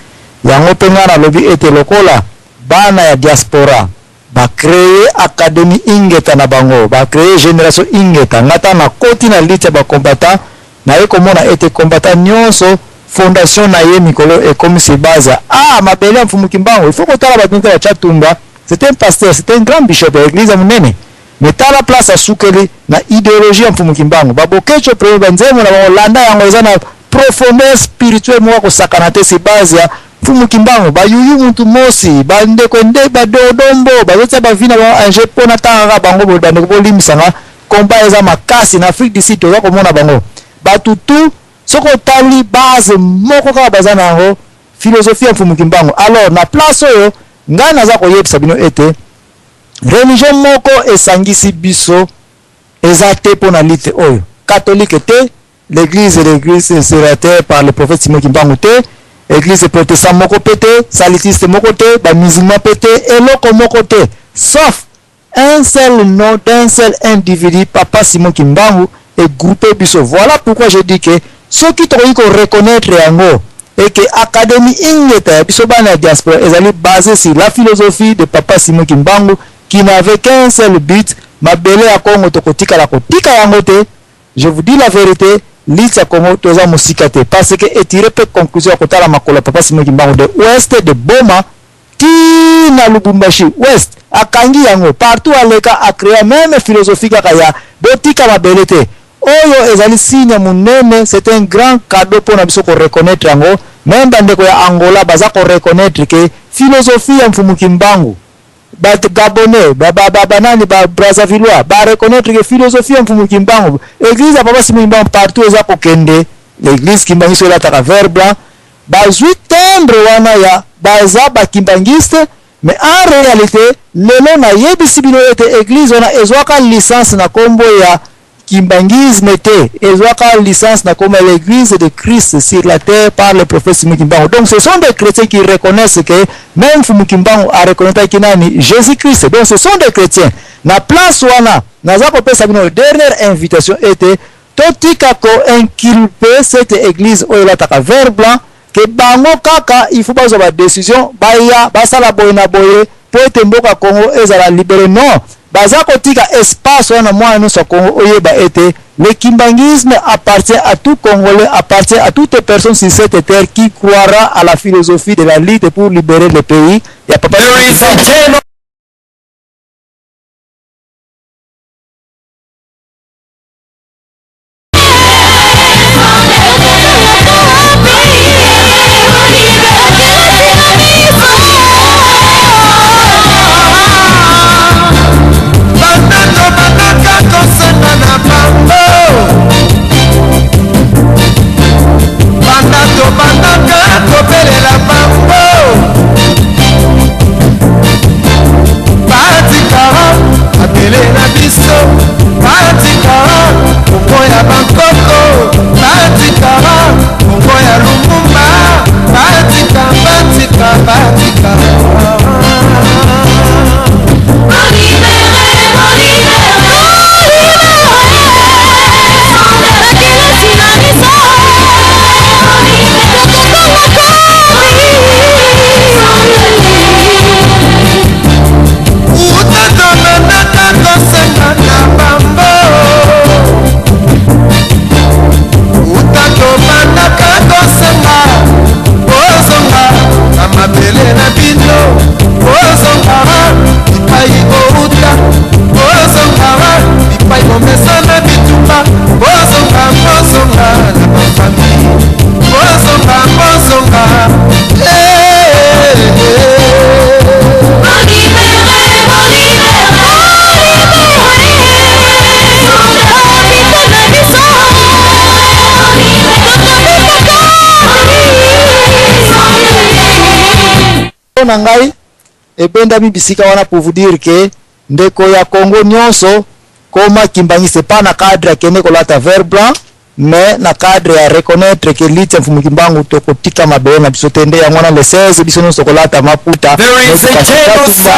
Yango mpe ngai nalobi ete lokola bana ya diaspora ba creer academie Ingeta na bango, ba creer generation Ingeta, ngai tango nakoti na lutte ya ba combattants, naye komona ete combattant nionso fondation na ye mikolo oyo ekomi sur base ya ah mabele ya Mfumu Kimbangu. Il faut kotala bato neti ba Tshatumba, c'est un pasteur, c'est un grand bishop ya eglise ya munene, mais tala place asukeli na ideologie ya Mfumu Kimbangu. Ba Boketsho premier ba nzembo na bango landa yango eza na profondeur spirituelle moko ya kosakana te sur base ya Mfumu Kimbangu. Ba Youyou Muntu Mosi, ba ndeko nde ba Dodombo bazotia ba vie na bango en jeu po natanga kaka bango boye. Bandeko bolimbisa nga, combat eza makasi na Afrique du Sud, toza komona bango batu tout soki otali base moko kaka baza na yango philosophie ya Mfumu Kimbangu. Alors na place oyo ngai naza koyebisa bino ete religion moko esangisi biso eza te pona lutte oyo, catholique te, l'eglise l'eglise sur la terre par le prophète Simon Kimbangu te, eglise protestant moko pe te, salutiste moko te, ba musulmans pe te, eloko moko te, sauf un seul nom d'un seul individu, papa Simon Kimbangu, e grouper biso. Voilà pourquoi je dis que soki tokoki ko reconnaitre yango et que academie Ingeta ya biso bana ya diaspora ezali basee sur la philosophie de papa Simon Kimbangu qui n'avait qu'un seul but, mabele ya Congo tokotikala kotika yango te. Je vous dis la verite, lutte ya Congo toza mosika te parce que etire pe conclusion ya kotala makolo ya papa Simon Kimbangu de ouest de Boma ti na Lubumbashi ouest akangi yango partout aleka a crea meme philosophie kaka ya botika mabele te oyo ezali signe ya munene, c'est un grand cadeau pona biso ko reconnaitre yango meme ba ndeko ya Angola baza ko reconnaitre que philosophie ya Mfumu Kimbangu ba Gabonais ba ba ba ba nani ba Brazzavillois ba reconnaitre que philosophie ya Mfumu Kimbangu eglise ya papa Simon Kimbangu partout eza kokende l'eglise kimbanguiste elataka vert blanc bazui timbre wana ya baza ba kimbanguiste mais en realite lelo nayebisi bino ete eglise wana ezwaka licence na kombo ya Kimbanguisme te, ezwaka licence na kombo ya l'eglise de Christ sur la terre par le prophète Simon Kimbangu. Donc ce sont des chretiens qui reconnaissent que meme Mfumu Kimbangu a reconnaitaki nani? Jesus Christ. Donc ce sont des chretiens. Na place wana naza kopesa bino dernière invitation ete totika ko inculper cette eglise oyo elataka vert blanc que bango kaka il faut bazwa ba decision baya basala boye na boye po ete mboka Congo ezala libere non baza kotika espace wana mwana nionso ya Congo oyeba ete le kimbanguisme appartient à tout congolais appartient à toutes personnes sur cette terre qui croira à la philosophie de la lutte pour liberer le pays ya papa Kimbangu. na ngai ebendami bisika wana pour vous dire que ndeko ya Congo nyonso koma kimbanguiste, pas na cadre akende kolata vert blanc, mais na cadre ya reconnaître que lutte ya Mfumu Kimbangu, tokotika mabele na biso te. Nde yango wana le 16 biso nyonso tokolata maputa. There is a genocide.